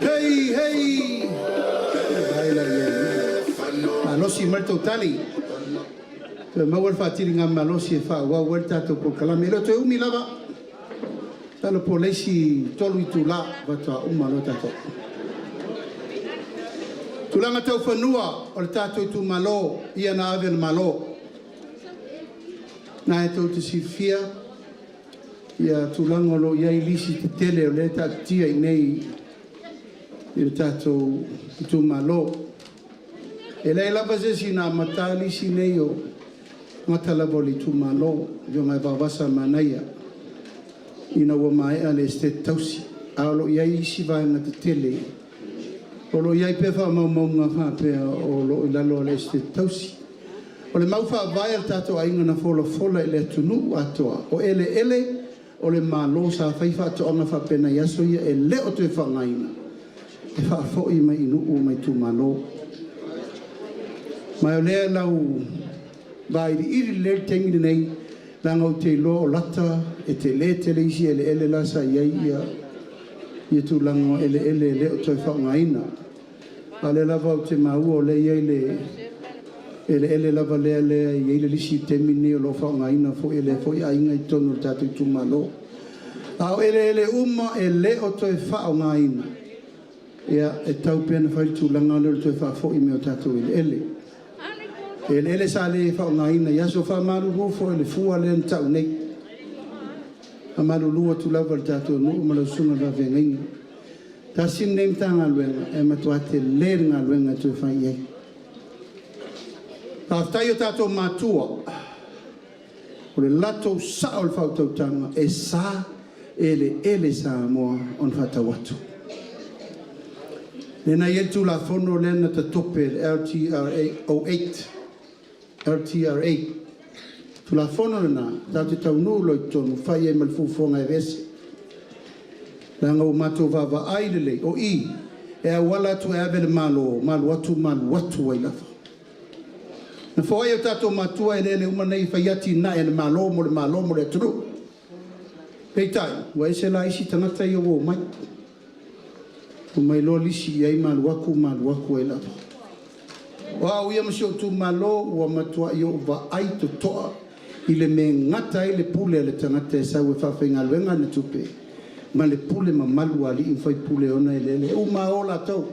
Hei, hei! Ai la ia. Malosi mai le tautali. Toe maua le faatiligamalosi e faaauau ai le tatou polokalame. E le o toe umi lava. Masalo po o le isi 3 itula faatoa uma loa tatou. Tulaga tau fanua o le tatou itumalo ia na ave e le Malo. Na e tou te silafia ia tulaga o lo o i ai lisi tetele o lea e taatitia i inei i le tatou itumalo. E leai lava se isi na amata lisi nei o gata lava o le itumalo, afioga ia Vaovasa Manaia, ina ua maea le Esetete Tausi, a o lo o i ai isi vaega tetele o lo o i ai pea faamaumauga faapea o lo o i lalo o le Esetete Tausi. O le mau faavae a le tatou aiga na folafola i le atunuu atoa, o eleele o le Malo sa fai faatoaga faapena i aso ia e le o toe faaaogaina, e faafoi mai i nuu ma itumalo. Ma o lea e lau vailiili lelei le taimi lenei, leaga ou te iloa o lata e tele tele isi eleele la sa i ai ia tulaga o eleele e le o toe faaaogaina. A o lea lava ou te maua o lea e i ai le eleele lava lea e i ai le lisi i le taimi lenei o lo o faaaogaina foi e lea foi aiga i totonu o le tatou itumalo. A o eleele uma e le o toe faaaogaina, ia e tatau pea ona fai le tulaga lea o le toe faafoi mai o tatou eleele. Eleele sa le faaaogaina i aso faamalulu foi i le fua lea na tau nei. Faamalulu atu lava i le tatou nuu ma lau susuga i le vaafeagaiga. Tasi lenei Matagaluega e matua tele le galuega e toe fai i ai. Faafetai i o tatou matua, o le latou sao i le faautautaga e sa eleele Samoa ona faatau atu. Lea na i ai le Tulafono lea na tatope le LTRA 08, LTRA. Tulafono lena, tatou te taunuu loa i totonu, fai ai ma le fuafuaga e aveese. Leaga ua matou vaavaai lelei, o i e auala atu e ave e le Malo, ma alu atu ma alu atu ai lava. Na foai e o tatou matua eleele uma nei e fai atinae a le Malo mo le Malo mo le atunuu. Peitai, ua ese la isi tagata ia ua omai. Omai loa lisi i ai ma alu atu ma alu atu ai lava. O au ia ma si ou itumalo ua matuai ou vaai totoa i le mea e gata ai le pule a le tagata e sau e faafaigaluega ana tupe ma le pule mamalu a alii ma faipule e ona eleele. E uma lava o latou,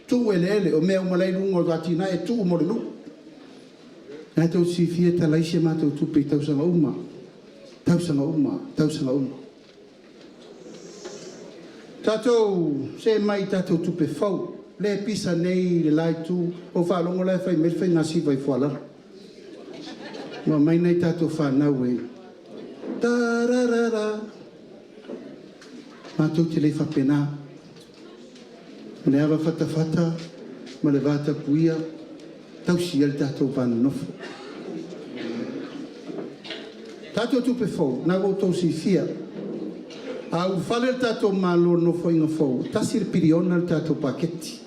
tuu eleele, o mea uma la e i luga o atinae e tuu mo le nuu. Na tou te silafia e talai si a matou tupe i tausaga uma, tausaga uma, tausaga uma. Tatou see mai i tatou tupe fou, lea e pisa nei i le la itu, ua ou faalogo la e fai mai le faigasiva i Foalalo. Ua aumai nai tatou fanau e ta-ra-ra-ra. Matou te le faapena. O le ava fatafata ma le vatapuia tausi ai le tatou va nonofo. Tatou tupe fou, na ua outou silafia. A ulufale le tatou Malo i le Nofoaiga fou, e $1 piliona le tatou paketi.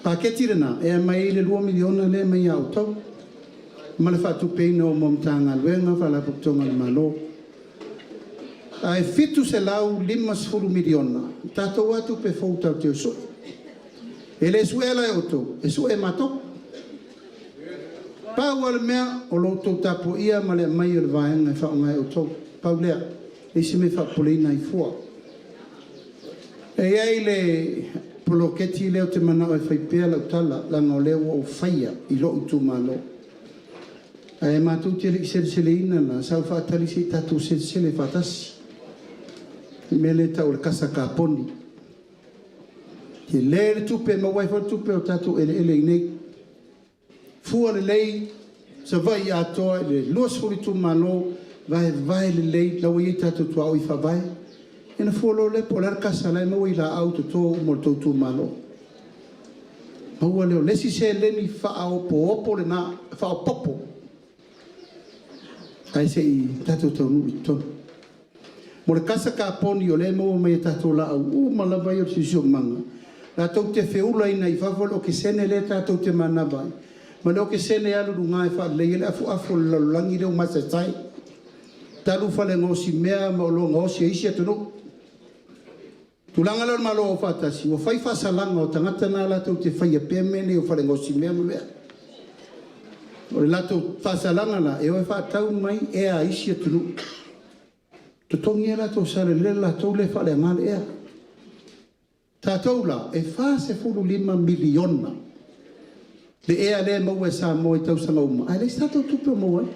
Paketi lena e aumai ai le $2 miliona lea e aumai ia outou ma le faatupeina o Matagaluega ma Faalapotopotoga a le Malo. Ae $750 miliona tatou lava tupe fou tatou te o e sue. E le suea la e outou, e sue e matou. Pau lava le mea o lo outou tapuaia ma le aumai o le vaega e faaaoga e outou. Pau lea, e leai se mea e faapopoleina ai fua. E i ai le poloketi lea ou te manao e fai pea lau tala, leaga o lea ua ou faia i lou itumalo. Ae matou te le i seleseleina la, sa ou faatali se i tatou selesele faatasi. Le mea lea e tau o le kasa kaponi. Tele le tupe, maua ai foi le tupe o tatou eleele i inei. Fua lelei Savaii atoa i le 20 itumalo, vaevae lelei, la ua i ai tatou tuaoi faavae. Ia ona fua loa lea po o le a le kasa la e maua i laau toto uma o le tou itumalo. Maua lea o le isi seleni faaopoopo lena, faaopoopo. Ae se i tatou taunuu i totonu. Mo le kasa kaponi o lea e maua mai e tatou laau uma lava ia o le siosiomaga, latou te feulaina i fafo le okesene lea tatou te manava ai, ma le okesene e alu i luga e faalelei ai le afuafu o le lalolagi lea ua masaesae. Talu falegaosimea ma oloa gaosi a isi atunuu. Tulaga lea o le Malo Aufaatasi, ua fai faasalaga o tagata na latou te faia pea mea nei o falegaosimea ma mea. O le latou faasalaga la, e o e faatau mai ea a isi atunuu, totogi a latou sala i le latou le faaleaga le ea. Tatou la, e $45 miliona le ea lea e maua e Samoa i tausaga uma, ae leai se tatou tupe o maua ai.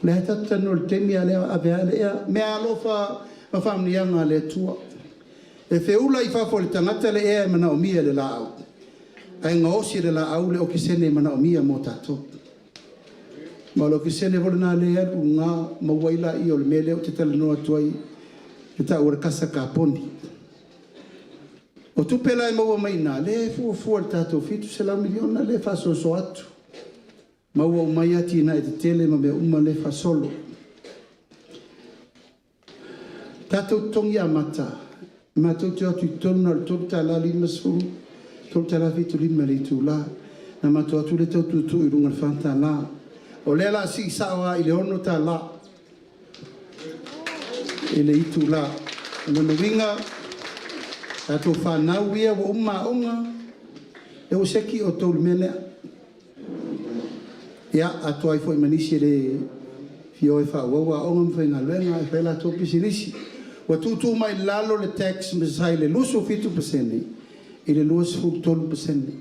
O lea tatou te talanoa i le taimi a o lea e ave lava le ea, meaalofa ma faamanuiaga a le Atua. E feula i fafo e le tagata le ea e manaomia e le laau, ae gaosi e le laau le okesene e manaomia mo tatou. Ma o le okesene foi lena lea e alu i luga maua ai lea o le mea lea ou te talanoa atu ai e tau o le kasa kaponi. O tupe la e maua mai i ina, lea e fuafua i le tatou $700 miliona lea e faasoasoa atu, maua uma ai atinae tetele ma mea uma lea e faasolo. Tatou totogi amata, matou te o atu i totonu na o le $3.50, $3.75 i le itula. Na matou o atu lea tau tuutuu i luga i le $4. O lea o le a sii sao lava i le $6 i le itula. O lona uiga, tatou fanau ia ua uma aoga, lea ua seki outou i le mea lea. Ia, atoa ai foi ma nisi e le fia o e faaauau aoga ma faigaluega ae fai a latou pisinisi. Ua tuutuu mai i lalo le tax sa i le 27% i le 23%.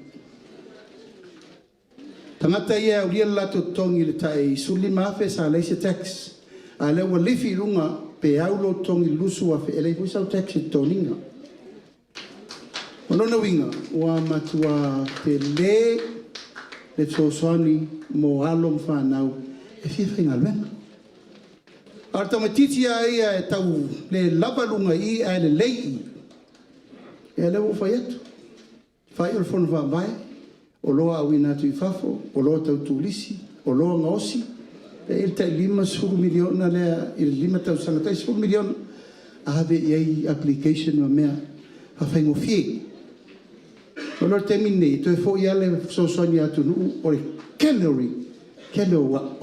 Tagata ia e aulia le latou totogi i le tai $15,000 sa leai se tax, a o lea ua lifi i luga pe au lou totogi i le $20,000 e leai foi sau tax e totogiina. O lona uiga ua matua tele le fesoasoani mo alo ma fanau e fia faigaluega. A o le tamaitiiti lava ia e tau le lava luga i i ae lelei i i, ia lea ua ou fai atu, fai o le fono faavae, oloa auina atu i fafo, oloa tau turisi, oloa gaosi, e i ai le tai $50 miliona lea i le 5 tausaga, tai $10 miliona, ave i ai application ma mea faafaigofie. O le taimi lenei, e toe foi lava le fesoasoani a atunuu, o le tele o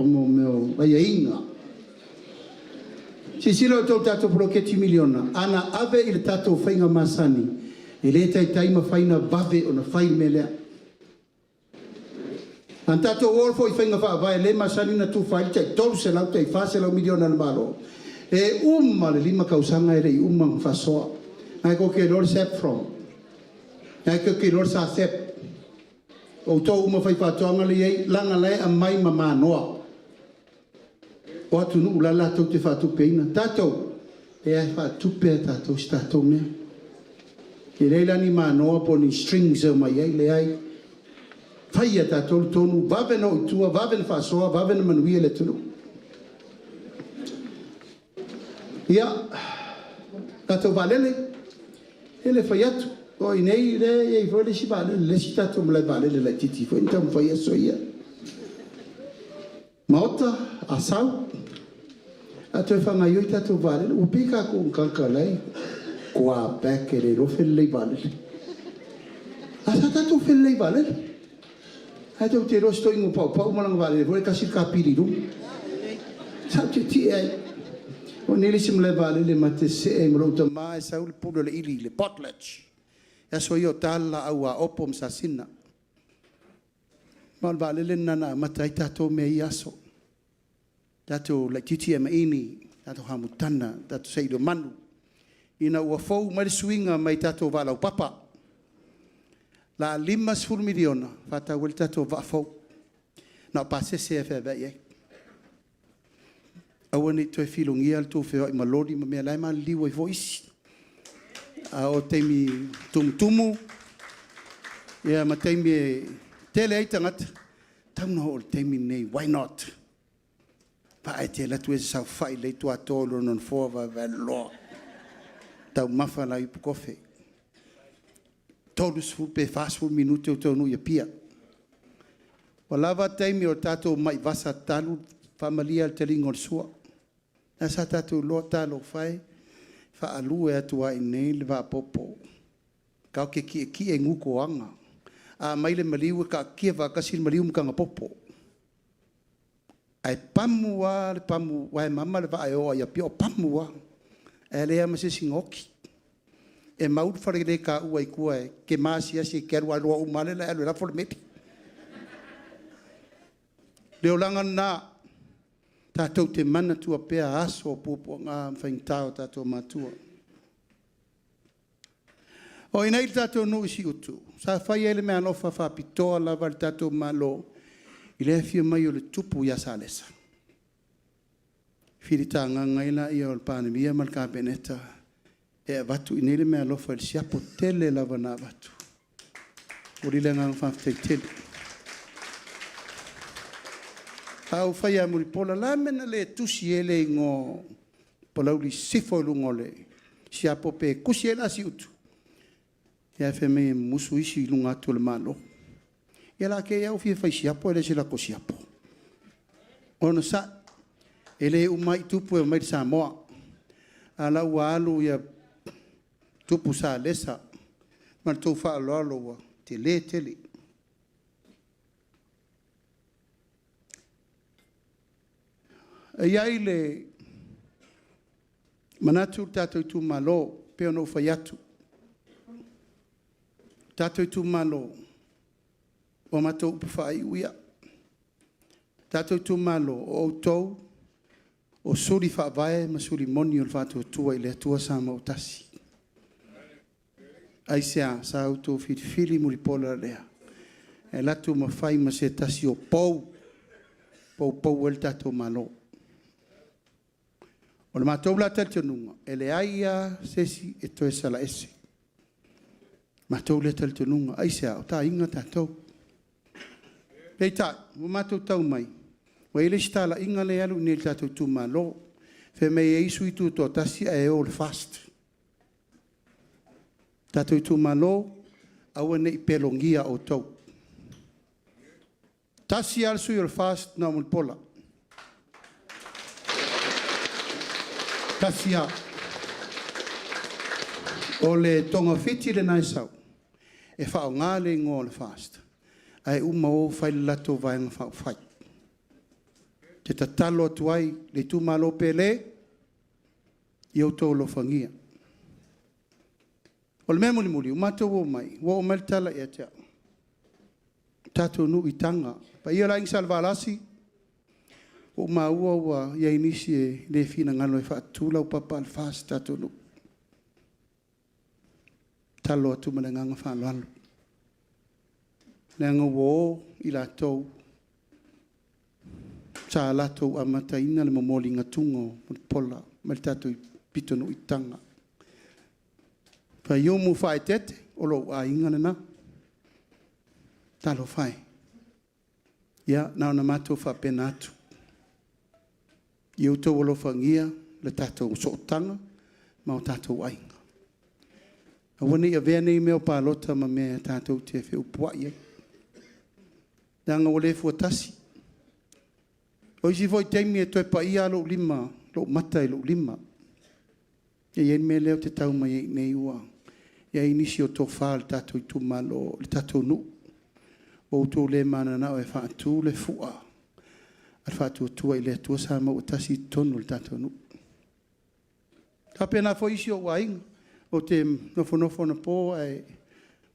mea o aiaiga. Silasila outou i le tatou poloketi miliona, a na ave i le tatou faiga masani, e le taitai mafai ona vave ona fai le mea lea. A na tatou o foi i faiga faavae lea e masani ona tufa ai le tai $300 tai $400 miliona a le Malo, e uma le 5 tausaga e le i uma ona faasoa. Lena tou te iloa le SAFPROM, lena tou te iloa le SACEP, o outou uma faifaatoaga la e i ai, leaga o la e aumai ma manoa o atunuu la e latou te faatupeina. Tatou, e lea e faatupe lava e tatou si tatou mea. E leai la ni manoa po o ni strings e omai ai, leai. Fai lava e tatou le tonu, vave ona o i tua, vave ona faasoa, vave ona manuia le atunuu. Ia, tatou vaalele, e le fai atu, o i inei lea e i ai foi le isi vaalele, le isi tatou malae vaalele laitiiti foi na taumafai i aso ia. Maota, Asau, a toe faagaoioi tatou vaalele, ua pei tatou o ni tagata o la e toa pack e le iloa felelei vaalele. Ae sa tatou felelei i vaalele. Ae tou te iloa si toeaina o Paupau ma lana vaalele foi lea e tasi le kapili i luga. Sa ou tietie ai. O i inei le isi malae vaalele ma te sese'e ai ma lou tama ae sau le pulu o le ili, le potlatch. I aso ia o ta le laau aopo ma sasina. Ma o le vaalele lena na amata ai tatou mea i ia aso. Tatou laitiiti ea maini, tatou hamutana, tatou saili o manu, ina ua fou mai le suiga mai tatou vaa laupapa. La $50 miliona faatau ai le tatou vaa fou. Na o pasese lava e feaveai ai. Aua ne i toe filogia le tou feoai ma loli ma mea la e maliliu ai foi isi. A o taimi tumutumu ia ma taimi e tele ai tagata, tatau ona oo i le taimi lenei, why not? Vaa e te alu atu e saofai lelei i lona nofoa vaevae loa. Taumafa lau ipu kofe. 30 pe 40 minute o taunuu i Apia. Ua lava taimi o tatou mai vasa talu faamalie le taliga o le sua. Lea sa tatou iloa, talofa e, faalue atu lava i inei le vaapopo. Tatou te tietie i nutoaga. A aumai le maliu e taatitia faatasi le maliu ma tagapopo. Ae pamu lava le pamu, aua e mama le vaa e o lava i Apia, o pamu lava, ae leai lava ma se isi na oti. E mau le faleletaua i tua e te maasiasi e te alu a iloa uma lava lea o le a e alu e lafo le meli. O le olaga lena, tatou te manatua pea aso o puapuaga ma faigata o tatou matua. O i inei i le tatou nuu i Siutu, sa fai ai le meaalofa faapitoa lava a le tatou Malo i le afio mai o le Tupu ia Salesa, filitagaga ai lea o le Palemia ma le Kapeneta e avatu i inei le meaalofa i le siapo tele lava na avatu. E momoli le agaga faafetai tele. Sa ou fai ia Mulipola, o le a le mea na le tusi ai le igoa o Palauli Sisifo i luga o le siapo pe tusi ai la Siutu? Ae fai mai e mumusu isi i luga atu o le Malo. Ia o le a te i lava ua fia fai siapo ae le o se latou siapo. Onosai, e le uma ai tupu e omai i Samoa, a o la e ua alu Tupu Salesa ma le tou faaaloalo ua tele tele. E i ai le manatu le tatou itumalo pei ona ou fai atu, le tatou itumalo, o a matou upu faaiu ia, le tatou itumalo, o outou o suli faavae ma suli moni o le Faatuatua i le Atua Samoa ua Tasi. Aisea? Sa outou filifili Mulipola lea e alu atu ma fai ma se tasi o pou e poupou ai le tatou Malo. O le matou la talitonuga, e leai lava se isi e toe sala ese, o le matou lea talitonuga. Aisea? O aiga tatou. Peitai, ua matou tau mai, ua i ai le isi talaiga lea e alu i le tatou itumalo, fai mai e i ai sui tutoatasi ae o i le FAST. Tatou itumalo, aua ne i pelogia outou. E tasi lava le sui o le FAST na o Mulipola, e tasi lava. O le togafiti lena e sau, e faaaoga le igoa o le FAST ae uma o fai le latou Vaega Faaupufai. Ou te tatalo atu ai le itumalo pele, ia outou alofagia. O le mea mulimuli, ua matou omai, ua oo mai le tala ia te au, le tatou nuu i Taga. Le paia o le Aiga Salevalasi, ua ou maua ua i ai nisi e le finagalo e faatutu laupapa a le FAST i le tatou nuu. E tatalo atu ma le agaga faaaloalo, leaga ua o i latou sa latou amataina le momoliga atuga o Mulipola mai le tatou pitonuu i Taga. Faiumu Faaeteete, o lou aiga lena. Talofa e. Ia na ona matou faapena atu, ia outou alofagia le tatou sootaga ma o tatou aiga. Aua ne i avea nei mea o palota ma mea tatou te feupuai ai, leaga ua le fuatasi. O isi foi taimi e toe paia lava lou mata i lou lima. E i ai le mea lea ou te tau mai ai i inei ua i ai nisi o tofa o le tatou itumalo, le tatou nuu, ua outou le mananao e faatu le fua a le Faatuatua i le Atua Samoa ua Tasi i totonu o le tatou nuu. E faapena foi isi ou aiga, ou te nofonofo anapo ae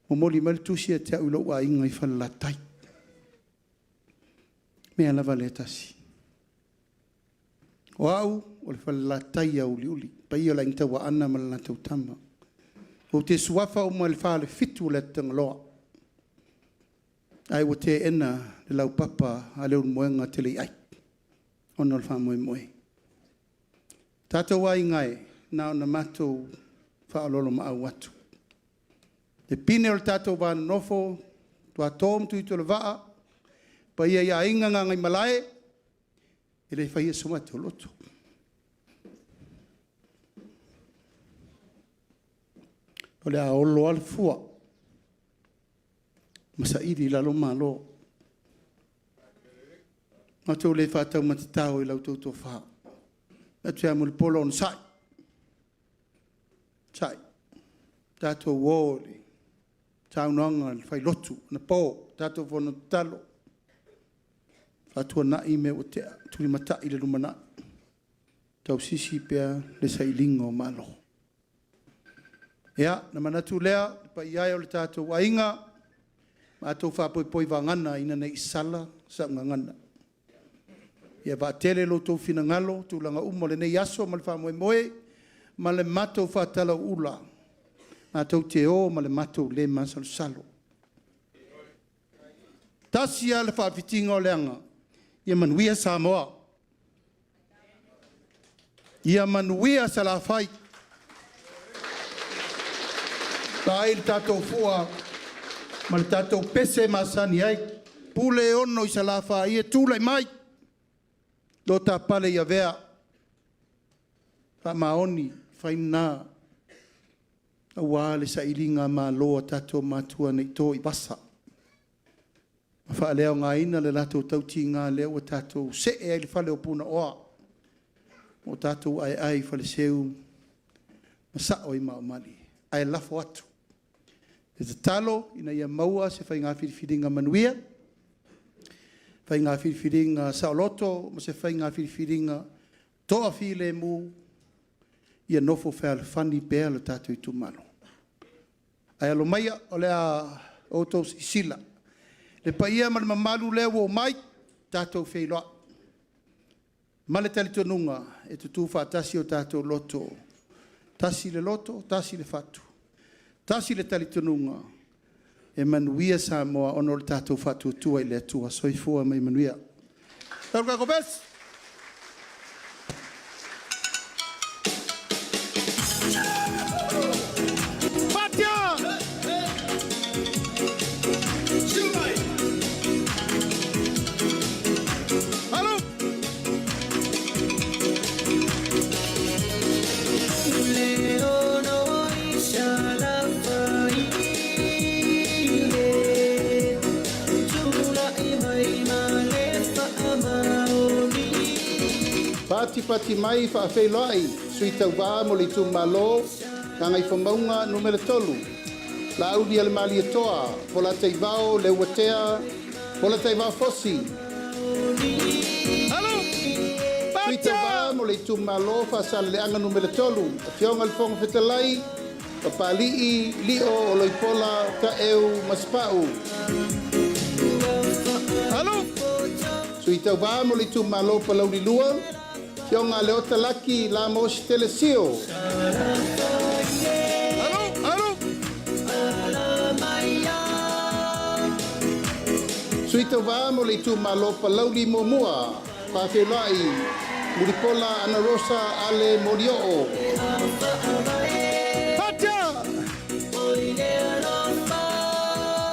momoli mai le tusi ia te au i lou aiga i Falelatai. O le mea lava lea e tasi. O au o le Falelatai auliuli, le paia o le Aiga Tauaana ma le latou Tama. Ou te suafa uma i le falefitu o le Atutagaloa, ae ua teena le laupapa a Leulumoega Teleiai ona o le faamoemoe. Tatou aiga e, na ona matou faaoloolomaau atu, le pine o le tatou va nonofo, Tuato ma Tuitolovaa, le paia i Aiga na Gagaimalae, e le faia so matou loto. O le a olo lava le fua ma saili i lalo malo. Matou te le faataumatatao i la outou tofa. Ou fai atu ia Mulipola, onosai, onosai, tatou o i le saunoaga a le failotu anapo, tatou fono tatalo. Faatuanai mea ua tea, tulimatai le lumanai, tausisi pea le sailiga o Malo. Ia, ona manatu lea, le paia e o le tatou aiga, matou faapoipoi vagana ina ne i sala sau gagana. Ia vaatele lo outou finagalo i tulaga uma o lenei aso ma le faamoemoe ma le matou faatalauula, matou te o ma le matou le masalosalo. Tasi lava le faafitiga o leaga, ia manuia Samoa. Ia manuia Salafai. Vaai i le tatou fua ma le tatou pese masani ai, pule e ono i Salafai e tulai mai, lo ta pale i Avea, faamaoni, fai lena aua le sailigamalo a tatou matua ina ne i to i vasa, ma faaleaogaina le latou tautiga lea ua tatou see ai i le fale o Punaoa ma o tatou aeae i faleseu ma sao ai maaomalie. Ae lafo atu le tatalo ina ia maua se faiga filifiliga manuia, faiga filifiliga saoloto ma se faiga filifiliga toafilemu, ia nofo fealofani pea lo tatou itumalo. Ae alo maia o le a outou silasila i le paia ma le mamalu lea ua omai tatou feiloai ma le talitonuga e tutu faatasi o tatou loto, tasi le loto, tasi le fatu, tasi le talitonuga, e manuia Samoa ona o le tatou faatuatua i le Atua. Soifua ma ia manuia. Le tatou pese. Patipati mai faafeiloai Sui Tauva mo le Itumalo Gagaifomauga Nu.3, Laaulialemalietoa Polataivao Leuatea Polataivao Fosi. Sui Tauva mo le Itumalo Faasaleleaga Nu.3, Afioga i le Fofoga Fetalai, Papalii Lio Oloipola Taeu Masepau. Sui Tauva mo le Itumalo Palauli 2, Afioga Leota Laki Lamos Telesio. Sui Tauva mo le Itumalo Palauli 1, Faafeiloai Mulipola Anarosa Ale Molioo.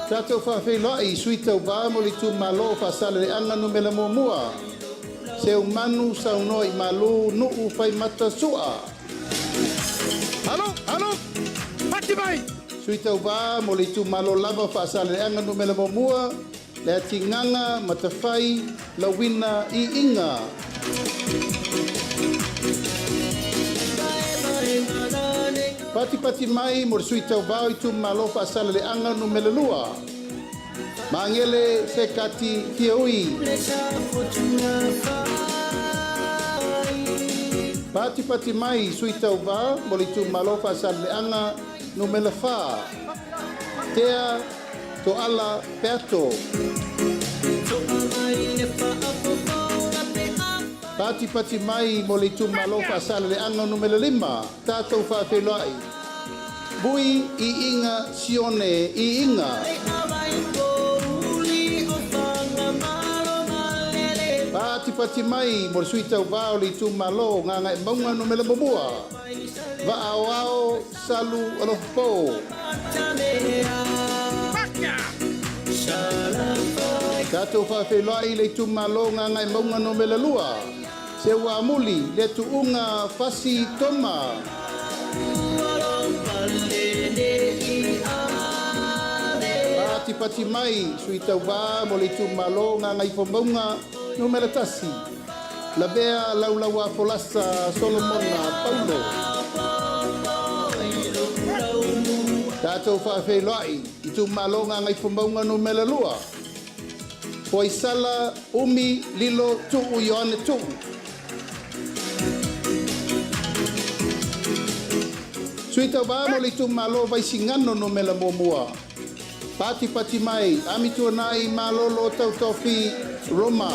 Tatou faafeiloai Sui Tauva mo le Itumalo o Faasaleleaga Nu.1, Seumanu Saunoa i Malu Nuu Faimata Sua. Sui Tauva mo le Itumalo lava o Faasaleleaga Nu.1, Leatigaga Matafai Lauina Iiga. Patipati mai mo le Sui Tauva o Itumalo Faasaleleaga Nu.2, Magele Sekati Fiaui. Patipati mai Sui Tauva mo le Itumalo Faasaleleaga Nu.4, Tea Toala Peato. Patipati mai mo le Itumalo Faasaleleaga Nu.5, tatou faafeiloai Vui Iiga Sione Iiga. Patipati mai mo le Sui Tauva o le Itumalo Gagaemauga Nu.1, Vaaoao Salu Alofapo. Tatou faafeiloai le Itumalo Gagaemauga Nu.2, Seuamuli le Tuuga Fasi Toma. Patipati mai Sui Tauva mo le Itumalo Gagaifomauga Nu.1, Lavea Laulaua Folasa Solomona Paulo. Tatou faafeiloai Itumalo Gagaifomauga Nu.2, Foaisala Umi Lilo Tuu Ioane Tuu. Sui tauvā mo le itumalo Vaisigano 1. Patipati mai Amituanai Malolo Tautofi Roma.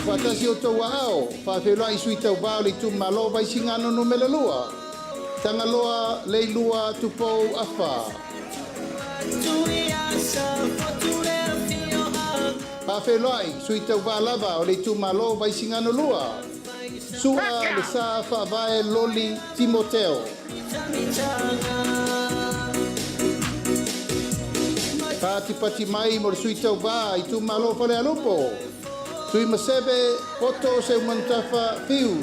Faatasi o outou aao, faafeiloai sui tauvā o le itumalo Vaisigano 2. Tagaloa Leilua Tupou Afa. Faafeiloai sui tauvā lava o le itumalo Vaisigano 2. Sua le Sa Faavae Loli Timoteo. Patipati mai mo le sui tauvā itumalo Falealupo. Tuimaseve Poto Seumanutafa Fiu.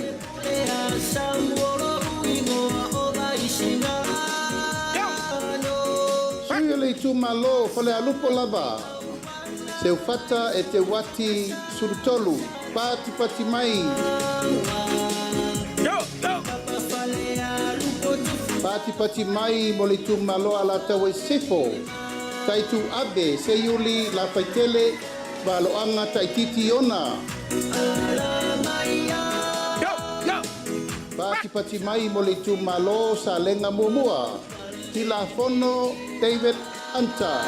Sui o le itumalo Falealupo lava. Seufata Eteuati Sulutolu. Patipati mai. Patipati mai mo le itumalo Alataua i Sisifo. Taitu Abe Seiuli Lafaitele Valoaga Taititi Iona. Patipati mai mo le itumalo Salega 1. Tilafono David Anta.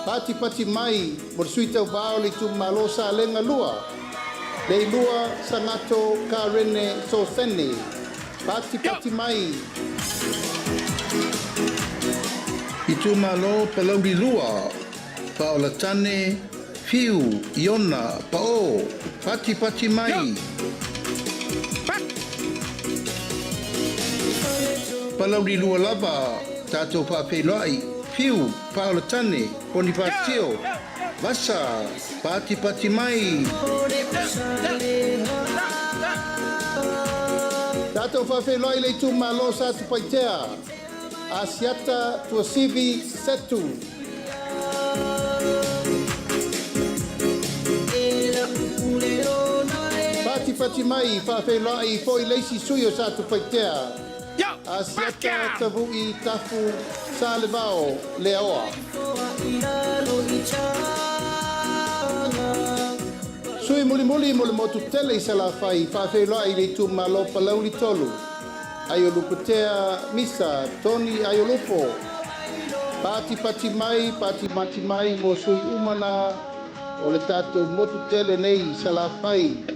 Patipati mai mo le sui tauvā o le itumalo Salega 2. Leilua Sagato Karene Sosene. Patipati mai. Itumalo Palauli 2, Paolatane Fiu Iona Pao, patipati mai. Palauli 2 lava, tatou faafeiloai, Fiu Paolatane Ponifasio Vasa, patipati mai. Tatou faafeiloai le itumalo Satupaitea, Asiata Tuasivi Setu. Patipati mai, faafeiloai foi le isi sui o Satupaitea, Asiata Tavui Tafu Salevao Leaoa. Sui mulimuli mo le motu tele i Salafai, faafeiloai le itumalo Palauli 3. Aiolupotea Misa Tony Aiolupo. Patipati mai, patipati mai mo sui uma na o le tatou motu tele nei i Salafai.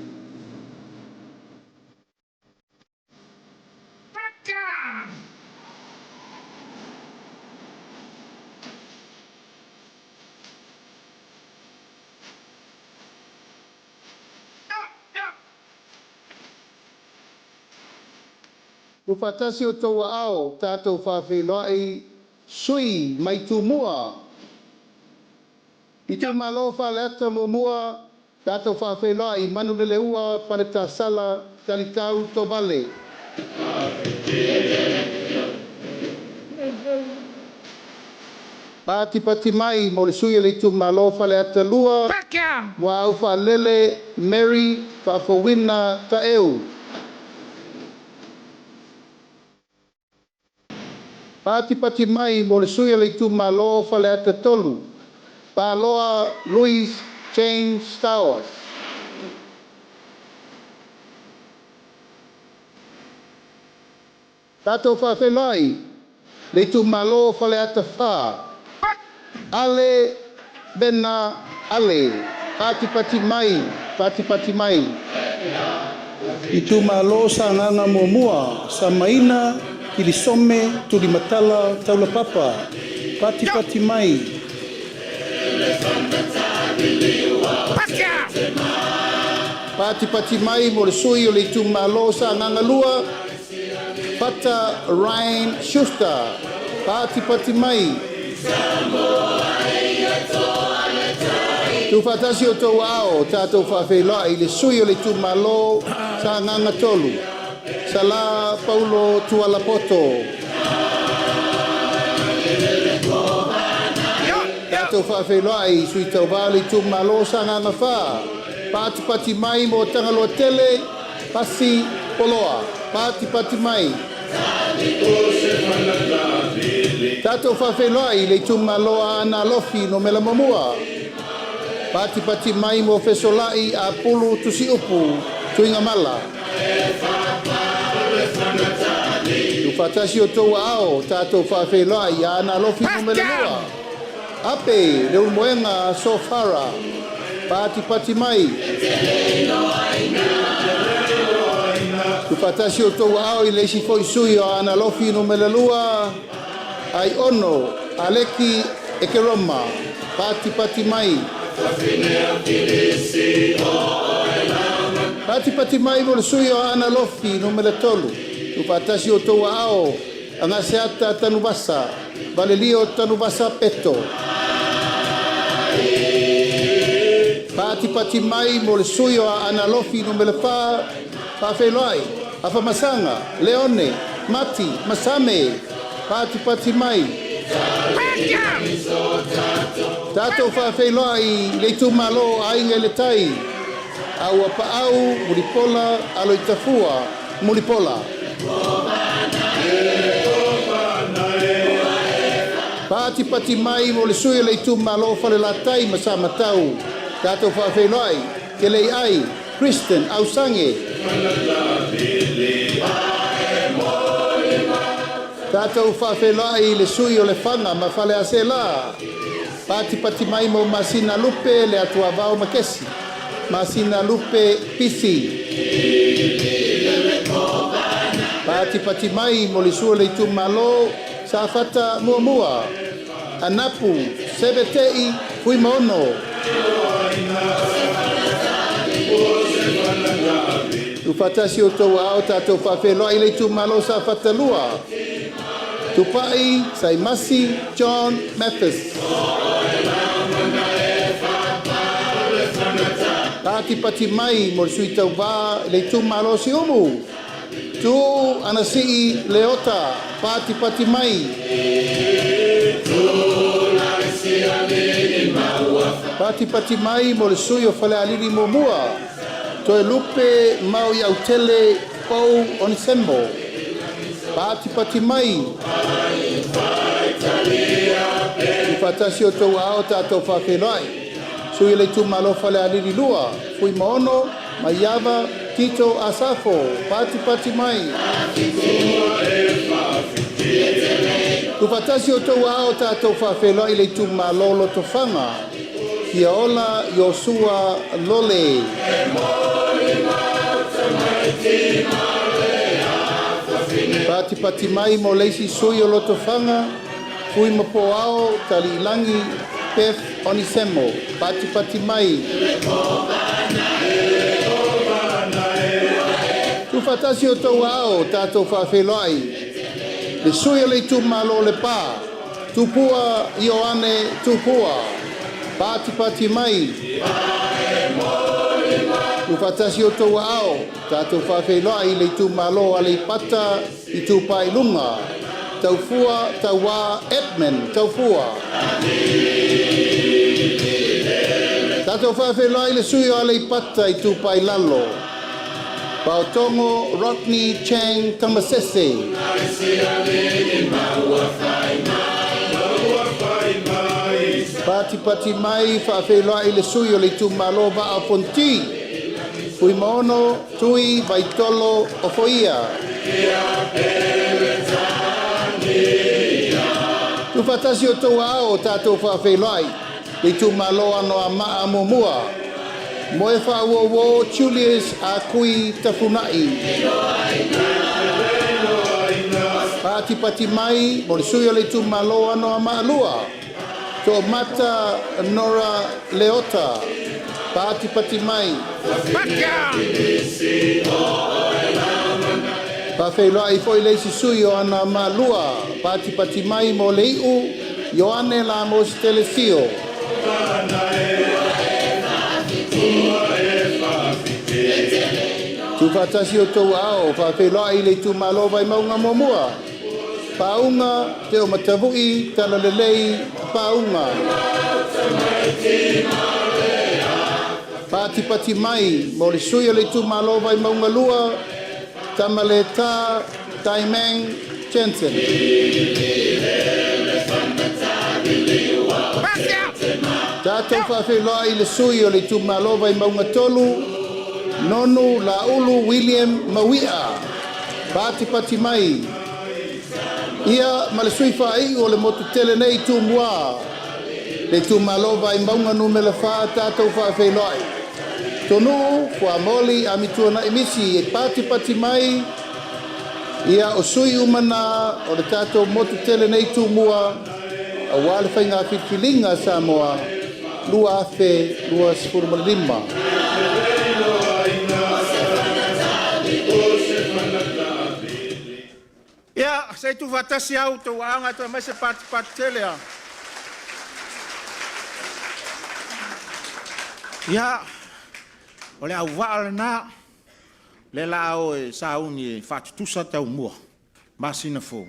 Ua faatasi outou aao, tatou faafeiloai sui mai Tumua. Itumalo Faleata 1, tatou faafeiloai Manuleleua Faletasala Talitau Tovale. Patipati mai mo le sui o le itumalo Faleata 2, Muaaufaalele Mary Faafouina Taeu. Patipati mai mo le sui o le itumalo Faleata 3, Paloa Louis James Stowers. Tatou faafeiloai le itumalo Faleata 4, Ale Bena Ale. Patipati mai, patipati mai. Itumalo Sagaga 1, Samaina Kilisome Tulimatala Taulapapa. Patipati mai. Patipati mai mo le sui o le itumalo Sagaga 2, Fata Ryan Schuster. Patipati mai. Tuufaatasi outou aao, tatou faafeiloai le sui o le itumalo Sagaga 3, Sala Paulo Tualapoto. Tatou faafeiloai sui tauvā o le itumalo Sagaga 4, patipati mai mo Tagaloa Tele, Pasi Poloa. Patipati mai. Tatou faafeiloai i le itumalo Aana Alofi 1. Patipati mai mo Fesolai Apulu Tusiupu Tuigamala. Tuufaatasi o outou aao, tatou faafeiloai i Aana Alofi 2. Ape Leulumoega Sofara. Patipati mai. Tuufaatasi o outou aao i le isi foi sui o Aana Alofi 2, Aiono Aleki Ekeroma. Patipati mai. Patipati mai mo le sui o Aana Alofi 3. Tuufaatasi o outou aao, Agaseata Tanuvasa, Valelio Tanuvasa Peto. Patipati mai mo le sui o Aana Alofi 4, faafeiloai, Afamasaga, Leone, Mati, Masame. Patipati mai. Tatou faafeiloai i le itumalo Aiga i le Tai, Auapaau, Mulipola, Aloitafua, Mulipola. Patipati mai mo le sui o le itumalo Falelatai ma Samatau, tatou faafeiloai, Keleiai, Kristen Ausange. Tatou faafeiloai i le sui o Lefaga ma Faleaseela. Patipati mai mo Masina Lupe le Atuavao Makesi. Masina Lupe Pisi. Patipati mai mo le sui o le itumalo Safata Muamua. Anapu Sebetei Fuimaono. Tuufaatasi o outou aao, tatou faafeiloai i le itumalo Safata 2. Tupai Saimasi John Mathis. Patipati mai mo le sui tauvā i le itumalo Siumu. Tu Anasii Leota. Patipati mai. Patipati mai mo le sui o Falealili Muamua. Toe Lupe Mau Autele Pau Onisemo. Patipati mai. Tuufaatasi o outou aao, tatou faafeiloai. Sui o le itumalo Falealili 2, Fuimaono Maiava Tito Asafo. Patipati mai. Tuufaatasi o outou aao, tatou faafeiloai i le itumalo Lotofaga. Fiaola Iosua Lole. Patipati mai mo le isi sui o Lotofaga, Fuimapoao Taliilangi Beth Onisemo. Patipati mai. Tuufaatasi o outou aao, tatou faafeiloai. Le sui o le itumalo Lepa, Tupua Ioane Tupua. Patipati mai. Tuufaatasi o outou aao, tatou faafeiloai i le itumalo Aleipata Itupa i Luga. Taufua Tauā Edmund Taufua. Tatou faafeiloai i le sui o Aleipata Itupa i Lalo. Paotogo Rodney Chang Tamasese. Patipati mai faafeiloai i le sui o le itumalo Vaa o Fonoti. Fuimaono Tui Vaitolo Ofoia. Tuufaatasi o outou aao, tatou faafeiloai le itumalo Anoamaa Muamua. Moe Faauouo Julius Akui Tafunai. Patipati mai mo le sui o le itumalo Anoamaa 2. To'omata Nora Leota. Patipati mai. Faafeiloai foi le isi sui o Anoamaa 2. Patipati mai mo le iu Ioane Lamos Telesio. Tuufaatasi o outou aao, faafeiloai i le itumalo Vaimauga Muamua. Pauga Te o Matavu'i Talalelei Pauga. Patipati mai mo le sui o le itumalo Vaimauga 2, Tamaleta Taimang Jensen. Tatou faafeiloai i le sui o le itumalo Vaimauga 3, Nonu Laulu William Mauia, patipati mai. Ia ma le sui faaiu o le motu tele nei Tumua, le itumalo Vaimauga 4, tatou faafeiloai. Tonuu Fuamoli Amituanai Misi e patipati mai. Ia o sui uma na o le tatou motu tele nei Tumua, aua le faiga filifiliga a Samoa 2025. Ia, se i tuufaatasi au outou aoga e toe aumai se patipati tele a. Ia, o le auvaa lena, lea o le a o e sauni e faatutusa taumua masina fou,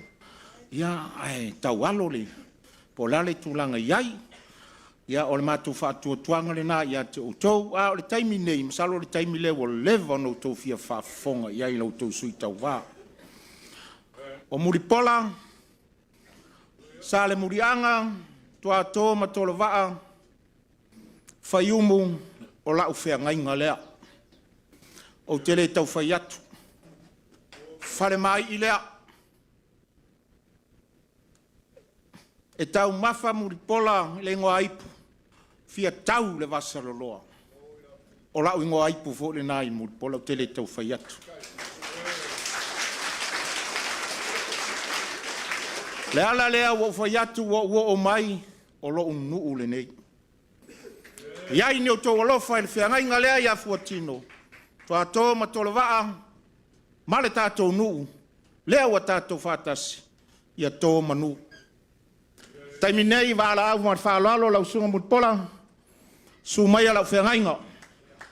ia ae taualo le po o le a le tulaga e i ai. Ia, o le matou faatuatuaga lena ia te outou. A o le taimi lenei, masalo o le taimi lea ua leva ona outou fia faafofoga i ai i la outou sui tauva. O Mulipola, Salemuliaga, Tuato ma Tolovaa, Faiumu, o lau feagaiga lea. Ou te le tau fai atu. Falemaii lea. E taumafa Mulipola i le igoaipu, fia tau le vasaloloa. O lau igoaipu foi lena i Mulipola ou te le tau fai atu. O le ala lea ua ou fai atu ua ou oo mai, o lou nuu lenei. I ai ni outou alofa i le feagaiga lea ia Fuatino, Tuato ma Tolovaa ma le tatou nuu, lea ua tatou faatasi, ia to manu. O le taimi nei, valaau ma le faaaloalo lau Susuga Mulipola, susu maia lau feagaiga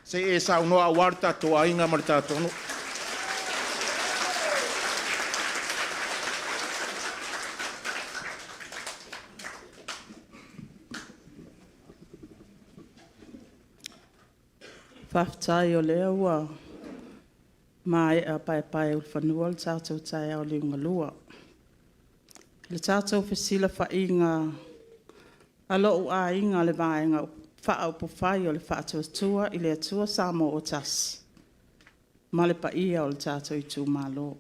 se i e saunoa aua lo tatou aiga ma le tatou nuu. Faafetai o lea ua maea paepaeulufanua lo tatou taeao liugalua. I le tatou fesilafaiga a lou aiga le Vaega Faaupufai o le Faatuatua i le Atua Samoa ua Tasi ma le paia o le tatou itumalo.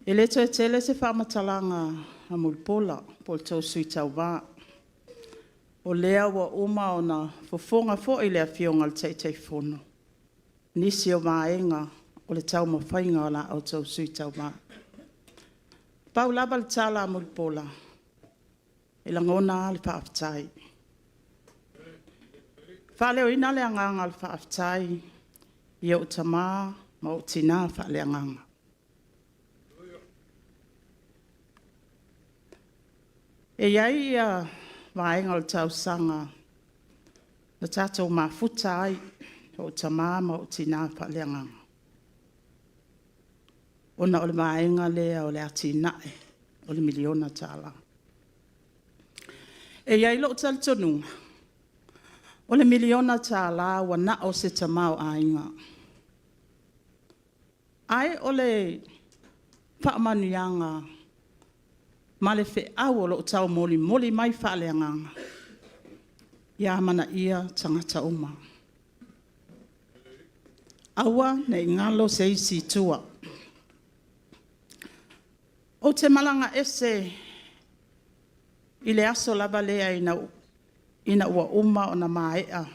E le toe tele se faamatalaga a Mulipola po o le tou Sui Tauva. O lea ua uma ona fofoga foi le Afioga i le Taitaifono i nisi o vaega o le taumafaiga o la outou Sui Tauva. Pau lava le tala a Mulipola, e lagona lava le faafetai. E faaleoina le agaga o le faafetai i ou tama ma ou tina faaleagaga. E i ai vaega o le tausaga na tatou mafuta ai, ou tama ma ou tina faaleagaga, ona o le vaega lea o le atinae o le miliona tala. E i ai lou talitonuga, o le miliona tala ua na o se tamaoaiga, ae o le faamanuiaga ma le feau o lo o taumolimoli mai faaleagaga, ia amanaia tagata uma. Aua ne i galo se isi i tua. Ou te malaga ese i le aso lava lea ina ua uma ona maea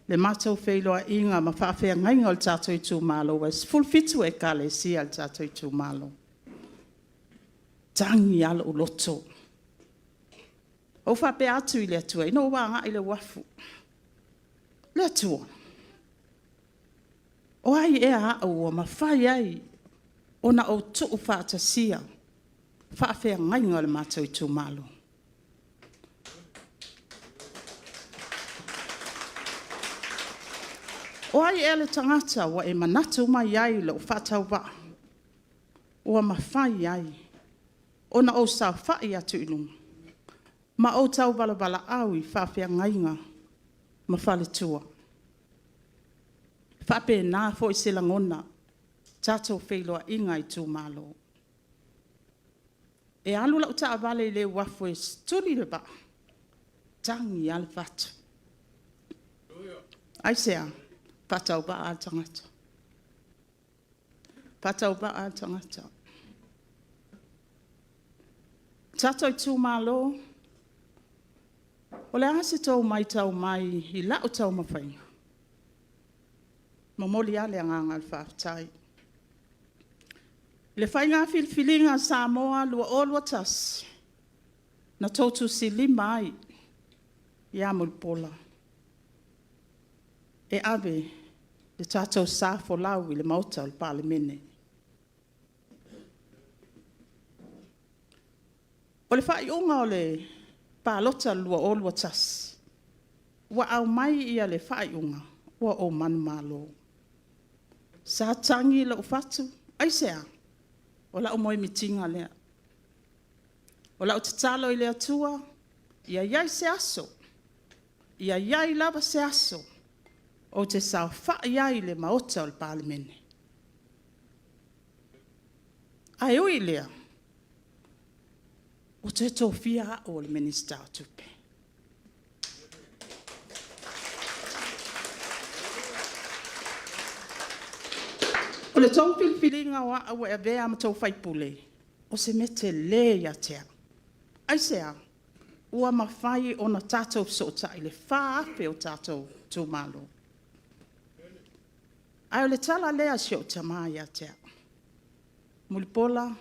le matou feiloaiga ma faafeagaiga o le tatou itumalo, aua e 17 Ekalesia a le tatou itumalo. E tagi lava lou loto, ou faapea atu i le Atua ina ua ou agai i le uafu, Le Atua, o ai ea au ua mafai ai ona ou tuufaatasia faafeagaiga o le matou itumalo? O ai ea le tagata ua e manatu mai ai i lou faatauvaa ua mafai ai ona ou saofai atu i luga ma ou tauvalavalaau i faafeagaiga ma faletua? E faapena foi se lagona. tatou feiloaiga i itumalo. E alu lau taavale i le uafu e tuli le vaa, tagi lava le fatu. Aisea? E faatauvaa lava le tagata, e faatauvaa lava le tagata. Le tatou itumalo, o le a se tou matau mai i lau taumafaiga? E momoli lava le agaga o le faafetai. I le faiga filifiliga a Samoa 2021, na outou tusilima ai ia Mulipola e ave le tatou sa folau i le Maota o le Palemene. O le faaiuga o le palota o le 2021, ua aumai le faaiuga ua ou manumalo. Sa tagi lou fatu, aisea? O lau moemitiga lea. O lau tatalo i le Atua, ia i ai se aso, ia i ai lava se aso ou te saofai ai i le Maota o le Palemene. Ae ui i lea, ua toe tofia au o le Minisita o Tupe. O le tou filifiliga o au e avea ma tou sui usufono, o se mea tele ia te au. Aisea? Ua mafai ona tatou fesootai i le 4,000 o tatou itumalo. Ae o le tala lea a si ou tama ia te au, Mulipola,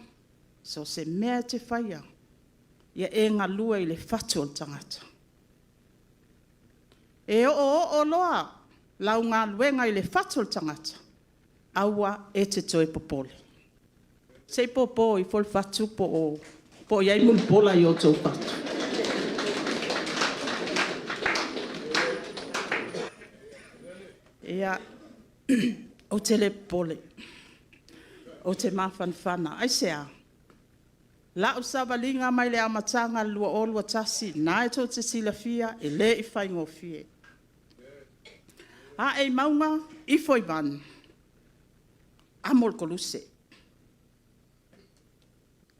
so o se mea e te faia, ia e galue i le fatu o le tagata. E oooo loa lau galuega i le fatu o le tagata, aua e te toe popole. Se i popo ifo le fatu po o i ai Mulipola i o outou fatu. Ia, ou te le popole, ou te mafanafana. Aisea? O lau savaliga mai le amataga i le 2021, o lena tou te silafia e le i faigofie. Ae i mauga, ifo i vanu, amo le koluse.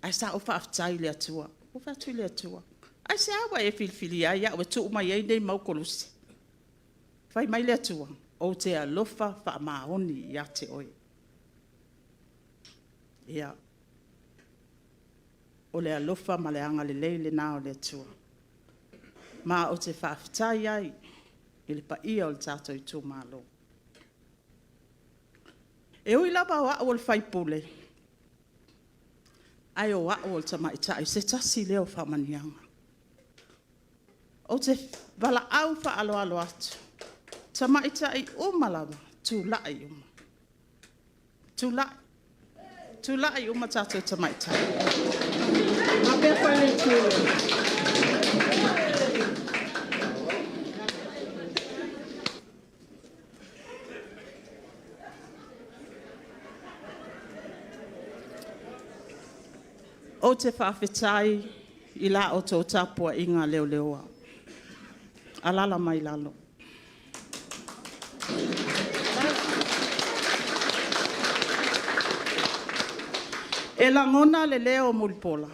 Ae sa ou faafetai i le Atua, ou fai atu i le Atua, aisea ua e filifilia ai au e tuu mai ai nei mau koluse? Fai mai le Atua, ou te alofa faamaoni ia te oe. Ia, o le alofa ma le agalelei lena o le Atua. Ma ou te faafetai ai i le paia o le tatou itumalo. E ui lava o au o le sui usufono, ae o au o le tamaitai o se tasi lea o faamanuiaga. Ou te valaau faaaloalo atu, o tamaitai uma lava, tulai uma, tulai, tulai uma tatou tamaitai. Ou te faafetai i la outou tapuaiga leleoa, alaala mai lalo. E lagona le leo o Mulipola,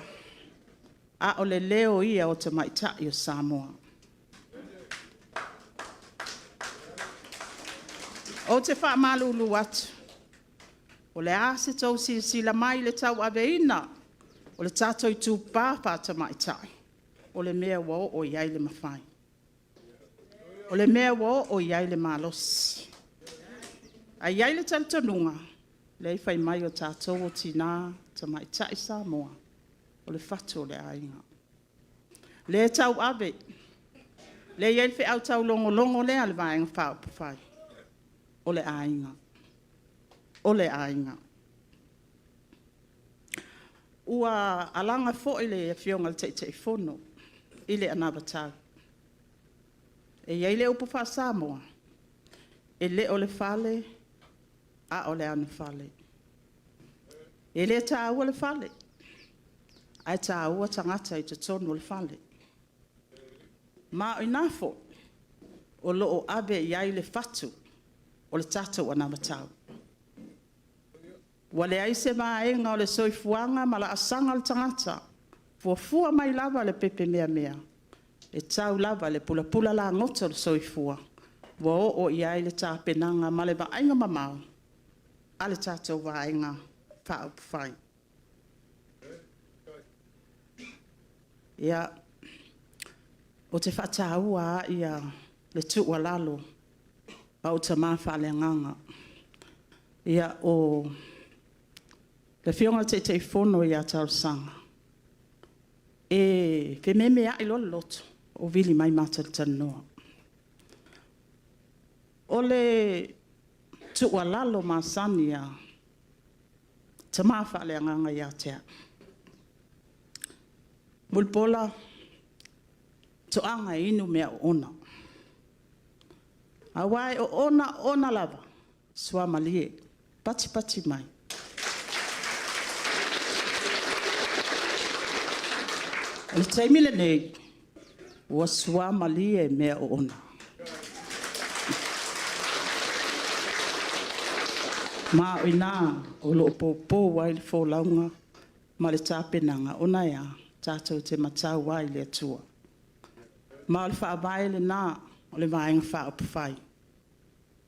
a o le leo ia o tamaitai o Samoa. Ou te faamalulu atu, po o le a se tou silasila mai i le tauaveina o le tatou itupa faa-tamaitai, o le mea ua oo i ai le mafai, o le mea ua oo i ai le malosi. Ae i ai le talitonuga, leai fai mai o tatou o tina o tamaitai Samoa, o le fatu o le aiga. O lea e tauave, lea e i ai le feau taulogologo lea a le Vaega Faaupufai, o le aiga, o le aiga. Ua alaga foi le Afioga i le Taitaifono i le anavatau. E i ai le upu faa-Samoa, e le o le fale a o le anofale. E le taua le fale, ae taua tagata i totonu o le fale. Ma o i ina foi o lo o ave i ai le fatu o le tatou anavatau. Ua leai se vaega o le soifuaga ma laasaga o le tagata, fuafua mai lava i le pepe meamea e tau lava i le pulapula lagoto o le soifua ua oo i ai le tapenaga ma le vaaiga mamao a le tatou Vaega Faaupufai. Ia, ou te faataua lava le tuualalo a ou tama faaleagaga. O le Afioga i le Taitaifono ia Talosaga, e fememeai loa le loto ou vili mai ma talatalanoa. O le tuualalo masani a tama faaleagaga ia te au, “Mulipola, toaga e inu mea oona, aua e oona oona lava, suamalie patipati mai.” O le taimi lenei, ua suamalie mea oona. Ma o i ina o lo o poupou ai le folauga ma le tapenaga, ona e a? Tatou te matau ai i le Atua. Ma o le faavae lena o le Vaega Faaupufai,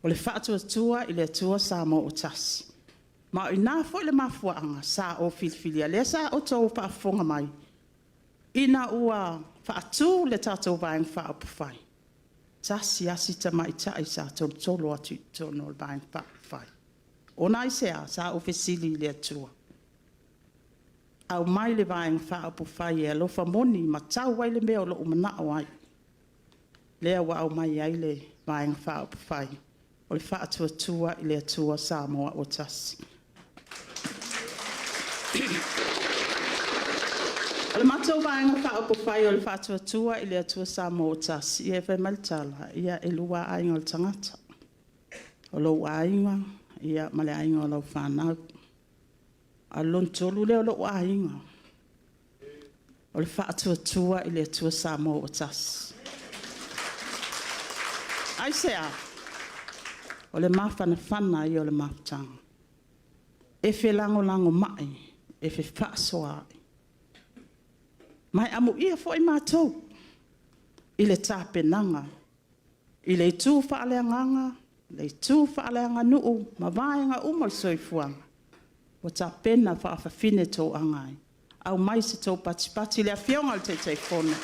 o le Faatuatua i le Atua Samoa ua Tasi. Ma o i ina foi le mafuaaga sa ou filifilia ai, lea sa outou faafofoga mai ina ua faatu le tatou Vaega Faaupufai, e tasi lava si tamaitai sa tolotolo atu i totonu o le Vaega Faaupufai. Ona aisea? Sa ou fesili i le Atua, aumai le Vaega Faaupufai e alofa moni ma tau ai le mea o lou manao ai. Lea ua aumai ai le Vaega Faaupufai o le Faatuatua i le Atua Samoa ua Tasi. O le matou Vaega Faaupufai o le Faatuatua i le Atua Samoa ua Tasi, ia fai mai le tala, e lua lava aiga o le tagata, o lou aiga ma le aiga o lau fanau. A o le lona tolu lea o lou aiga, o le Faatuatua i le Atua Samoa ua Tasi. Aisea? O le mafanafana ia o le mafutaga, e felagolagomai, e fefaasoaai. Ma e amuia foi matou i le tapenaga i le itu faaleagaga, le itu faaleaganuu ma vaega uma o le soifuaga ua tapena faafafine toaga ai. Aumai se tou patipati i le Afioga i le Taitaifono,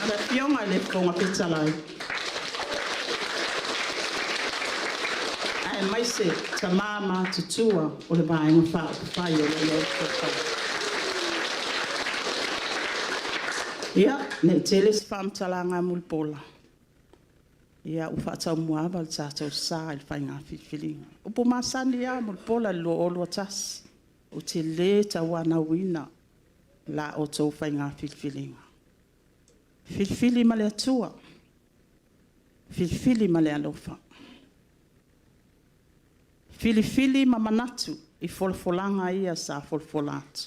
le Afioga i le Fofoga Fetalai, aemaise tama matutua o le Vaega Faaupufai o lo o i ai le tofa. Ia, ne i tele se faamatalaga a Mulipola, ua faataumuaava le tatou sa i le faiga filifiliga. O upu masani lava Mulipola i le 2021, ou te le tauanauina la outou faiga filifiliga. Filifili ma le Atua, filifili ma le alofa, filifili ma manatu i folafolaga ia sa folafola atu.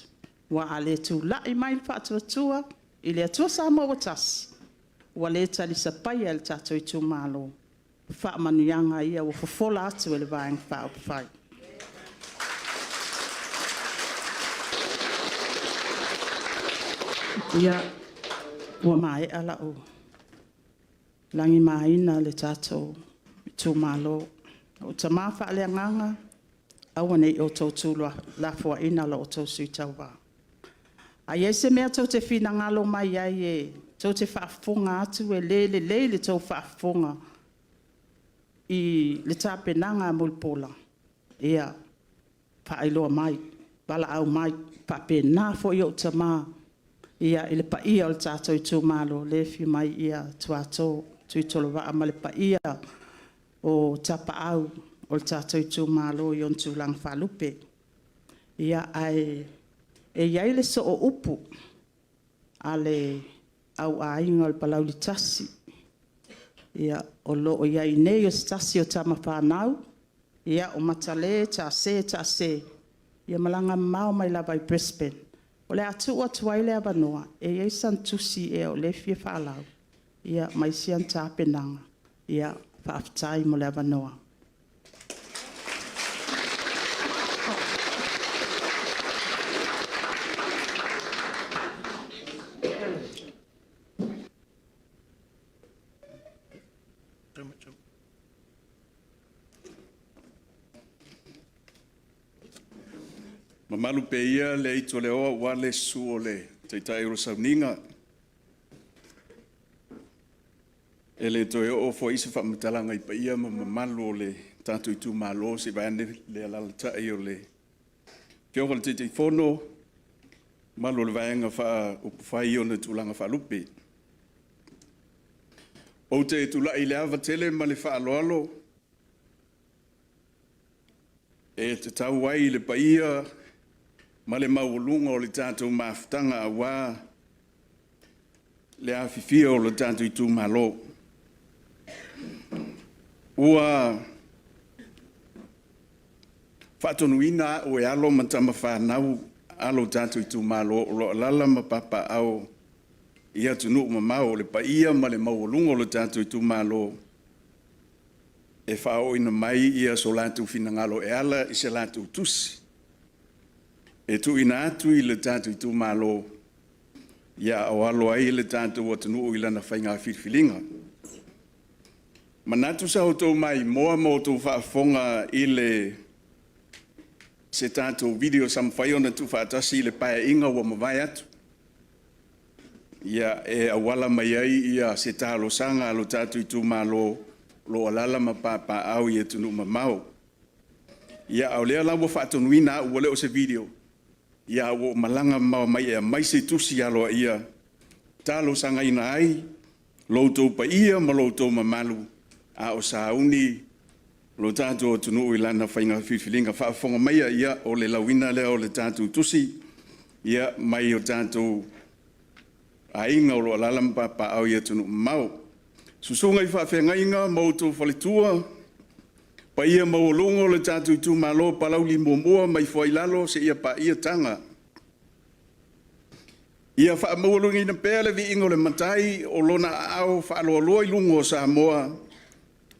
Aua a le tulai mai le Faatuatua i le Atua Samoa ua Tasi, ua le talisapaia e le tatou itumalo faamanuiaga ia ua fofola atu e le Vaega Faaupufai. Ia, ua maea lau lagimaina le tatou itumalo. O tama faaleagaga, aua ne i outou tuulafoaiina la outou sui tauva. A i ai se mea tou te finagalo mai ai tou te faafofoga atu e le lelei la outou faafofoga i le tapenaga a Mulipola, ia faailoa mai, valaau mai. E faapena foi ou tama i le paia o le tatou itumalo, lea e afio mai Tuato Tuitolovaa ma le paia o tapaau o le tatou itumalo i ona tulaga faalupe. Ae i ai le soo upu a le au aiga o le Palauli 1, o lo o i ai nei o se tasi o tama fanau, o Matale Taase Taase, ia malaga mamao mai lava i Brisbane. O le a tuu atu ai le avanoa, e i ai sana tusi ea o lea e fia faalau ma isi ana tapenaga. Faafetai mo le avanoa. matau. Mamalu pea ia le aitu o le oa aua le susu o le taitai o le sauniga. E le toe oo foi se faamatalaga i paia ma mamalu o le tatou itumalo se i vaeane le alaalatai o le Afioga i le Taitaifono, mamalu o le Vaega Faaupufai i ona tulaga faalupe. Ou te tulai i le ava tele ma le faaaloalo e tatau ai i le paia ma le maualuga o le tatou mafutaga aua le afifio o le tatou itumalo. Ua faatonuina au e alo ma tama fanau a lo tatou itumalo o lo o alaala ma papaaao i atunuu mamao, o le paia ma le maualuga o le tatou itumalo e faaooina mai so latou finagalo e ala i se latou tusi e tuuina atu i le tatou itumalo, a o alo ai le tatou atunuu i lana faiga filifiliga. Manatu sa outou maimoa ma outou faafofoga i le se tatou video sa mafai ona tuufaatasi i le paeaiga ua mavae atu, ia e auala mai ai ia se talosaga a lo tatou itumalo o lo o alaala ma papaaao i atunuu mamao. Ia, a o lea la ua faatonuina au, ua le o se video, ia ua ou malaga mamao mai e aumai se tusi aloaia talosagaina ai lo outou paia ma lo outou mamalu a o sauni lo tatou atunuu i lana faiga filifiliga. Faafofoga maia, ia, o le lauina lea o le tatou tusi, ia, mai o tatou aiga o lo o alaala ma papaaao i atunuu mamao. Susuga i faafeagaiga ma outou faletua, paia maualuga o le tatou itumalo Palauli 1 mai Fuailalo seia paia Taga. Ia faamaualugaina pea le viiga o le Matai o lona aao faaloaloa i luga o Samoa,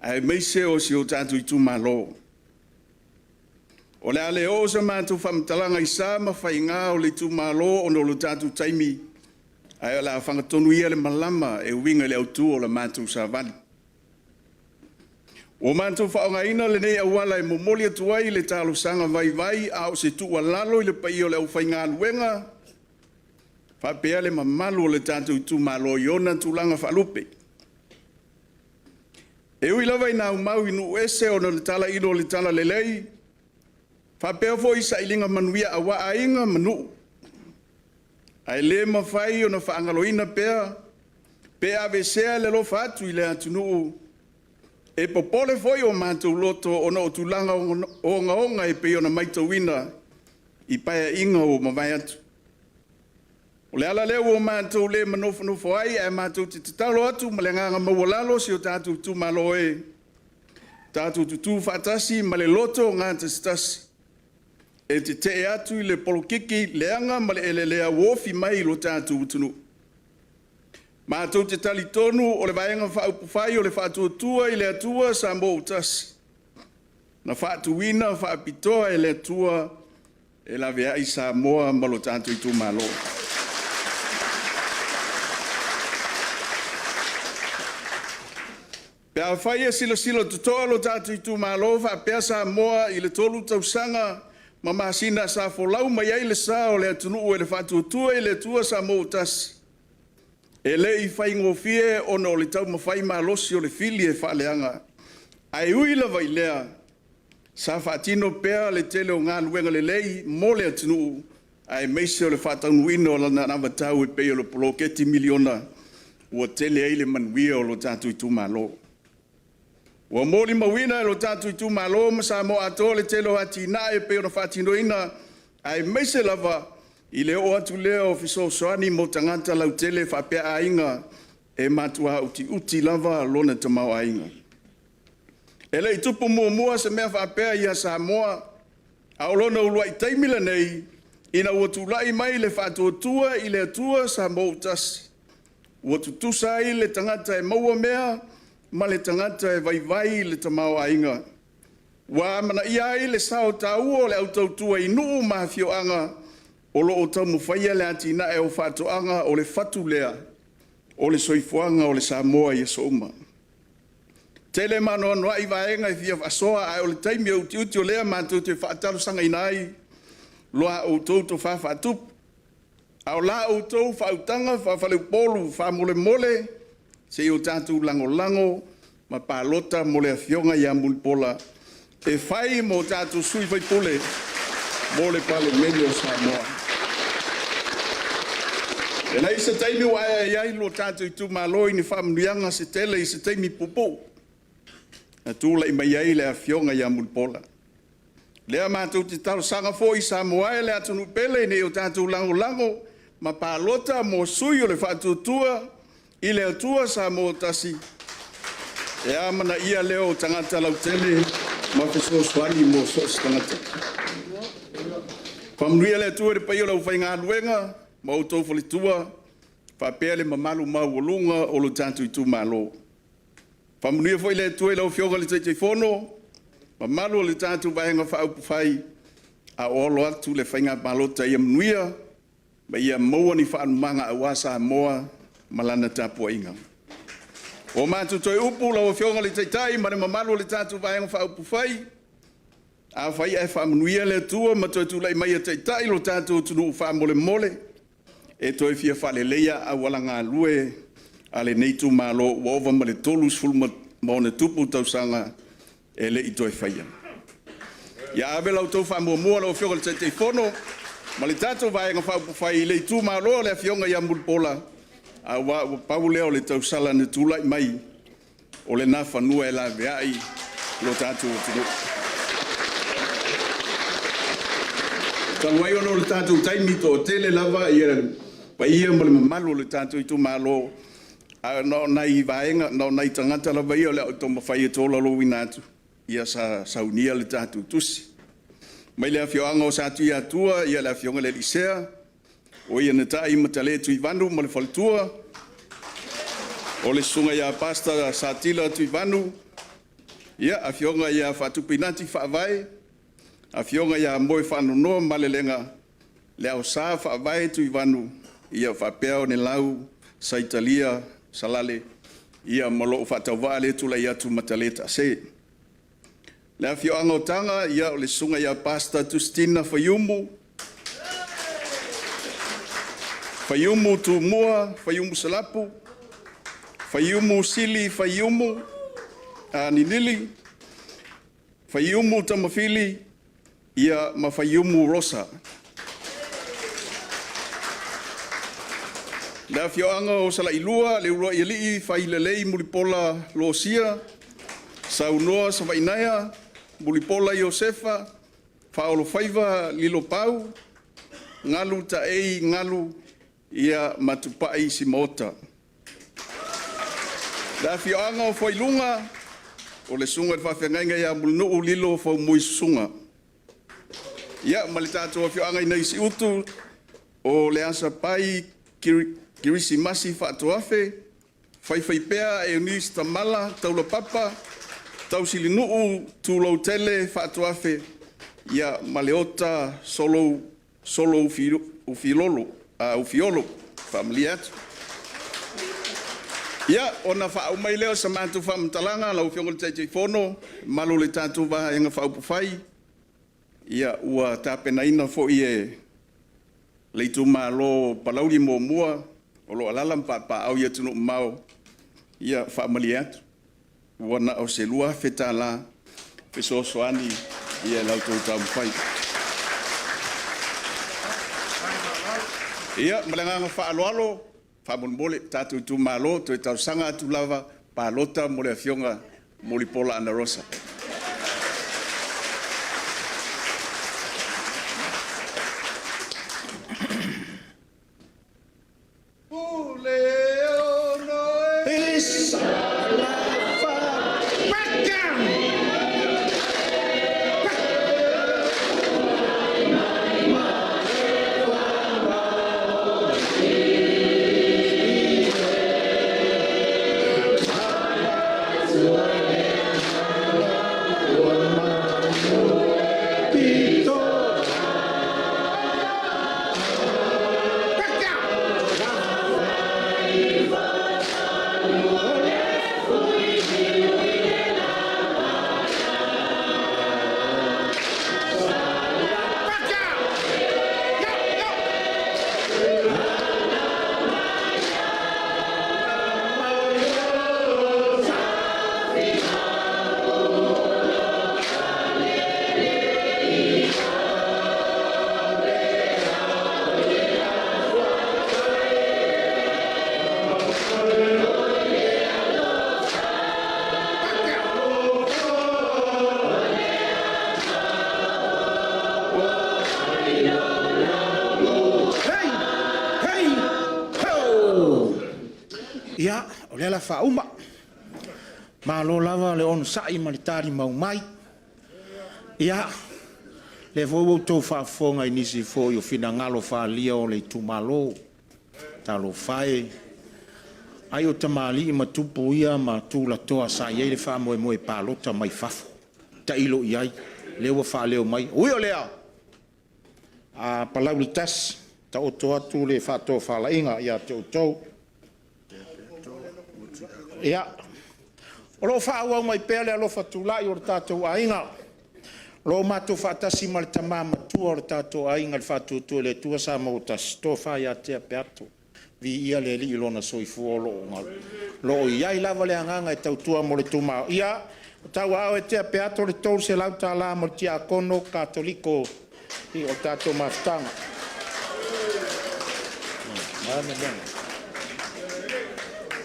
aemaise o si o tatou itumalo. O le a le oo sa matou faamatalaga i sa ma faiga o le itumalo ona o le tatou taimi, ae o le a fagatonu ia le malama e uiga i le autu o la matou savali. Ua matou faaaogaina lenei auala e momoli atu ai le talosaga vaivai a o se tuualalo i le paia o le aufaigaluega faapea le mamalu o le tatou itumalo i ona tulaga faalupe. E ui lava ina aumau i nuu ese ona o le talailo o le talalelei, faapea foi sailiga manuia aua aiga ma nuu, ae le mafai ona faagaloina pea pe aveesea le alofa atu i le atunuu. E popole foi o matou loto ona o tulaga ogaoga e pei ona matauina i paeaiga ua mavae atu. O le ala lea ua matou le manofonofo ai, ae matou te tatalo atu ma le agaga maualalo, si o tatou itumalo e, tatou tutu faatasi ma le loto gatasitasi e tetee atu i le polokiki leaga ma le elelea ua ofi mai i lo tatou atunuu. Matou te talitonu o le Vaega Faaupufai o le Faatuatua i le Atua Samoa ua Tasi, na faatuina faapitoa e le Atua e laveai Samoa ma lo tatou itumalo. Pe afai e silasila totoa lo tatou itumalo faapea Samoa i le 3 tausaga ma masina sa folau mai ai le sa o le atunuu e le Faatuatua i le Atua Samoa ua Tasi, e le i faigofie ona o le taumafai malosi o le fili e faaleaga. Ae ui lava i lea, sa faatino pea le tele o galuega lelei mo le atunuu, aemaise o le faataunuuina o lana anavatau e pei o le poloketi miliona ua tele ai le manuia o lo tatou itumalo. Ua molimauina e lo tatou itumalo ma Samoa atoa le tele o atinae e pei ona faatinoina, aemaise lava i le oo atu lea o fesoasoani mo tagata lautele faapea aiga e matua utiuti lava lona tamaoaiga. E le i tupu muamua se mea faapea ia Samoa, a o lona uluai taimi lenei ina ua tulai mai le Faatuatua i le Atua Samoa ua Tasi, ua tutusa ai le tagata e maua mea ma le tagata e vaivai le tamaoaiga. Ua amanaia ai le sao taua o le au tautua i nuu ma afioaga o lo o taumafaia le atinae o faatoaga, o le fatu lea o le soifuaga o le Samoa i aso uma. Tele ma anoanoai vaega e fia faasoa, ae o le taimi e utiuti o lea matou te faatalosagaina ai lo a outou tofa faatupu. A o la outou faautaga faafaleupolu faamolemole se i o tatou lagolago ma palota mo le Afioga ia Mulipola e fai mo tatou sui faipule mo le Palemene o Samoa. E leai se taimi ua ae ai lo tatou itumalo i ni faamanuiaga se tele i se taimi puupuu na tulai mai ai le Afioga ia Mulipola. Lea matou te talosaga foi i Samoa e le atunuu pele ina ia o tatou lagolago ma palota mo sui o le Faatuatua i le Atua Samoa ua tasi, e amanaia lea o tagata lautele ma fesoasoani mo so o se tagata. Faamanuia le Atua i le paia o le aufaigaluega ma outou faletua, faapea le mamalu maualuga o lo tatou itumalo. Faamanuia foi le Atua i lau Afioga i le Taitaifono, mamalu o le tatou Vaega Faaupufai, a o alo atu le faiga palota ia manuia ma ia maua ni faalumaga aua Samoa ma lana tapuaiga. O matou toe upu lau Afioga i le Taitai ma le mamalu o le tatou Vaega Faaupufai, afai ae faamanuia le Atua ma toe tulai mai e taitai lo tatou atunuu, faamolemole e toe fia faaleleia auala galue a lenei itumalo ua ova ma le 30+ tausaga e le i toe faia. Ia ave la outou faamuamua lau Afioga i le Taitaifono ma le tatou Vaega Faaupufai i le itumalo o le Afioga ia Mulipola, aua ua pau lea o le tausala na tulai mai o lena fanua e laveai lo tatou atunuu. Talu ai ona o le tatou taimi toatele lava ia paia ma le mamalu o le tatou itumalo, ae na o nai vaega, na o nai tagata lava ia o le a ou taumafai e tolaulauina atu, ia sa saunia le tatou tusi. Mai le afioaga o Satuiatua, ia le afioga i le alii Sea, o ia na tai Matale Tuivanu ma le faletua, o le susuga ia Pastor Satila Tuivanu, ia afioga ia Faatupinati Faavae, afioga ia Moe Faanonoa Malelega, le Aosa Faavae Tuivanu, ia faapea Onelau Saitalia Salale, ia ma lou faatauvaa lea tulai atu Matale Taase. Le afioaga o Taga, ia o le susuga ia Pastor Tustina Faiumu, Faiumu Tumua, Faiumu Salapu, Faiumu Sili Faiumu Ninili, Faiumu Tamafili, ia ma Faiumu Rosa. Le afioaga o Salailua, le uluai alii Failelei Mulipola Losia, Saunoa Savainaea, Mulipola Iosefa, Faaolofaiva Lilopau, Galu Taei Galu, ia Matupai Simaota. Le afioaga o Fuailuga, o le susuga i le faafeagaiga ia Mulinuu Lilo Faumui Susuga. Ia ma le tatou afioaga i nai Siutu, o le Asapai Kirisimasi Faatoafe, Faifaipea Eunice Tamala Taulapapa, Tausilinuu Tuloutele Faatoafe, ia ma Leota Solo Solo Ufiolo, Ufiolo, faamalie atu. Ia, ona faauma ai lea o sa matou faamatalaga lau Afioga i le Taitaifono, mamalu o le tatou Vaega Faaupufai, ia ua tapenaina foi e le itumalo Palauli 1 o lo o alaala ma papaaao i atunuu mamao, ia faamalie atu, ua na o se $2,000 fesoasoani ia la outou taumafai. Ia ma le agaga faaaloalo, faamolemole tatou itumalo, toe talosaga atu lava, palota mo le Afioga Mulipola Anarosa. Ia, o lea o le a faauma. Malo lava le onosai ma le talimau mai. Ia, lea foi ua outou faafofoga i nisi foi o finagalo faaalia o le itumalo. Talofa e, ai o tamalii ma tupu ia ma tulatoa sa i ai le faamoemoe palota mai fafo. Tailo i ai, lea ua faaleo mai. Ui o lea, a Palauli 1, taoto atu le faatofalaiga ia te outou. Ia, o lo o faaauau mai pea le alofa tulai o le tatou aiga, o lo o matou faatasi ma le tama matua o le tatou aiga i le Faatuatua i le Atua Samoa ua Tasi, Tofa ia Tea Peato. Viia le Alii i lona soifua o lo o i ai lava le agaga e tautua mo le itumalo. Ia, o tauaao e Tea Peato le $300 mo le Tiakono Katoliko i o tatou mafutaga.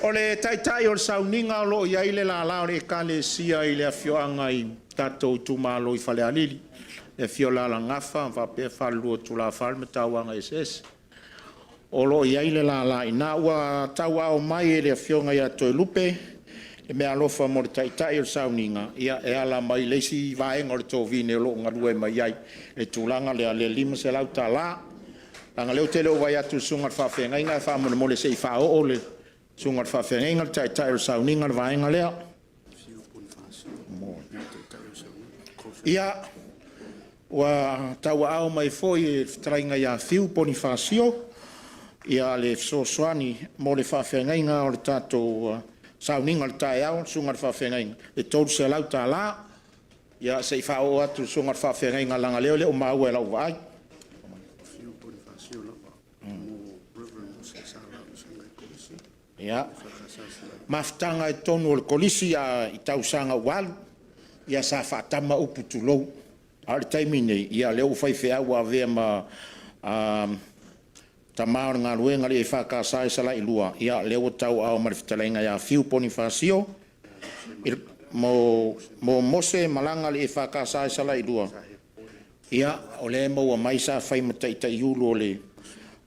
O le taitai o le sauniga o lo o i ai le lala o le Ekalesia i le afioaga i tatou itumalo i Falealili, le afio o Alalagafa faapea le falelua o Tulafale ma Tauagaeseese. O lo o i ai le lala i ina ua tauaao mai e le afioga ia Toelupe le meaalofa mo le taitai o le sauniga e ala mai le isi vaega o le tovine o lo o galue mai ai le tulaga lea le $500. Leaga o lea ou te le o vaai atu i le susuga i le faafeagaiga, ae faamolemole se i faaoo le susuga i le faafeagaiga, le taitai o le sauniga le vaega lea. Ia, ua tauaao mai foi e le fetalaiga ia Fiu Ponifasio le fesoasoani mo le faafeagaiga o le tatou sauniga o le taeao, le susuga i le faafeagaiga, le $300. Ia se i faaoo atu i le susuga i le faafeagaiga leaga o lea e le o maua i lau vaai. Ia, mafutaga i totonu o le Kolisi i tausaga ua alu, ia sa faatama upu tulou, a o le taimi lenei, ia o lea ua faifeau ua avea ma tama o le galuega a le EFKS i Salailua, ia lea ua tauaao ma le fetalaiga ia Fiu Ponifasio mo Mose Malaga i le EFKS i Salailua. Ia o lea e maua mai sa fai ma taitaiulu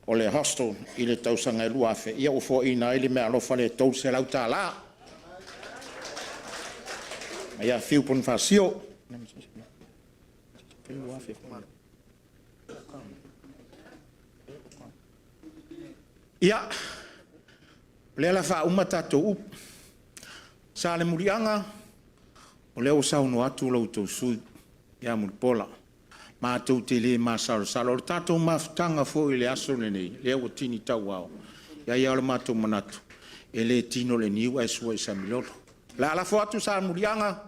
o le hostel i le tausaga e 2000, ia ua foaiina ai le meaalofa lea e $300 ia Fiu Ponifasio. Ia, o lea o le a faauma tatou upu. Salemuliaga, o lea ua saunoa atu la outou sui usufono ia Mulipola, matou te le masalosalo. O le tatou mafutaga foi i le aso lenei, lea ua tini tauao, e i ai lava lo matou manatu, e le tino i le niu ae sua i le samilolo. O le a lafo atu Salemuliaga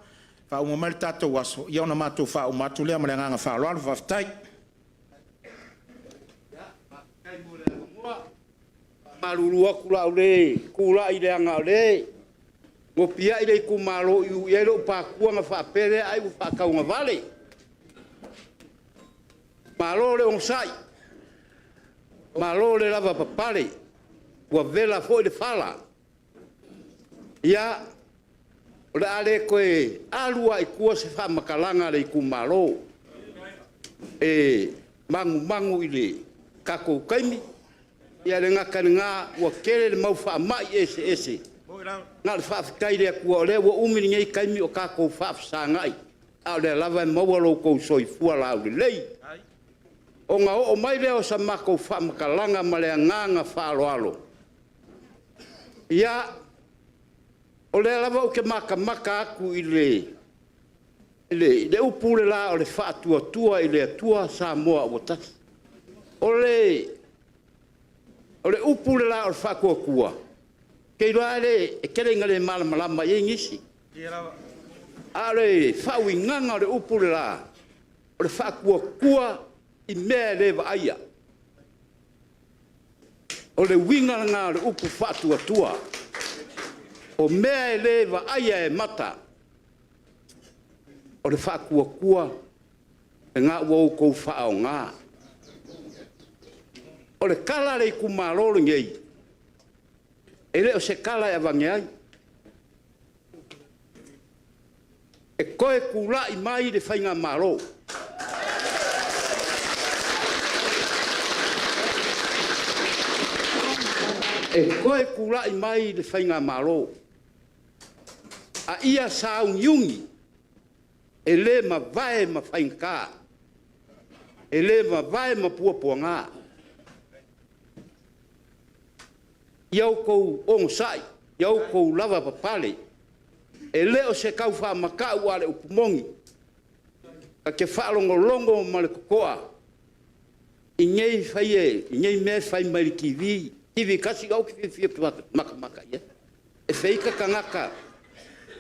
faauma mai le tatou aso, ia ona matou faauma atu lea ma le agaga faaaloalo. Faafetai. Faamalulu atu o le a ou le tulai leaga o lea e nopiai le itumalo i i ai lou paatua ona faapea lea ai ua faatauagavale. Malo le onosai, malo le lavapapale, ua vela foi le fala. Ia, o le a le toe alu lava i tua se faamatalaga a le itumalo, e manumanu i le tatou taimi, ae le gata i lena ua tele le mau faamai eseese. Na o le faafetai i le Atua o lea ua umi lenei taimi o tatou faafesagai, a o lea lava e maua lo outou soifua laulelei. Ona oo mai lea o sa matou faamatalaga ma le agaga faaaloalo. Ia, o lea lava ou te matamata atu i le upu le la o le Faatuatua i le Atua Samoa ua Tasi. O le upu le la o le faatuatua, ou te iloa lava e tele ina le malamalama i ai nisi. A o le faauigaga o le upu le la, o le faatuatua i mea e le vaaia. O le uiga lena o le upu faatuatua, o mea e le vaaia e mata. O le faatuatua lena ua outou faaaoga. O le tala a le itumalo lenei, e le o se tala e aveane ai, e toe tulai mai le faigamalo. E toe tula'i mai le faigamalo, a ia sauniuni, e le mavae ma faigata, e le mavae ma puapuaga. Ia outou onosai, ia outou lavapapale, e le o se tau faamata'u, a o le upu moni, ta te faalogologo ma le totoa i nei mea e fai mai le TV, TV 1 ou te fiafia ou te matamata i ai. E feita tagata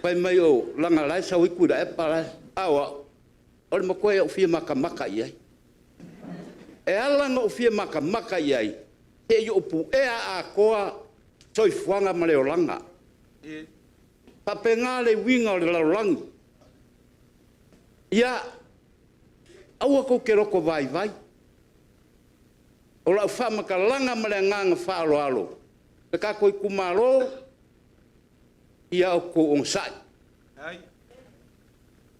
fai mai leaga o la e sau ai Tuilaepa la e… A o au, o le matua ia ou fia matamata i ai. E ala ona ou fia matamata i ai, se i ou puea atoa soifuaga ma le olaga. E faapena le uiga o le lalolagi. Ia aua tou te loto vaivai. O lau faamatalaga ma le agaga faaaloalo, le tatou itumalo, ia outou onosai,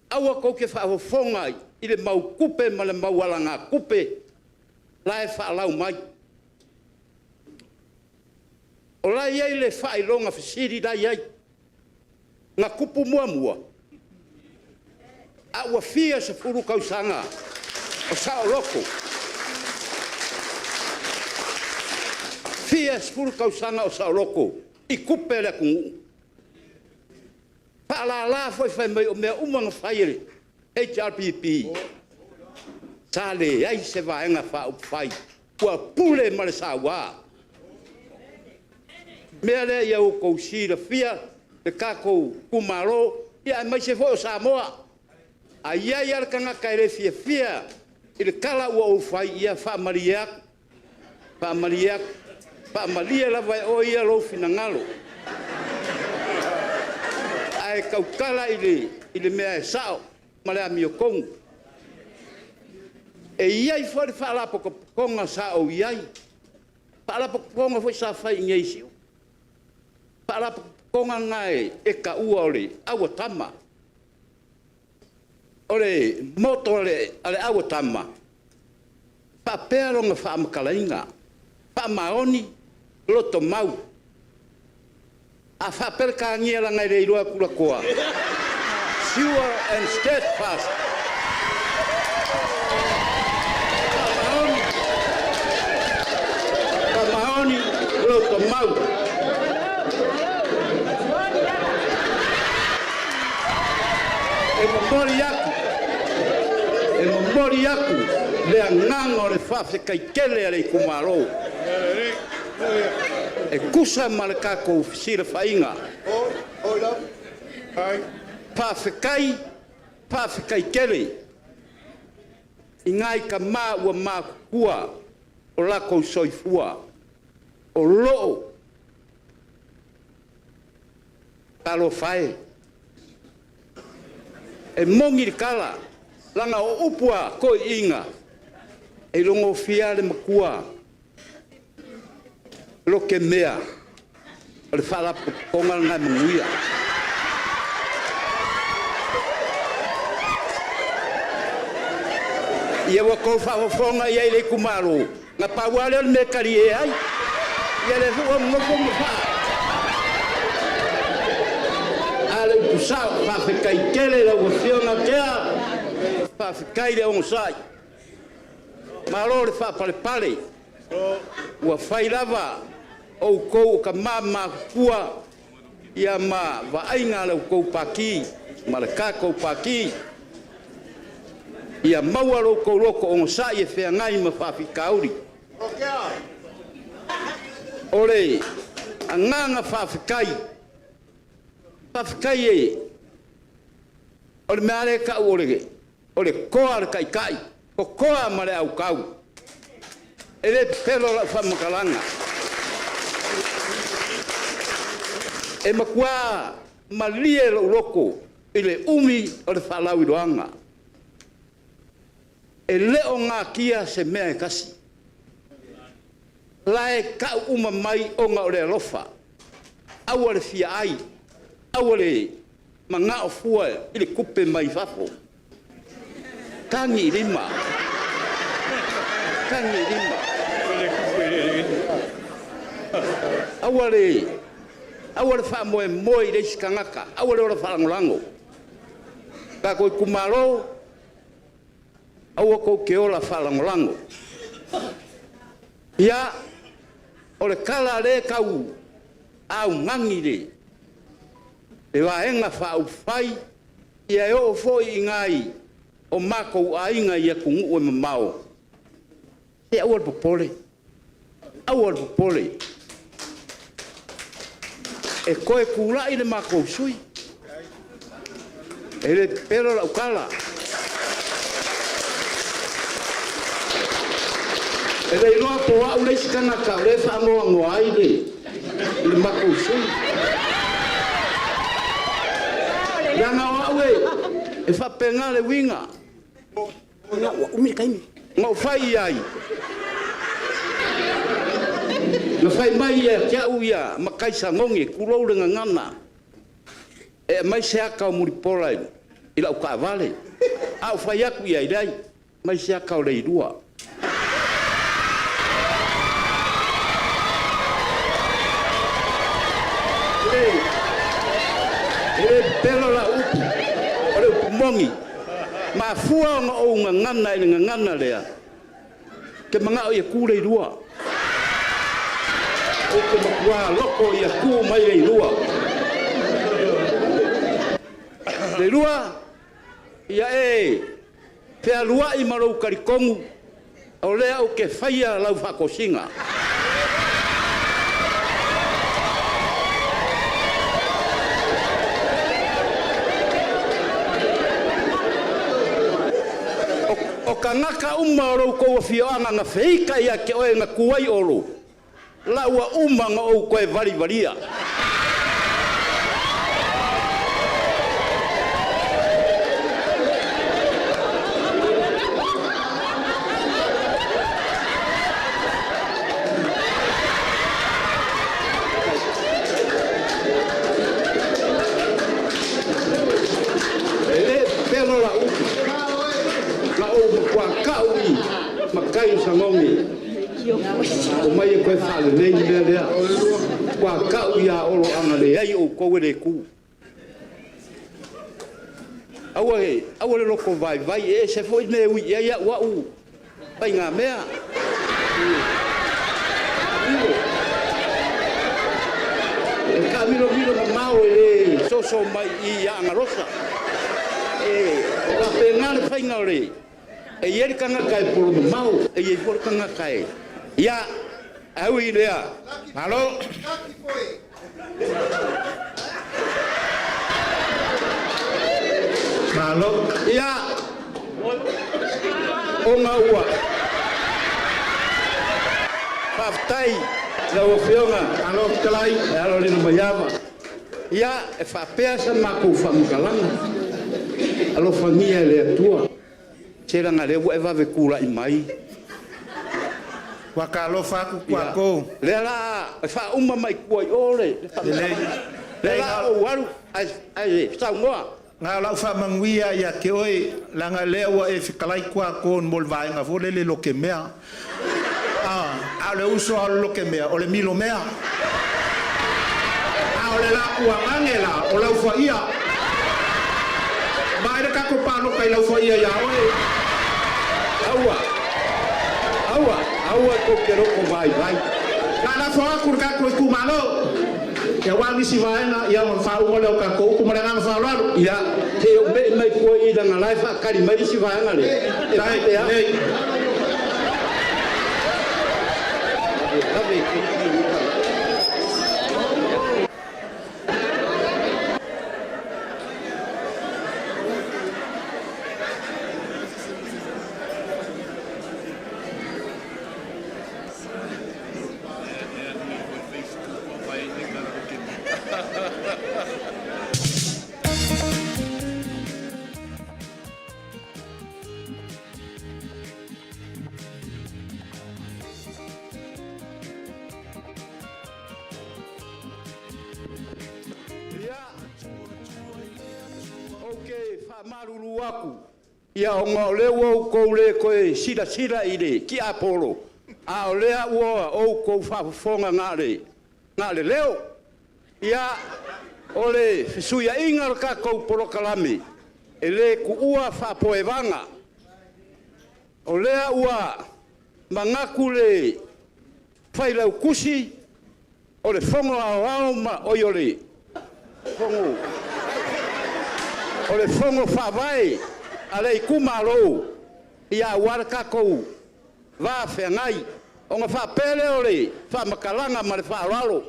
aua tou te faafofoga i le mau tupe ma le mau alagatupe la e faalau mai. O la e i ai le faailoga fesili la e i ai, na tupu muamua? A ua fia sefulu tausaga o saoloto, fia sefulu tausaga o saoloto i tupe a le atunuu? Faalala foi fai mai o mea uma na fai e le HRPP, sa leai se Vaega Faaupufai ua pule ma le saua. O le mea lea ia outou silafia le tatou itumalo, aemaise foi o Samoa, a i ai lava le tagata e le fiafia i le tala ua ou fai, ia faamalie atu, faamalie atu, faamalie lava e oe ia lou finagalo, ae tautala i le mea e sao ma le amiotonu. E i ai foi le Faalapotopotoga sa ou i ai, Faalapotopotoga foi sa fai i inei i Siumu, Faalapotopotoga lena e taua o le Auatama. O le motto a le Auatama, e faapea lona faamatalaina, faamaoni, lotomau. A faa-Peretania leaga e le iloa e tulatoa, sure and steadfast. Faamaoni, lotomau. E momoli atu, e momoli atu le agaga o le faafetai tele a le itumalo e tusa ma le tatou fesilafaiga. Faafetai, faafetai tele i nai tama ua matutua o latou soifua o lo o… Talofa e, e moni le tala, leaga o upu a toeaiina, e iloagofie lava le matua lotemea o le Faalapotopotoga lena e manuia. Ia ua outou faafofoga i ai le itumalo, na pau lava lea o le mea e talie ai. Ia o lea foi ua nonofo ma… A o le upu sao, faafetai tele i lau Afioga Tea, faafetai le onosai, malo le faapalepale. Ua fai lava o outou o tama matutua ma vaaiga a la outou Pati ma le tatou Pati. Ia maua lo outou loto onosai e feagai ma faafitauli. O le agaga faafetai, faafetai o le mea lava lea e tau o le toa o le taitai, o toa ma le autau. E le pepelo lau faamatalaga, e matua malie lou loto i le umi o le faalauiloaga. E le o natia se mea e tasi, o la e tau uma mai ona o le alofa. Aua le fia ai, aua le manao fua i le tupe mai fafo, tagi i lima, tagi i lima. Aua le aua le faamoemoe i le isi tagata, aua le ola faalagolago. Tatou itumalo, aua tou te ola faalagolago. Ia, o le tala a lea e tau augani i le Vaega Faaupufai, ia e oo foi i nai o matou aiga i atunuu e mamao, se aua le popole, aua le popole, e toe tulai le matou sui usufono. E le pepelo lau tala. E le iloa po o au le isi tagata o lea e faanoanoa ai le matou sui usufono. Leaga o au e faapena le uiga. Na ou fai i ai, na fai mai ia te au matai sagogi tulou le gagana, e aumai se ata o Mulipola i lau taavale. Ae ou fai atu i ai, leai, aumai se ata o Leilua. E le pepelo lau upu, o le upu moni. E mafua ona ou gagana i le gagana lea, ou te manao ia tu Leilua. Ou te matua loto ia tu mai Leilua. Leilua, ia e fealuai ma lou talitonu o lea ou te faia lau faatosina. O tagata uma o lo outou afioaga na feita ia te oe na tu ai Olo, la ua uma ona ou toe valivalia. E le pepelo lau upu, na ou matua tau i matai o Sagogi, omai e toe faalelei le mea lea. Matua tau ia Olo a na leai outou e le tu. Aua aua le loto vaivai, e ese foi le mea e ui i ai au au faigamea. E taamilomilo mamao e le soso mai i Aana Alofa. E faapena le faiga o le... E i ai le tagata e polo mamao, e i ai foi le tagata e... Ia, ae ui i lea, Malo. Malo. Ia, ona ua faafetai lau Afioga. Malo fetalai. E alo lena maiava. Ia, e faapea sa matou faamatalaga. Alofagia e le Atua. Se leaga lea ua e vave tulai mai. Ua talofa atu Ia, kuako. lea la e faauma mai tua i o le Lelei. lea la ou alu ae saunoa. Na o lau faamanuia ia te oe, leaga lea ua e fetalai kuako mo le vaega foi lele lote mea. A o le uso a o le lote mea, o le milo mea. A o le lapuagage la, o lau faia. Ma le tatou paloka i lau faia ia oe. Aua, aua, aua tou te loko vaivai. La lafo atu le tatou itumalo. Ia ua nisi vaega, ia ona faauma lea o tatou upu ma le agaga faaaloalo. Ia, se i ou mei mai tua i leaga la e faatali mai le isi vaega lea. E Tai, faapea. lelei. Ave. Ia, ou te faamalulu atu, ia ona o lea ua outou le toe silasila i le tiapolo, a o lea ua outou faafofoga na o le Na o le leo. Ia, o le fesuiaiga o le tatou polokalame, e le tuua faapoevaga. O lea ua manatu le Failautusi o le Fono Aoao ma… oi o le Fono Faavae a le itumalo, aua le tatou va feagai. Ona faapea lea o le faamatalaga ma le faaaloalo,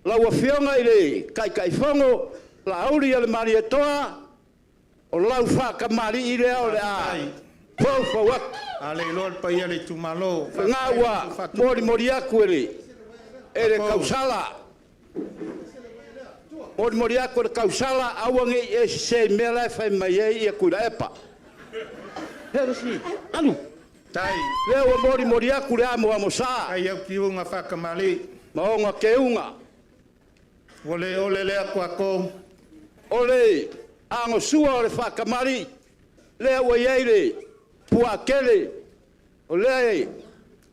lau Afioga i le Taitaifono Laaulialemalietoa, o lau faatamalii lea o le a foufou atu. A leiloa le paia o le itumalo. O lena ua molimoli atu e le tausala, molimoli atu e le tausala, aua ne i e sese i le mea la e fai mai ai Tuilaepa. Alu! Tai. Lea ua molimoli atu le amoamosa Tai au kiuga faakamalii. ma ona keuga. Ua le ole lea kuako. O le agosua o le faakamalii, lea ua i ai le puaatele, o lea e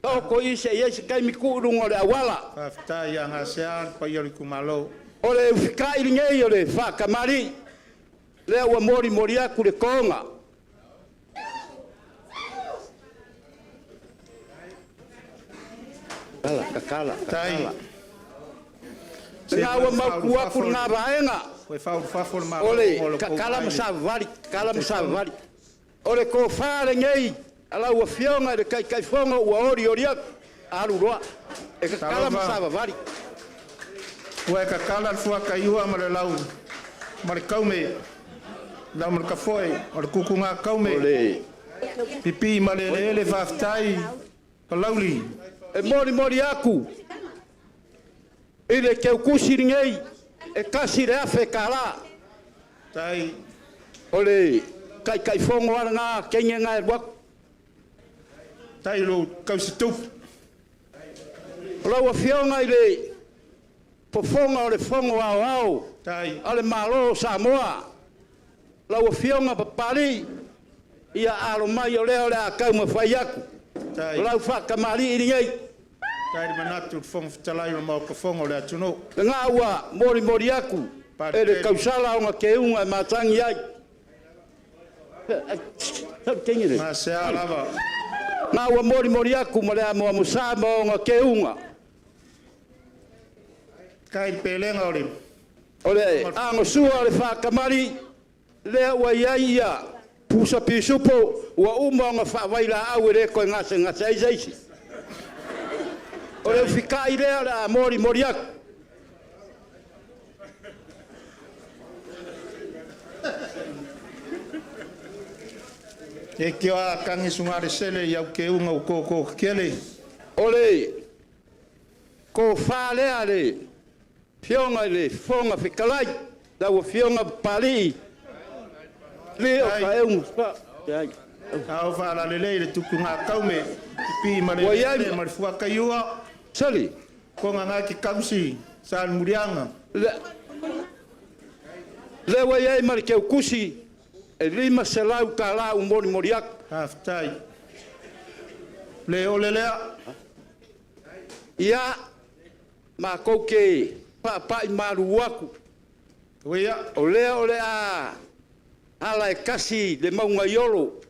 taoto i i seia i ai se taimi tuu i luga o le auala. Faafetai ia Gasea le paia o le itumalo. O le usitai lenei o le faatamalii, lea ua molimoli atu le toga. Tatala, Tai. Lena ua mautu atu lena vaega. Ua faaulufafo le Malo O le o tatala ma savavali, tatala ma savavali. O le tofa lenei a lau Afioga i le Taitaifono ua olioli atu, alu loa. E tatala ma savavali. Ua e tatala le fuataiua ma le lau ma le kaume, lau ma le kafoe o le kukuga kaume. O le Pipii ma le eleele faafetai Palauli. E molimoli atu i le teutusi lenei e $1,000. Tai. O le Taitaifono lava lena teine lena e alu atu. Tai lo kausitupu. O lau Afioga i le Fofoga o le Fono Aoao Tai. a le Malo o Samoa, lau Afioga Papalii, ia alo mai o lea o le a taumafai atu. Tai. O lau faatamalii lenei. Tai le manatu i le Fofoga Fetalai o le Maota Fono o le atunuu. Lena ua molimoli atu e le tausala ona keuga e matagi ai. Gasea lava. Na ua molimoli atu ma le amoamosa ma ona keuga. Tai le pelega o le O le agosua o le faakamali, lea ua i ai ia pusa pisupo ua uma ona faavailaau e le toe gasegase ai se isi. O le usitai lea o le a molimoli atu. E tio a kangi sungare sele i au keuga u koko kele. O le tofa lea le Afioga i le Fofoga Fetalai, lau Afioga Papalii, le o Faeuga. Ao faalalelei le tutuga kaume, pipi ma le Ua i ai le ma le fuakaiua, Sali, konga ngai ki kausi, sa le mulianga. Lea ua i ai ma le teukusi e $500 u molimoli atu. Faafetai. Le ole lea. Ia, matou te faapai malu atu. Uia. O lea o le a ala e tasi le mauga i Olo,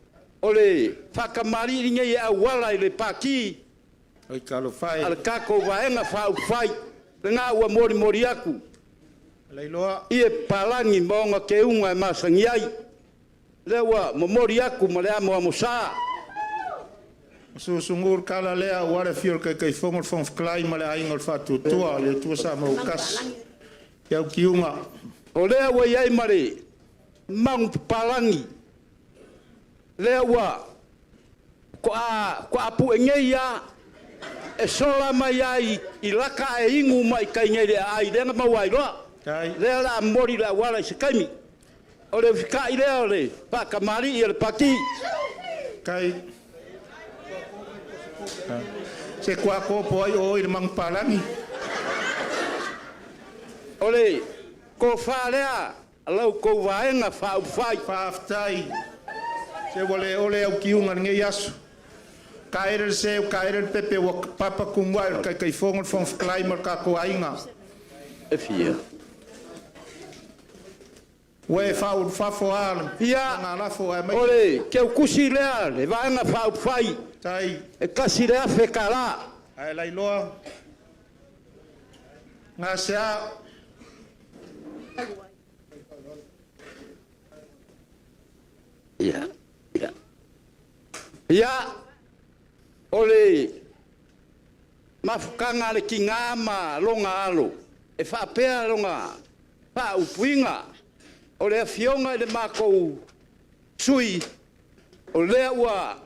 o le faatamalii lenei e auala i le pati Oi talofa e. a le tatou Vaega Faaupufai, lena ua molimoli atu Leiloa. i e papalagi ma ona keuga e masani ai. Lea ua momoli atu ma le amoamosa. Susugu le kala lea ua le fio le Taitaifono, le Fofoga Fetalai ma le aiga o le Faatuatua, le Atua Samoa ua tasi. I au kiuga. O lea ua i ai ma le magu papalagi, lea ua toa pue nei lava, e sola mai lava i laka ae inu mai tai nei i le aai lea na maua ai loa. Tai. Lea o le a momoli i le auala i se taimi. O le usitai lea o le faatamalii o le pati. Tai. Se kua kopo ai o i le mangupalangi. O le tofa lea a lau tou Vaega Faaupufai. Faafetai. Se ua le ole au kiuga lenei aso. Taele le seu, taele le pepe ua papa tumuai o le Taitaifono, le Fofoga Fetalai ma le tatou aiga. E fia. Ua e faaulufafo lava le Ia, lafo ae mai o le keukusi lea le Vaega Faaupufai tai e $1,000. Ae lailoa gasea. Ia. Ia. Ia, o le mafutaga a le tiga ma lona alo, e faapea lona faaupuina, o le afioga i le matou sui o lea ua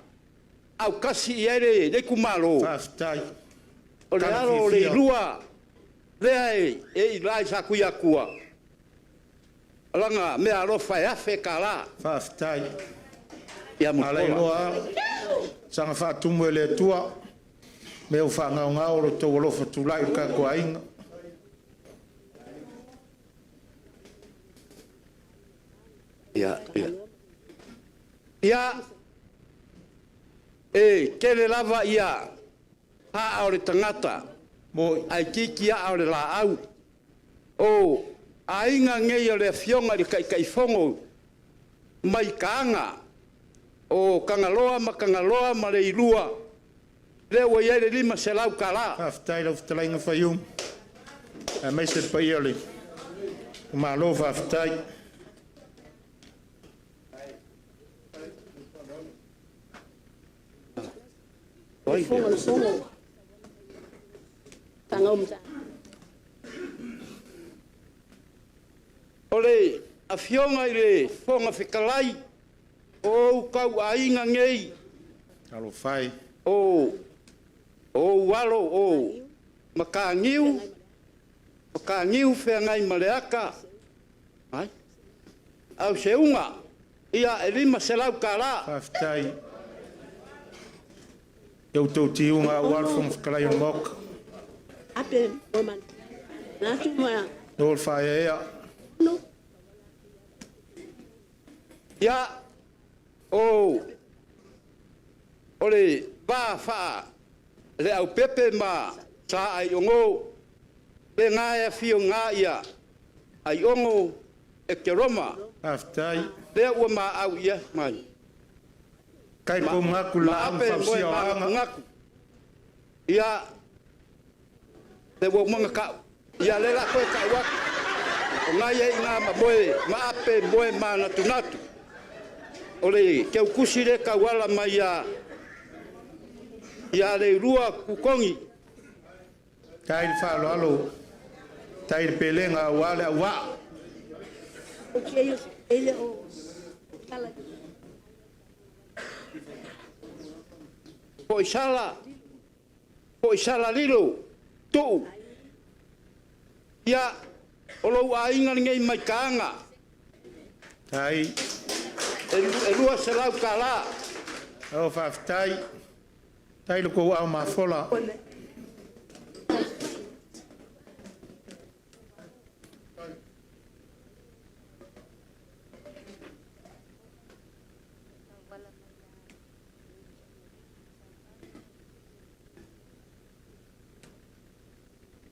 autasi i ai le itumalo, Faafetai. o le alo o Leilua lea e i ina i Satuiatua, o lana meaalofa e $1,000. Faafetai. Ia A Mulipola. lailoa saga faatumu e le Atua mea ua faagaogao lo outou alofa tulai i le tatou aiga. Ia. Ia. Ia, e tele lava ia aa o le tagata Moi. ae titi aa o le laau. O aiga nei o le afioga i le Taitaifono mai Kaaga, o Tagaloa ma Tagaloa ma Leilua, lea ua i ai le $500. Faafetai lau fetalaiga Faiumu, aemaise le paia o le Malo, faafetai. O le afioga i le Fofoga Fetalai, o ou tauaiga nei, Alofa e. o ou alo o Mataniu, Mataniu Feagaimaleata, ai, Auseuga, ia e $500. Faafetai i outou tiuga aua le Fofoga Fetalai o le Maota. O le faaeaea. Ia, o le va faa le aupepe ma sa Aiogo, lena e afio ia Aiogo Ekeroma, Faafetai. lea ua maau ia mai. Tai po gaku la Ma ape moe fausia o aga. magaku. Ia, le ua umaga kau. Ia le la koe kau atu. O ngai e inga ma moe, ma ape moe manatunatu. O le keukusi le kauala mai ia, ia le lua kukongi. Tai le faaaloalo, tai le pelega aua le auvaa. Po i sala lilo, tuu. Ia, o lou aiga lenei mai Kaaga, Tai. e $200. O faafetai. Tai le kou au mafola.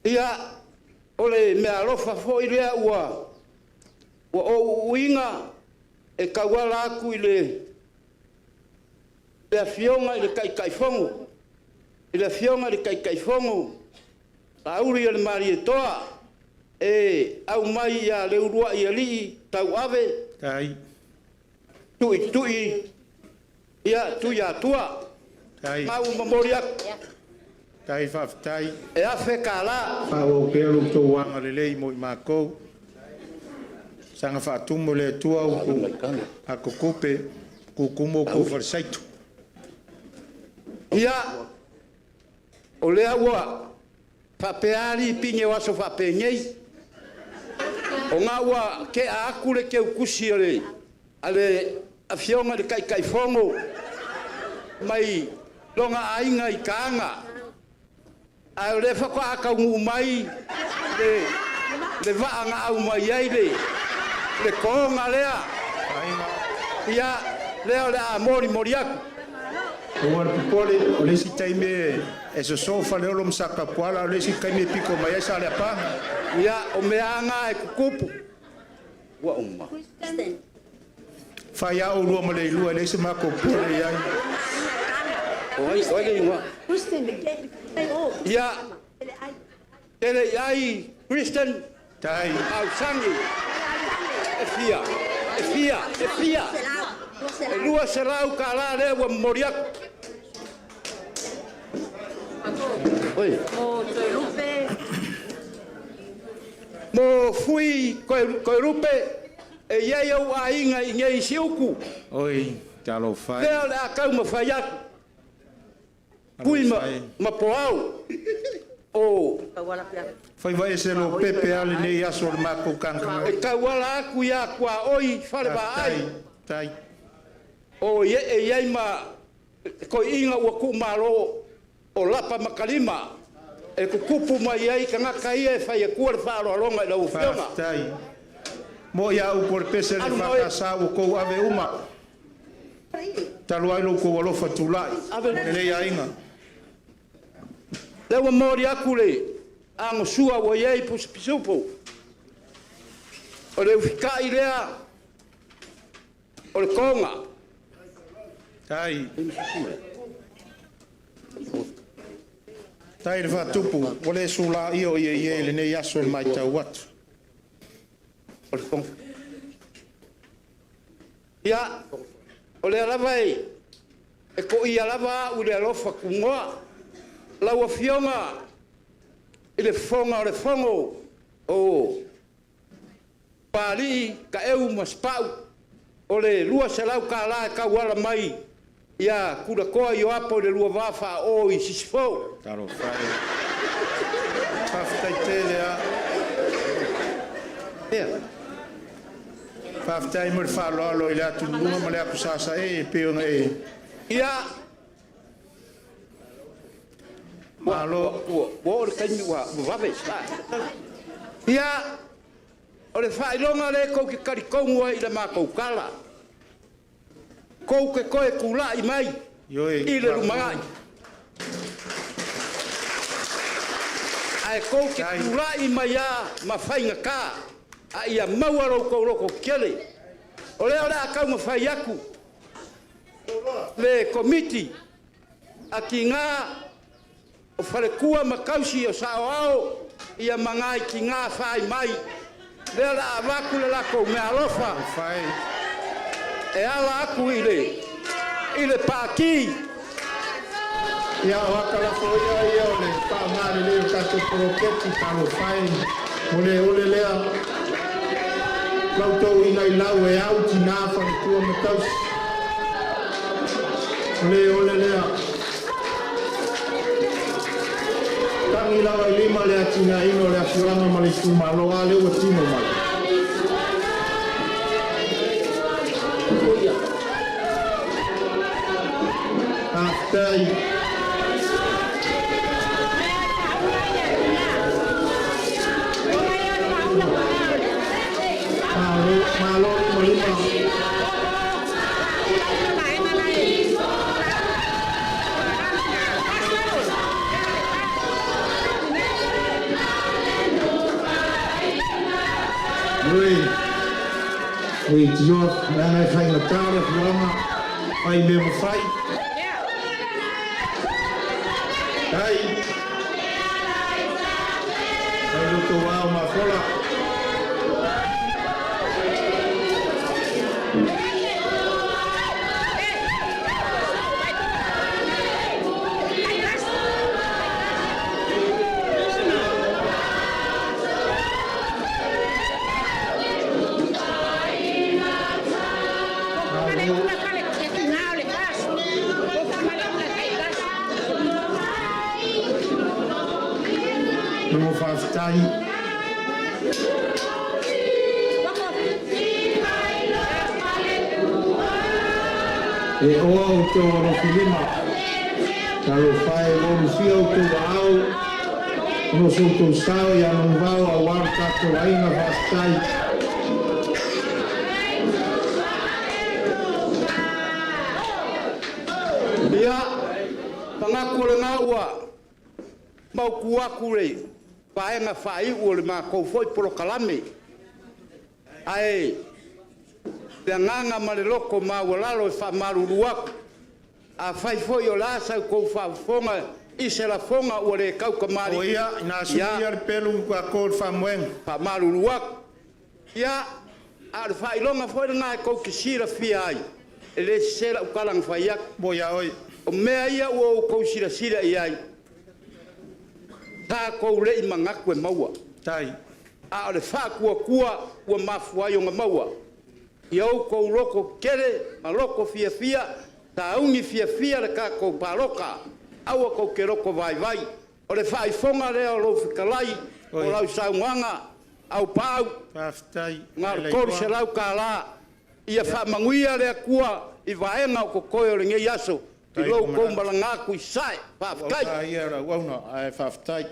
Ia, o le mea alofa foi lea ua ou uuina e tauala atu i le afioga i le Taitaifono, i le afioga i le Taitaifono Laauli o le Malietoa, e aumai ia Leuluai Alii Tauave Tai. Tuitui ia Tuiatua. Tai. Ma ua momoli atu Tai faafetai. e $1,000. Faaauau pea lo outou agalelei mo i matou. Saga faatumu e le Atua upu atotupe, kukumu outou falesaitu. Ia, o lea ua faapea lipine o aso faapenei. O ngā ua kea atu le keukusi o le, a le afioga i le Taitaifono mai lona aiga i Kaaga. Ae o lea faatoa taunuu mai le vaa na aumai ai le toga lea. Aiga. Ia, lea o le a molimoli atu. Aua le popole, o le isi taimi e sosoo Faleolo ma Satapuala, o le isi taimi e pito mai ai Saleapaga. Ia, o mea aga e tutupu. Ua uma. Fai lava oulua ma le ilua, e leai se matou popole i ai. O ai, o ai le igoa? Ia, tele i ai Kristen Tai. Ausagi. E fia, e fia, e fia. E $200 lea ua momoli atu. Oi. Mo fui koe rupe e iai au aiga i nei Siuku. Oi, talofa e. Lea o le a taumafai atu. Pui ma poau. O Faiva ese lo pepe ale nei aso o le matou kanakana. E tauala atu ia oi fale vaai. Tai. O ie e iai ma koiiga ua kuumalo o lapa ma kalima. E kukupu mai ai tagata ia e fai atua le faaaloaloga i lau afioga. Faafetai. Mo ia upu o le pese le Alu mai. faakasa ua kou ave uma. Talu ai lo kou alofa tulai. Ave. Lenei aiga. Lea ua moli atu le agosua ua iai pusipisupu. O le ufika'i lea o le toga. Tai. Tai le faatupu, ua le sulaia o ia i lenei aso le matau atu. O le toga. Ia, o lea lava e koia lava au i le alofa kugoa. Lau afioga i le fofoga o le fono o Palii, Taeu ma Sapau, o le $200 e tauala mai ia Tulatoa Ioapo i le lua va faaoo i Sisifo. Talofa e. Faafetai tele lava. Ia. Faafetai mo le faaaloalo i le atuluga ma le akusasa e pei ona e Ia, malo. Ua oo le taimi ua vave. Ia, o le faailoga lea tou te talitonu ai i le matou tala. Kou te toe tula'i mai Ioe. i le lumanai. Ae tou te Tai. tula'i mai a ma faigata, a ia maua lo outou loto tele. O lea o le a taumafai atu le komiti a tiga o faletua ma tausi o saoao ia ma nai tiga fai mai. Lea o le a avatu le latou meaalofa Fai. e ala atu i le pati. Ia, o atalafo ia ia o le faaaoga lelei o tatou poloketi. Talofa e, o le ole lea lautou ina i lau e au tinā, faletua ma tausi. O le ole lea tagi lava i lima le atinaeina o le afioaga ma le itumalo, a lea ua tino mai. Faafetai. Malo, malo lima lima. Ui, ui, tio, leaga e faigata le afioaga, fai mea mafai. Ai, fai loto ao mafola. Malo faafetai. E oa outou alofilima. Talofa e, ua ulufia outou aao ona o so outou sao ia manuvao auā le tatou aiga. Faafetai. Ia. Ma ou tu atu i le vaega faaiu o le matou foi polokalame. Ae o le agaga ma le loto maualalo e faamalulu atu, afai foi o le a sa outou faafofoga i se lafoga ua le tautamalii, O ia, ina ia sui le pelu i le faamoega. faamalulu atu. Ia, a o le faailoga foi lena e tou te silafia ai, e le sese lau tala na fai atu. Mo ia oi. O mea ia ua outou silasila i ai, tatou le i manatu e maua. Tai. A o le faatuatua ua mafua ai ona maua. Ia outou loto tetele ma loto fiafia, sauni fiafia le tatou palota. Aua tou te loto vaivai. O le faaifoga lea o lou fetalai, o lau saunoaga, Aupaau, Faafetai. na o le $300. Ia faamanuia le Atua i vaega o totoe o lenei aso i lo outou malaga atu i Sasae. Faafetai. Ua ia lau auna, ae faafetai.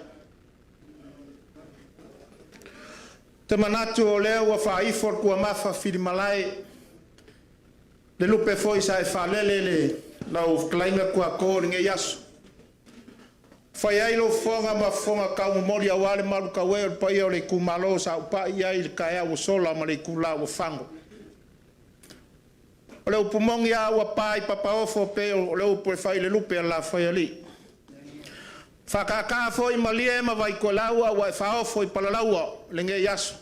Te manatu o lea ua faaifo le tuamafa filimalae, le lupe foi sa e faalele le lau fetalaiga Tuato i lenei aso. Fai ai lou fofoga ma fofoga taumomoli aua le malutaue o le paia o le itumalo sa ou pai i ai i le taeao ua sola ma le itula ua fago. O le upu moni lava ua pa i Papaofo pei o le upu e fai i le lupe a le Lafaialii. Faataataa foi malie ma vaitoelau a ua e faaofo i palalaua lenei aso.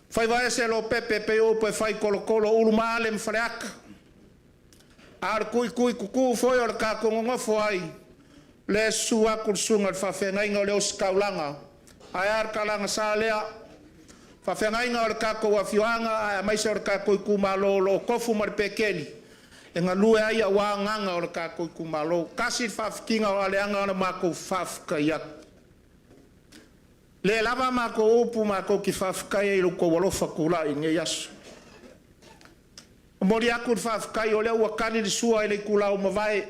Faiva ese Lopepe e pei o upu e fai i tolotolo o Ulumaale ma Faleata. A o le tuitui tutu foi o le tatou nonofo ai, le susu atu le susuga i le faafeagaiga o le ositaulaga, ae a le talaga sa lea? Faafeagaiga o le tatou afioaga aemaise o le tatou itumalo o lo o tofu ma le Peteli e galue ai aua agaga o le tatou itumalo. Tasi le faafitiga o aleaga na matou faafetai atu. Le lava a matou upu matou te faafetai ai i lo outou alofa tulai i lenei aso. Momoli atu le faafetai o lea ua tali le sua i le itula ua mavae,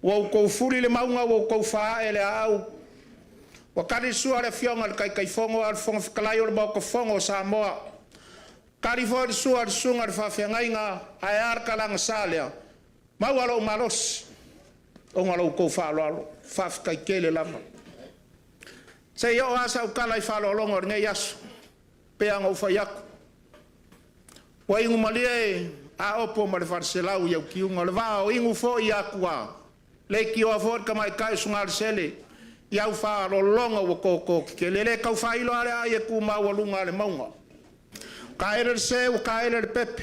ua outou fuli le mauga ua outou faaee le aau, ua tali le sua a le Afioga i le Taitaifono a o le Fofoga Fetalai o le Maota Fono o Samoa. Tali foi le sua a le susuga i le faafeagaiga, ae a le talaga sa lea? Maua lou malosi ona o la outou faaaloalo. Faafetai tele lava. Se i oo lava sau tala i faaaloaloga o lenei aso, pei lava ona ou fai atu, ua inu malie Aopo ma le Faleselau i le vaa o inu foi i atua, leitioa foi le tamaitai o Sugalesele i au faaaloaloga ua toto tetele. E le tau faailo lava le aai e tu maualuga a le mauga. Ua taele le se ua taele le pepe,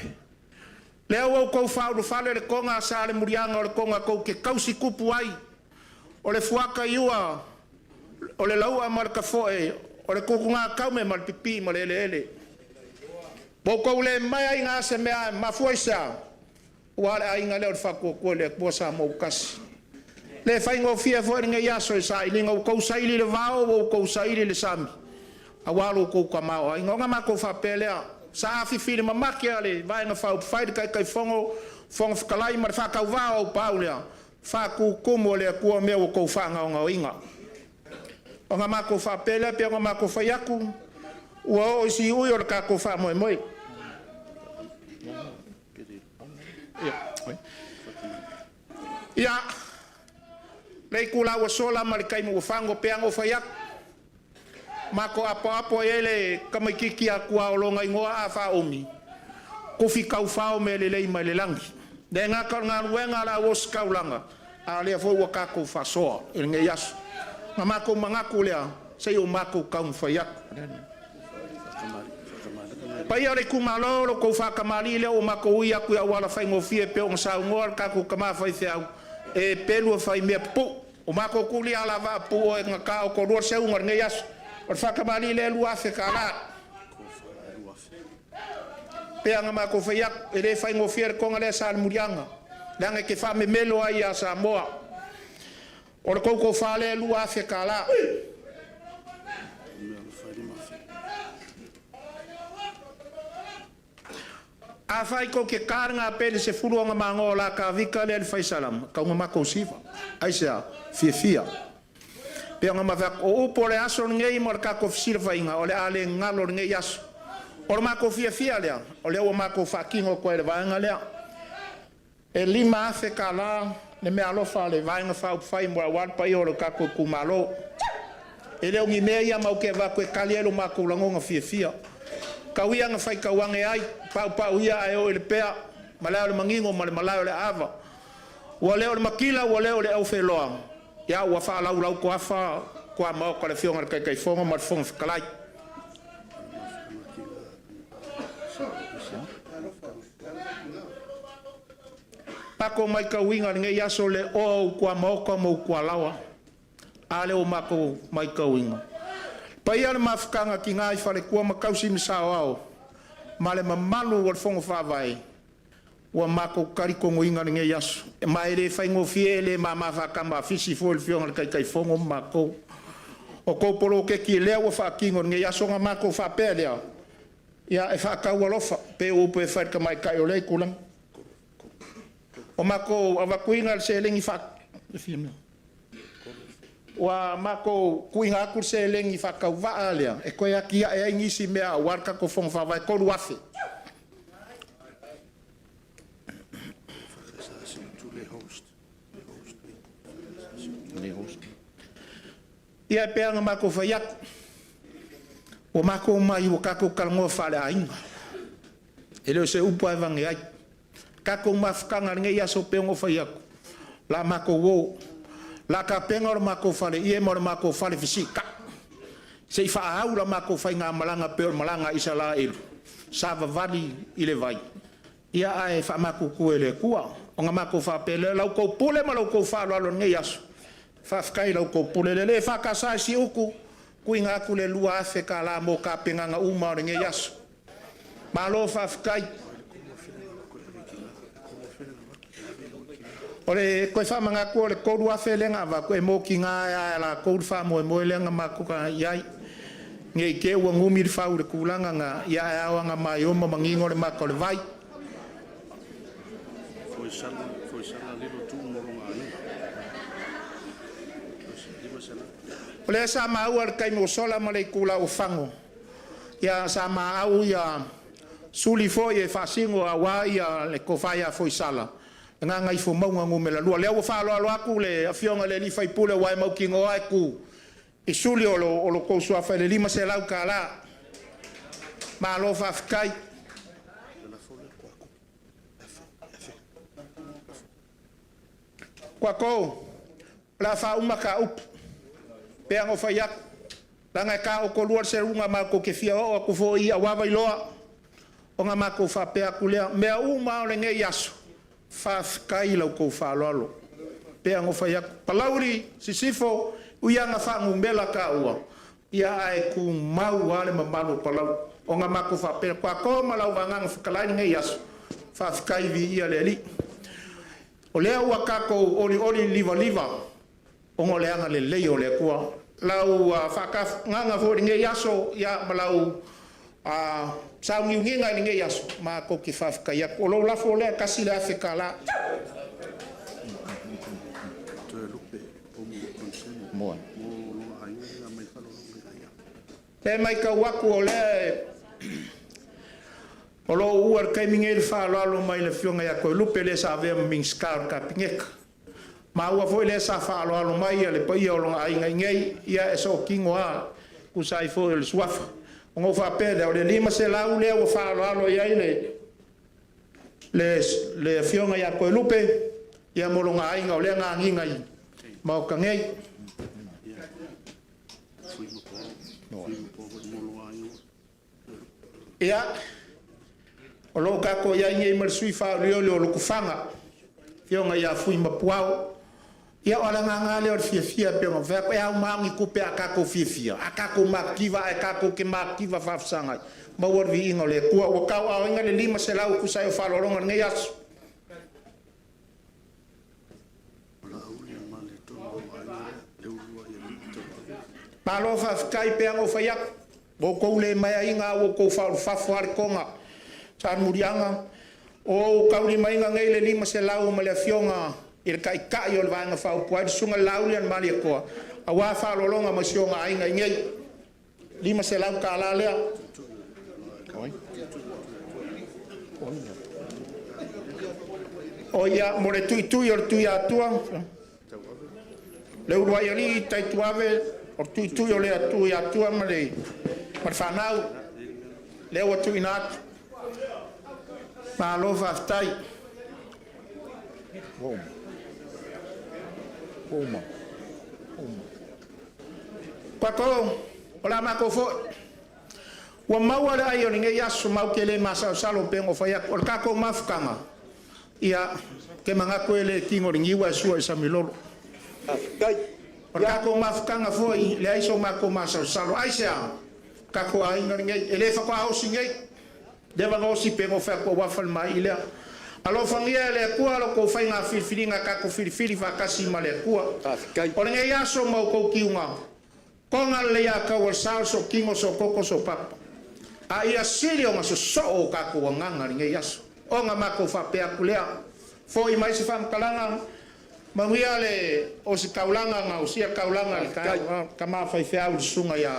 lea ua outou faaulufale le toga a Salemuliaga o le toga tou te tausi tupu ai, o le fuata i ua o le lau'a ma le tafo'e, o le tutugataume ma le pipii ma le eleele. Ua outou le mai ai se mea, mafua i se a? Ua le aiga lea o le Faatuatua i le Atua Samoa ua Tasi. Le faigofie foi lenei aso i sailiga, ua outou saili le vao ua outou saili le sami aua lo outou tamaoaiga. Ona matou faapea lea, saafifi le mamake a le Vaega Faaupufai, le Taitaifono, Fofoga Fetalai ma le faatauvaa o Aupaau lea, faatutumu e le Atua mea ua outou faagaogaoina. Ona matou faapea lea, pei ona matou fai atu, ua oo i siui o le tatou faamoemoe. Ia, le itula ua sola ma le taimi ua fago, pei lava ona ou fai atu, matou apoapo ai le tamaitiiti Atua o lona igoa a faaumi, Tufi Taufao Mealelei mai le Lagi. Le gata o le galuega a le au ositaulaga, a o lea foi ua tatou faasoa i lenei aso. Na matou manatu lea, se i o matou taumafai atu. Paia o le itumalo, lo outou faatamalii lea ua matou ui atu i auala faigofie e pei ona saunoa le tatou tama faifeau, e pelu e faimea pupuu. Ua matou tulia alavaa pupuu e gata o toalua le seuga o lenei aso. O le faatamalii lea e $2,000 tala. Pei ona matou fai atu, e le faigofie le toga lea Salemuliaga, leaga e te faamemelo ai ia Samoa. O le tou tofa lea e $2,000 tala. Afai tou te ta le gapeli 10 ona magoa o la Tavita lea i le fai salama, tau na matou siva. Aisea? Fiafia. Pei ona ma fai atu, o upu o le aso lenei mo le tatou fesilafaiga, o le a le galo lenei aso. O le matou fiafia lea, o lea ua matou faatino atu ai i le vaega lea. E $5,000 tala Le meaalofa a le Vaega Faaupufai mo aua le paia o le tatou itumalo. E le o ni mea ia matou te avatu e tali ai lo matou lagona fiafia. Tau ia ina faitau ane ai, paupau ia ae oo i Lepea, malae o le Manino ma le malae o le Aava. Ua le o le matila ua le o le aufeloa, a ua faalaulau toafa tuamaota o le Afioga i le Taitaifono ma le Fofoga Fetalai. Ua matou matauina i lenei aso le oa o ou tuamaota ma ou tualaoa. A lea ua matou matauina? Paia o le mafutaga a tina i faletua ma tausi ma saoao ma le mamalu o le Fono Faavae, ua matou talitonuina lenei aso, ma e le faigofie, e le mama faatama a fisi foi le Afioga i le Taitaifono ma matou. O tou poloketi lea ua faatino i lenei aso, ona matou faapea lea, ia e faataualofa, pei o upu e fai i le tamaitai o lea itulagi. Ua matou avatuina le seleni faa… ua matou tuuina atu le seleni faatauvaa lea e toe atiae ai nisi mea aua le tatou Fono Faavae, $3,000. Ia e pei lava ona matou fai atu, ua matou omai ua tatou talanoa faaleaiga, e le o se upu lava e aveane ai. Tatou mafutaga i lenei aso e pei ona ou fai atu, o le a matou o, o le a tapena lo matou faleie ma le matou falefesiitai se i faaau la matou faigamalaga e pei o le malaga a Isalaelu, savavali i le vai, ae faamatutu e le Atua. Ona matou faapea lea, o la outou pule ma la outou faaaloalo i lenei aso, faafetai i la outou pule. Le EFKS i Siutu, tuuina atu le $2,000 mo tapenaga uma o lenei aso. Malo faafetai. O le toe faamanatu o le $3,000 lea na avatu e mo tina e a latou le faamoemoe lea na matou tagai i ai, ne i te i ua numi le fau i le tulaga lena, ae ao ina maioio ma manino le mata o le vai. O lea sa maua i le taimi ua sola ma le itula ua fago, ia sa maau ia suli foi e faasino aua le tofa ia Foisala le Gagaifomauga Nu.2. Lea ua faaaloalo atu le afioga i le sui usufono ua e mautinoa e tu i suli o lo outou suafa i le $500. Malo faafetai. Kuako, o le a faauma ta upu pei lava ona ou fai atu, leaga e taotolua le seuga matou te fia oo atu foi i Auava iloa, ona matou faapea atu lea, o mea uma lava o lenei aso, faafetai i la outou faaaloalo. E pei lava ona ou fai atu, Palauli Sisifo, e ui lava ina faanumera taua, ae tumau lava le mamalu o Palauli. Ona matou faapea, Kuako ma lau Agaga Fetalai i lenei aso, faafetai viia le Alii. O lea ua tatou olioli livaliva ona o le agalelei o le Atua. Lau faatafaga foi i lenei aso ma lau sauniuniga i lenei aso, matou te faafetai atu. O lou lafo lea, e $1,000. E matau atu o lea o lo o uua i le taimi nei le faaaloalo mai le afioga ia Toelupe, le sa avea ma Minisita o le Kapeneta. Maua foi lea sa faaaloalo mai le paia o lona aiga i inei, ia e sootino lava e tusa ai foi o le suafa. Ona ou faapea lea, o le $500 lea ua faaaloalo i ai le afioga ia Toelupe ia mo lona aiga o lea na agiga i Maota nei. Ia, o lo o tatou i ai nei ma le sui faolioli o Lotofaga, afioga ia Fuimapuao. Ia o le agaga lava lea o le fiafia e pei ona ou fai atu, e ao ma ni tupe a tatou fiafia, a tatou matitiva ae tatou te matitiva faafesagai, maua le viiga o le Atua. Ua tauaaoina le $500 e tusa ai o faaaloaloga o lenei aso. Malo faafetai. E pei lava ona ou fai atu, ua outou le maea ina a ua outou faaulufafua lava le toga. Salemuliaga, ua ou taulimaina nei le $500 ma le afioga i le Taitai o le Vaega Faaupufai, le Susuga Laaulialemalietoa, aua faaaloaloga mai si ona aiga i inei. $500 lea. O ia mo le tuitui o le Tuiatua, le uluai alii Taituave o le tuitui o le Tuiatua ma le fanau, lea ua tuuina atu. Malo faafetai. Pato, o le a matou foi. Ua maua le ai o lenei aso matou te le masalosalo pei ona ou fai atu. O le tatou mafutaga, ia, ou te manatu e le tino i le niu ae sua i le samilolo. O le tatou mafutaga foi, e leai so matou masalosalo. Aisea? O tatou aiga lenei, e le faatoa osi nei. Leva ona osi pei ona ou fai atu aua falemai lea. Alofagia e le Atua lo outou faiga filifiliga tatou filifili faatasi ma le Atua. O lenei aso ma outou tiuga, toga lelei a tau o le sa o sootino, sootoko, soopapa. A ia sili ona sosoo o tatou agaga i lenei aso. Ona matou faapea atu lea, foi mai se faamatalaga, manuia le ositaulaga na osia taulaga i le taeao, tama faifeau le susuga ia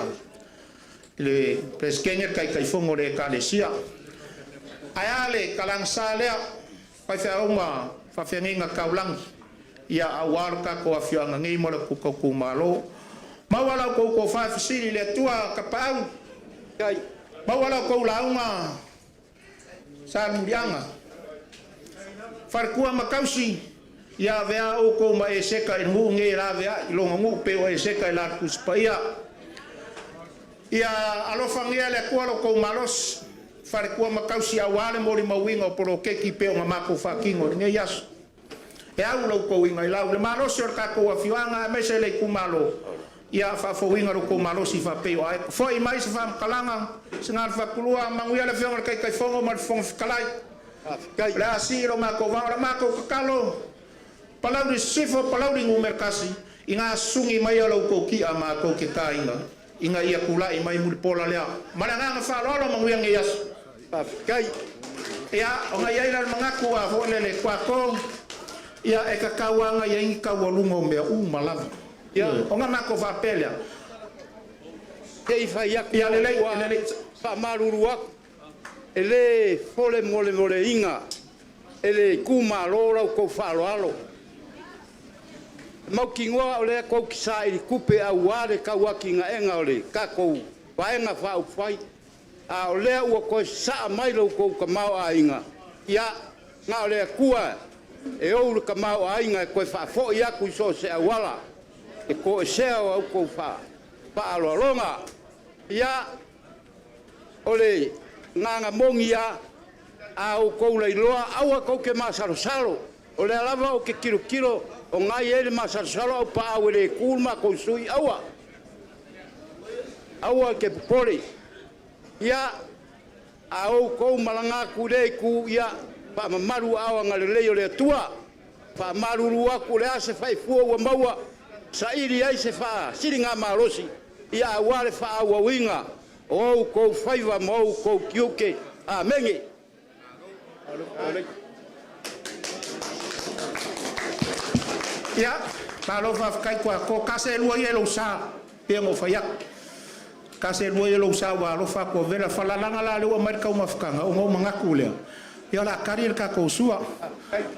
le Peresetene le Taitaifono o le Ekalesia. Ae a le talagasa lea, faifeau ma faafeagaiga taulagi, ia aua lo tatou afioaga nei ma le itumalo. Maua la outou tofa fesili i le Atua tapaau, maua la outou lauga Salemuliaga, faletua ma tausi, ia avea outou ma eseka i le nuu nei e laveai, longa nuu pe o eseka i la Tusi Paia. Ia alofagia le Atua lo outou malosi, faletua ma tausi aua le molimauina o poloketi pe o na matou faatino i lenei aso. E au la outou iga i lau, le malosi o le tatou afioaga aemaise le itumalo, ia faafouina lo outou malosi faapei o aeko. Foi mai se faamatalaga, se galo faatulua, manuia le afioga i le Taitaifono ma le Fofoga Fetalai. O le a sii lo matou vao, o le matou tatalo, Palauli Sisifo, Palauli Nu.1, i ngā sugi mai o lau tou kia matou te tāina, ina ia tulai mai mulipola lea. Ma le agaga faaaloalo, manuia lenei aso. Ia, ona i ai lea o le manatu a foi lele Kuato, ia e tatau lava ona i ai ni taualuga o mea uma lava. Ona matou faapea lea, Se i fai atu ia lelei, ua lelei. Faamalulu atu, e le fole molemoleina e le itumalo la outou faaaloalo. E mautinoa o lea tou te saili tupe aua le tauatinaega o le tatou Vaega Faaupufai, a o lea ua toe sasaa mai lo outou tamaoaiga. Ia na o le Atua e ou le tamaoaiga e toe faafoi atu i so o se auala e toesea o outou faaaloaloga. Ia, o le agaga moni lava, a outou lailoa aua tou te masalosalo. O lea lava ou te tilotilo o na e i ai le masalosalo Aupaau e le tu le matou sui. Aua, aua e te popole. Ia, a outou malaga atu i lea itu, ia faamamalu aao agalelei o le Atua. Faamalulu atu, o le a se faifua ua maua saili ai se faasiligamalosi, ia aua le faaauauina o outou faiva ma outou tiute. Amene. Ia, malo faafetai Kuato, tasi e lua ia lou sa, pei ona ou fai atu. Tasi e lua ia lou sa ua alofa atu avela falalaga la lea ua aumai le taumafataga ona ou manatu lea, ia o le a tali le tatou sua.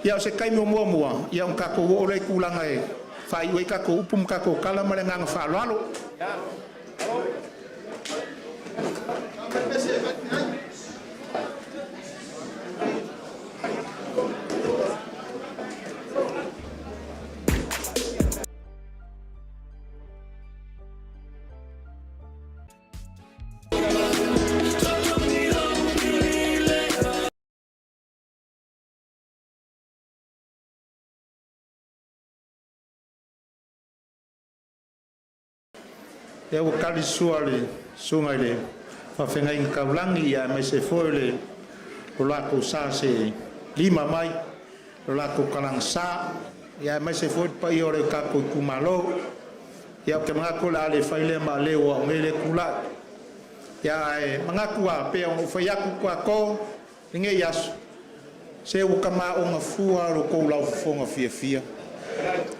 Ia o se taimi o muamua, ia ona tatou oo lea i tulaga e faaiu ai tatou upu ma tatou tala ma le agaga faaaloalo. Lea ua tali le sua a le susuga i le faafeagaiga taulagi aemaise foi o le latou sa se lima mai, lo latou talagasa, aemaise foi le paia o le tatou itumalo. Ia ou te manatu o le a le fai lea maaleu o au nei lea e tulai. Ia ae manatu lava pei ona ou fai atu Kuato i lenei aso, se ua tamaoga fua lo outou laufofoga fiafia.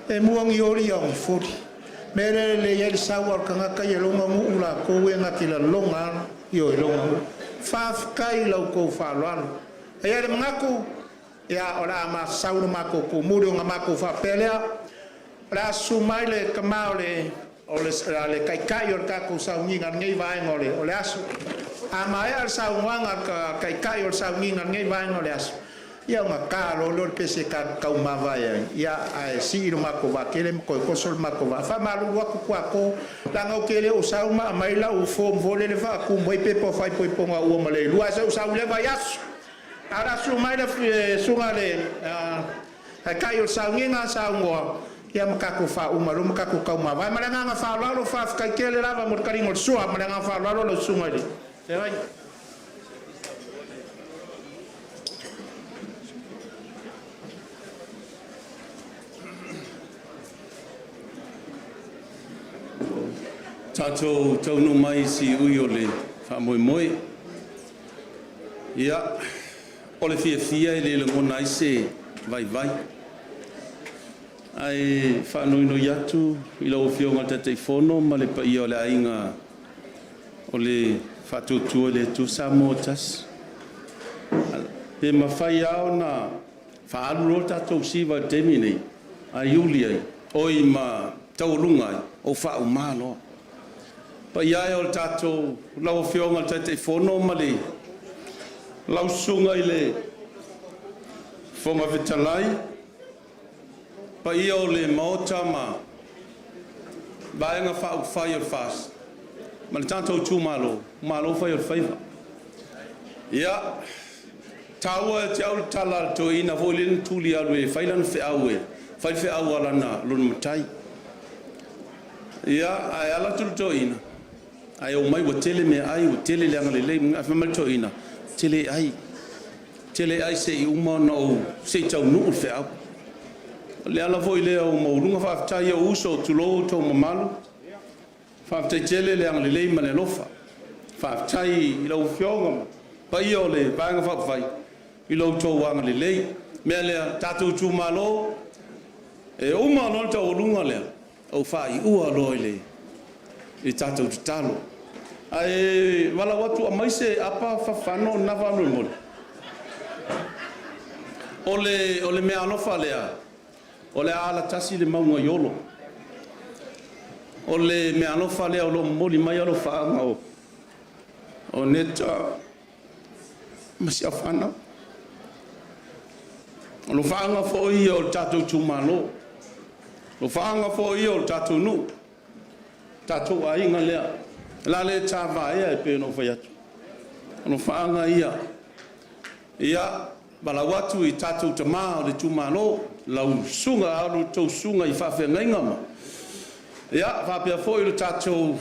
E mua ona ioli a o ni foli. Mea lea e lelei ai le sau a o le tagata ia i lona nuu latou e na te lalona lava i lona nuu. Faafetai i la outou faaaloalo. E i ai le manatu Ia, o le a masau le matou tumuli ona matou faapea lea, o le a susu mai le tama o le taitai o le tatou sauniga i lenei vaega o le aso. A maea le saunoaga a le taitai o le sauniga i lenei vaega o le aso, ia ona ta loa lea o le pese tatou te taumavae ai, ia ae sii lo matou vaatele ma toe toso le matou vaa. E faamalulu atu Puato, leaga ou te le o sau ma aumai lau form foi lele e faatumu ai pepa o faaipoipoga ua ma le iloa, ae se i ou sau i lea vaiaso. Ae o le a susu mai le susuga i le taitai o le sauniga saunoa, ia ma tatou faauma loa ma tatou taumavae. Ma le agaga faaaloalo, faafetai tele lava mo le taliga o le sua. Ma le agaga faaaloalo lau susuga i le feagaiga. Tatou taunuu mai i siui o le faamoemoe. Ia, o le fiafia e le lagona ai se vaivai. Ae faanoinoi atu i lau Afioga i le Taitaifono ma le paia o le aiga o le Faatuatua i le Atua Samoa ua Tasi, pe mafai lava ona faaalu loa le tatou siva i le taimi lenei ae iuli ai oi ma taualuga ai ou faauma loa. Paia e o le tatou lau Afioga i le Taitaifono ma le lau Susuga i le Fofoga Fetalai, paia o le Maota ma Vaega Faaupufai o le FAST ma le tatou itumalo, malo fai o le faiva. Ia, taua ia te au le tala a le toeaina foi lea na tuli alu e fai lana feau e fai le feau a lana lona matai. Ia, ae alu atu le toeaina, ae omai ua tele meaai ua tele le agalelei, ae fai mai le toeaina, ou te le ai, ou te le ai se i uma ona ou se i taunuu le feau. O le ala foi lea o maualuga faafetai i ou uso, tulou outou mamalu, faafetai tele le agalelei ma le alofa. Faafetai i lau Afioga ma le paia o le Vaega Faaupufai i lo outou agalelei. O le mea lea, tatou itumalo, e uma loa le taualuga lea, ou faaiua loa i le tatou tatalo. Ae valaau atu, aumai se apa fafano lena faamolemole. O le meaalofa lea, o le a alatasi le mauga i Olo. O le meaalofa lea o lo o momoli mai alofaaga o Neta ma si afanau. O alofaaga foi ia o le tatou itumalo. O alofaaga foi ia o le tatou nuu, tatou aiga lea. O le a le tavaea e pei ona ou fai atu. O alofaaga ia, ia valaau atu i tatou tama o le itumalo, lau susuga a outou susuga i faafeagaiga ma ia faapea foi le tatou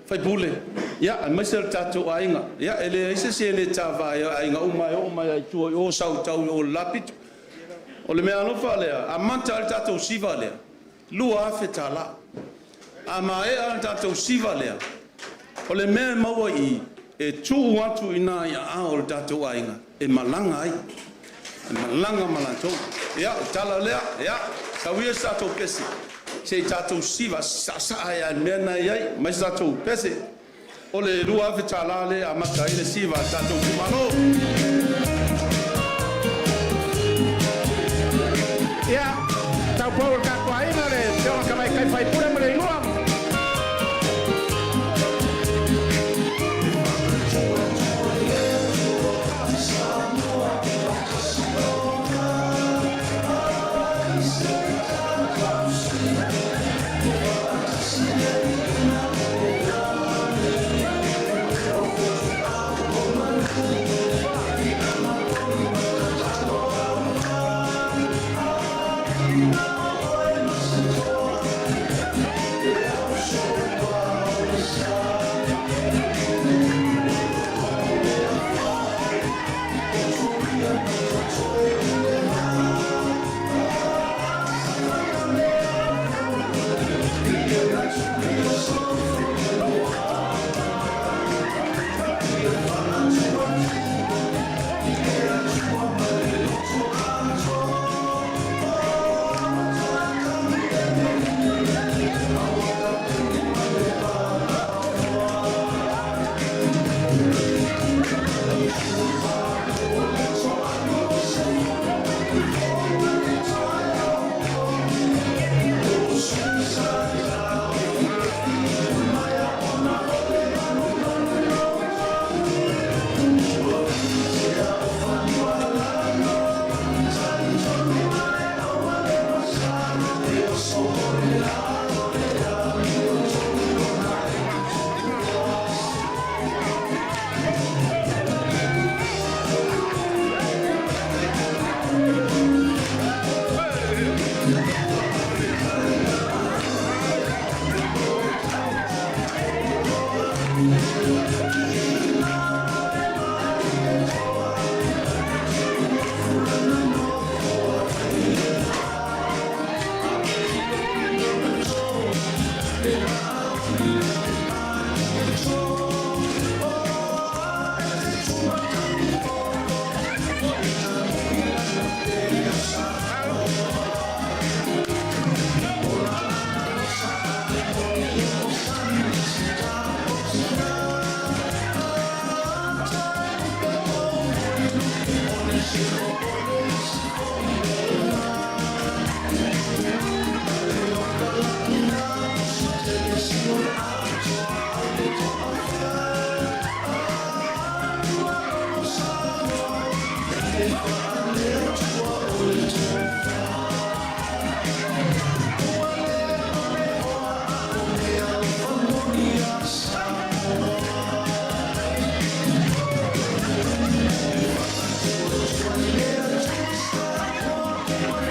faipule, ia aemaise o le tatou aiga. Ia e leai se isi e le tavaea, o aiga uma e oo mai lava i tua i o sau tau i o i le la pito. O le meaalofa lea, amata ai le tatou siva lea, $2,000. A maea le tatou siva lea, o le mea e maua i i, e tuu atu i ina i aao o le tatou aiga e malaga ai, e malaga ma latou. Ia, o le tala lea, ia, sau ia se tatou pese, se i tatou siva saasaa ai lava i le mea lena e i ai, aumai se tatou pese. O le $2,000 lea e amata ai le siva a le tatou itumalo. Ia, taupou o le tatou aiga, le afioga i le Tamaitai sui usufono mo Leilua.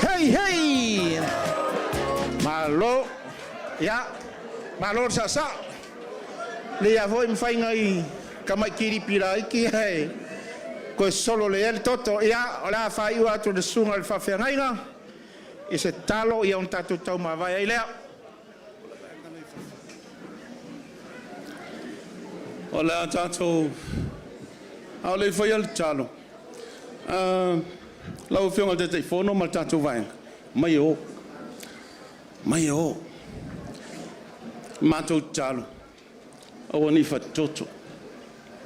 Hei, hei! Malo, ia, malo le saasaa. Lea foi mafai i tamaiti laiti ae toe sosolo lelei ai le toto. Ia, o le a faaiu atu i le susuga i le faafeagaiga i se tatalo ona tatou aumavae ai lea. O le a tatou a o le i faia le tatalo, lau Afioga i le Taitaifono ma le tatou Vaega, omai e o, omai e o. Matou tatalo, aua ne i fatitoto,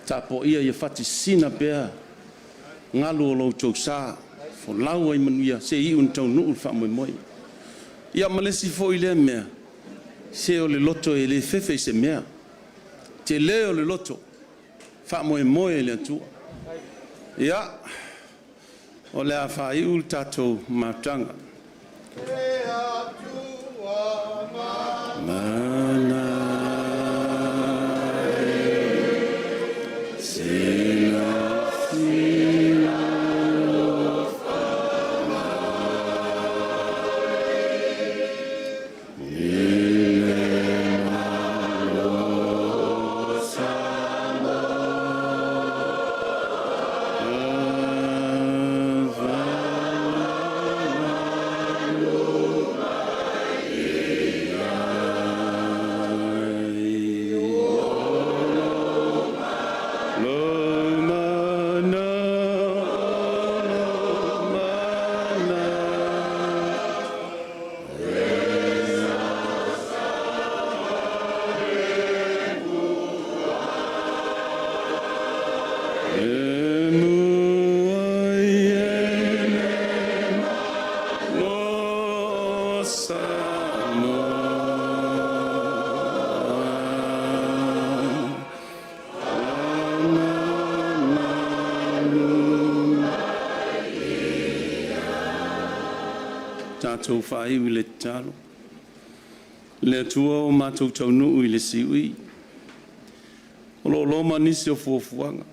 tapuaia ia fati sisina pea galu o lo outou sa, folau ai i manuia seia iu ina taunuu le faamoemoe. Ia ma le isi foi lea mea, se o le loto e le fefe i se mea, tele o le loto, faamoemoe i le Atua. Ia, o le a faaiu le tatou mafutaga. Se Lou mana, o lou mana, E mua i e le Malo o Samoa. Tatou faaiu i le tatalo. Le Atua ua matou taunuu i le siui, o lo o loma nisi o fuafuaga.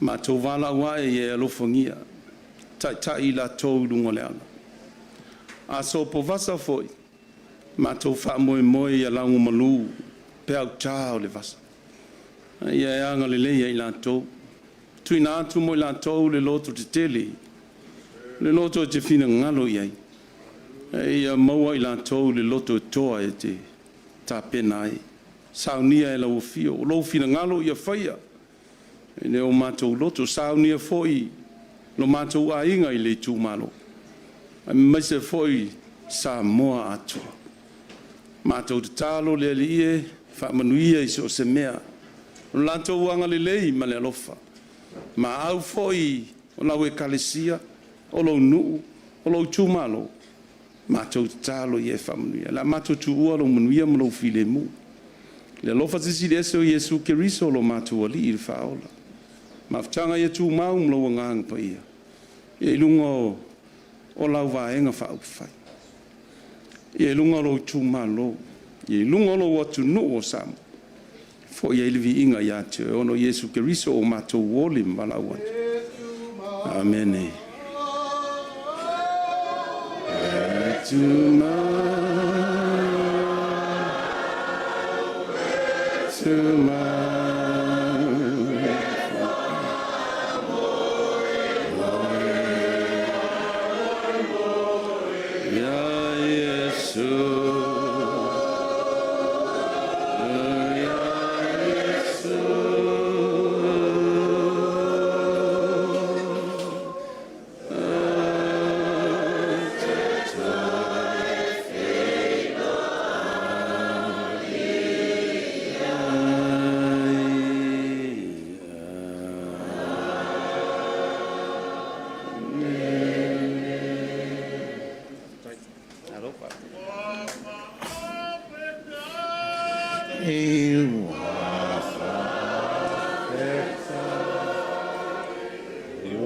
Matou valaau ae ia e alofagia, taitai i latou i luga o le ala. A sopovasa foi, matou faamoemoe ia lagomalu peau ta o le vasa, a ia e agalelei ia i latou. Tuuina atu mo i latou le loto tetele, le loto e te finagalo i ai, a ia maua i latou le loto e toa e te tapena ai. Saunia e lau afio, o lou finagalo ia faia i le o matou loto. Saunia foi lo matou aiga i le itumalo, aemaise foi Samoa atoa. Matou tatalo le Alii e, faamanuia i so o se mea, lo latou agalelei ma le alofa, ma au foi o lau Ekalesia, o lou nuu, o lou itumalo, matou tatalo ia e faamanuia. O le a matou tuua lou manuia ma lou filemu. I le alofa silisili ese o Iesu Keriso lo matou Alii le Faaola, mafutaga ia tumau ma lou Agaga Paia ia i luga o lau Vaega Faaupufai, ia i luga o lou itumalo, ia i luga o lou atunuu o Samoa, foi ai le viiga ia te Oe ona o Iesu Keriso ua matou oli ma valaau atu. Amene. Ia Iesu, Ia Iesu.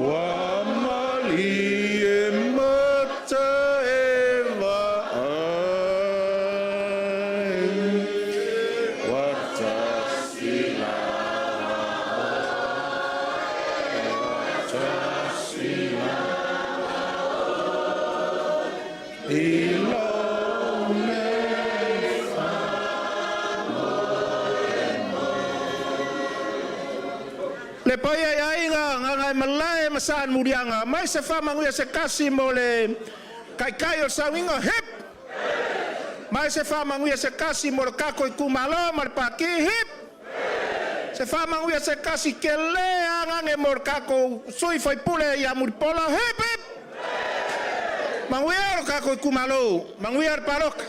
Ua malie mata e vaai, ua tasi lava, ua tasi lava i lou nei. Le paia i aiga Gagaemalae ma Sa Anumu mai se faamanuia se kasi mo le taitai o le sauiga, hip. Mai se faamanuia se kasi mo le tatou itumalo ma le Pati, hip. Se faamanuia se kasi tele lava mo le tatou sui faipule ia Mulipola, hip hip. Manuia lo tatou itumalo, manuia le palota.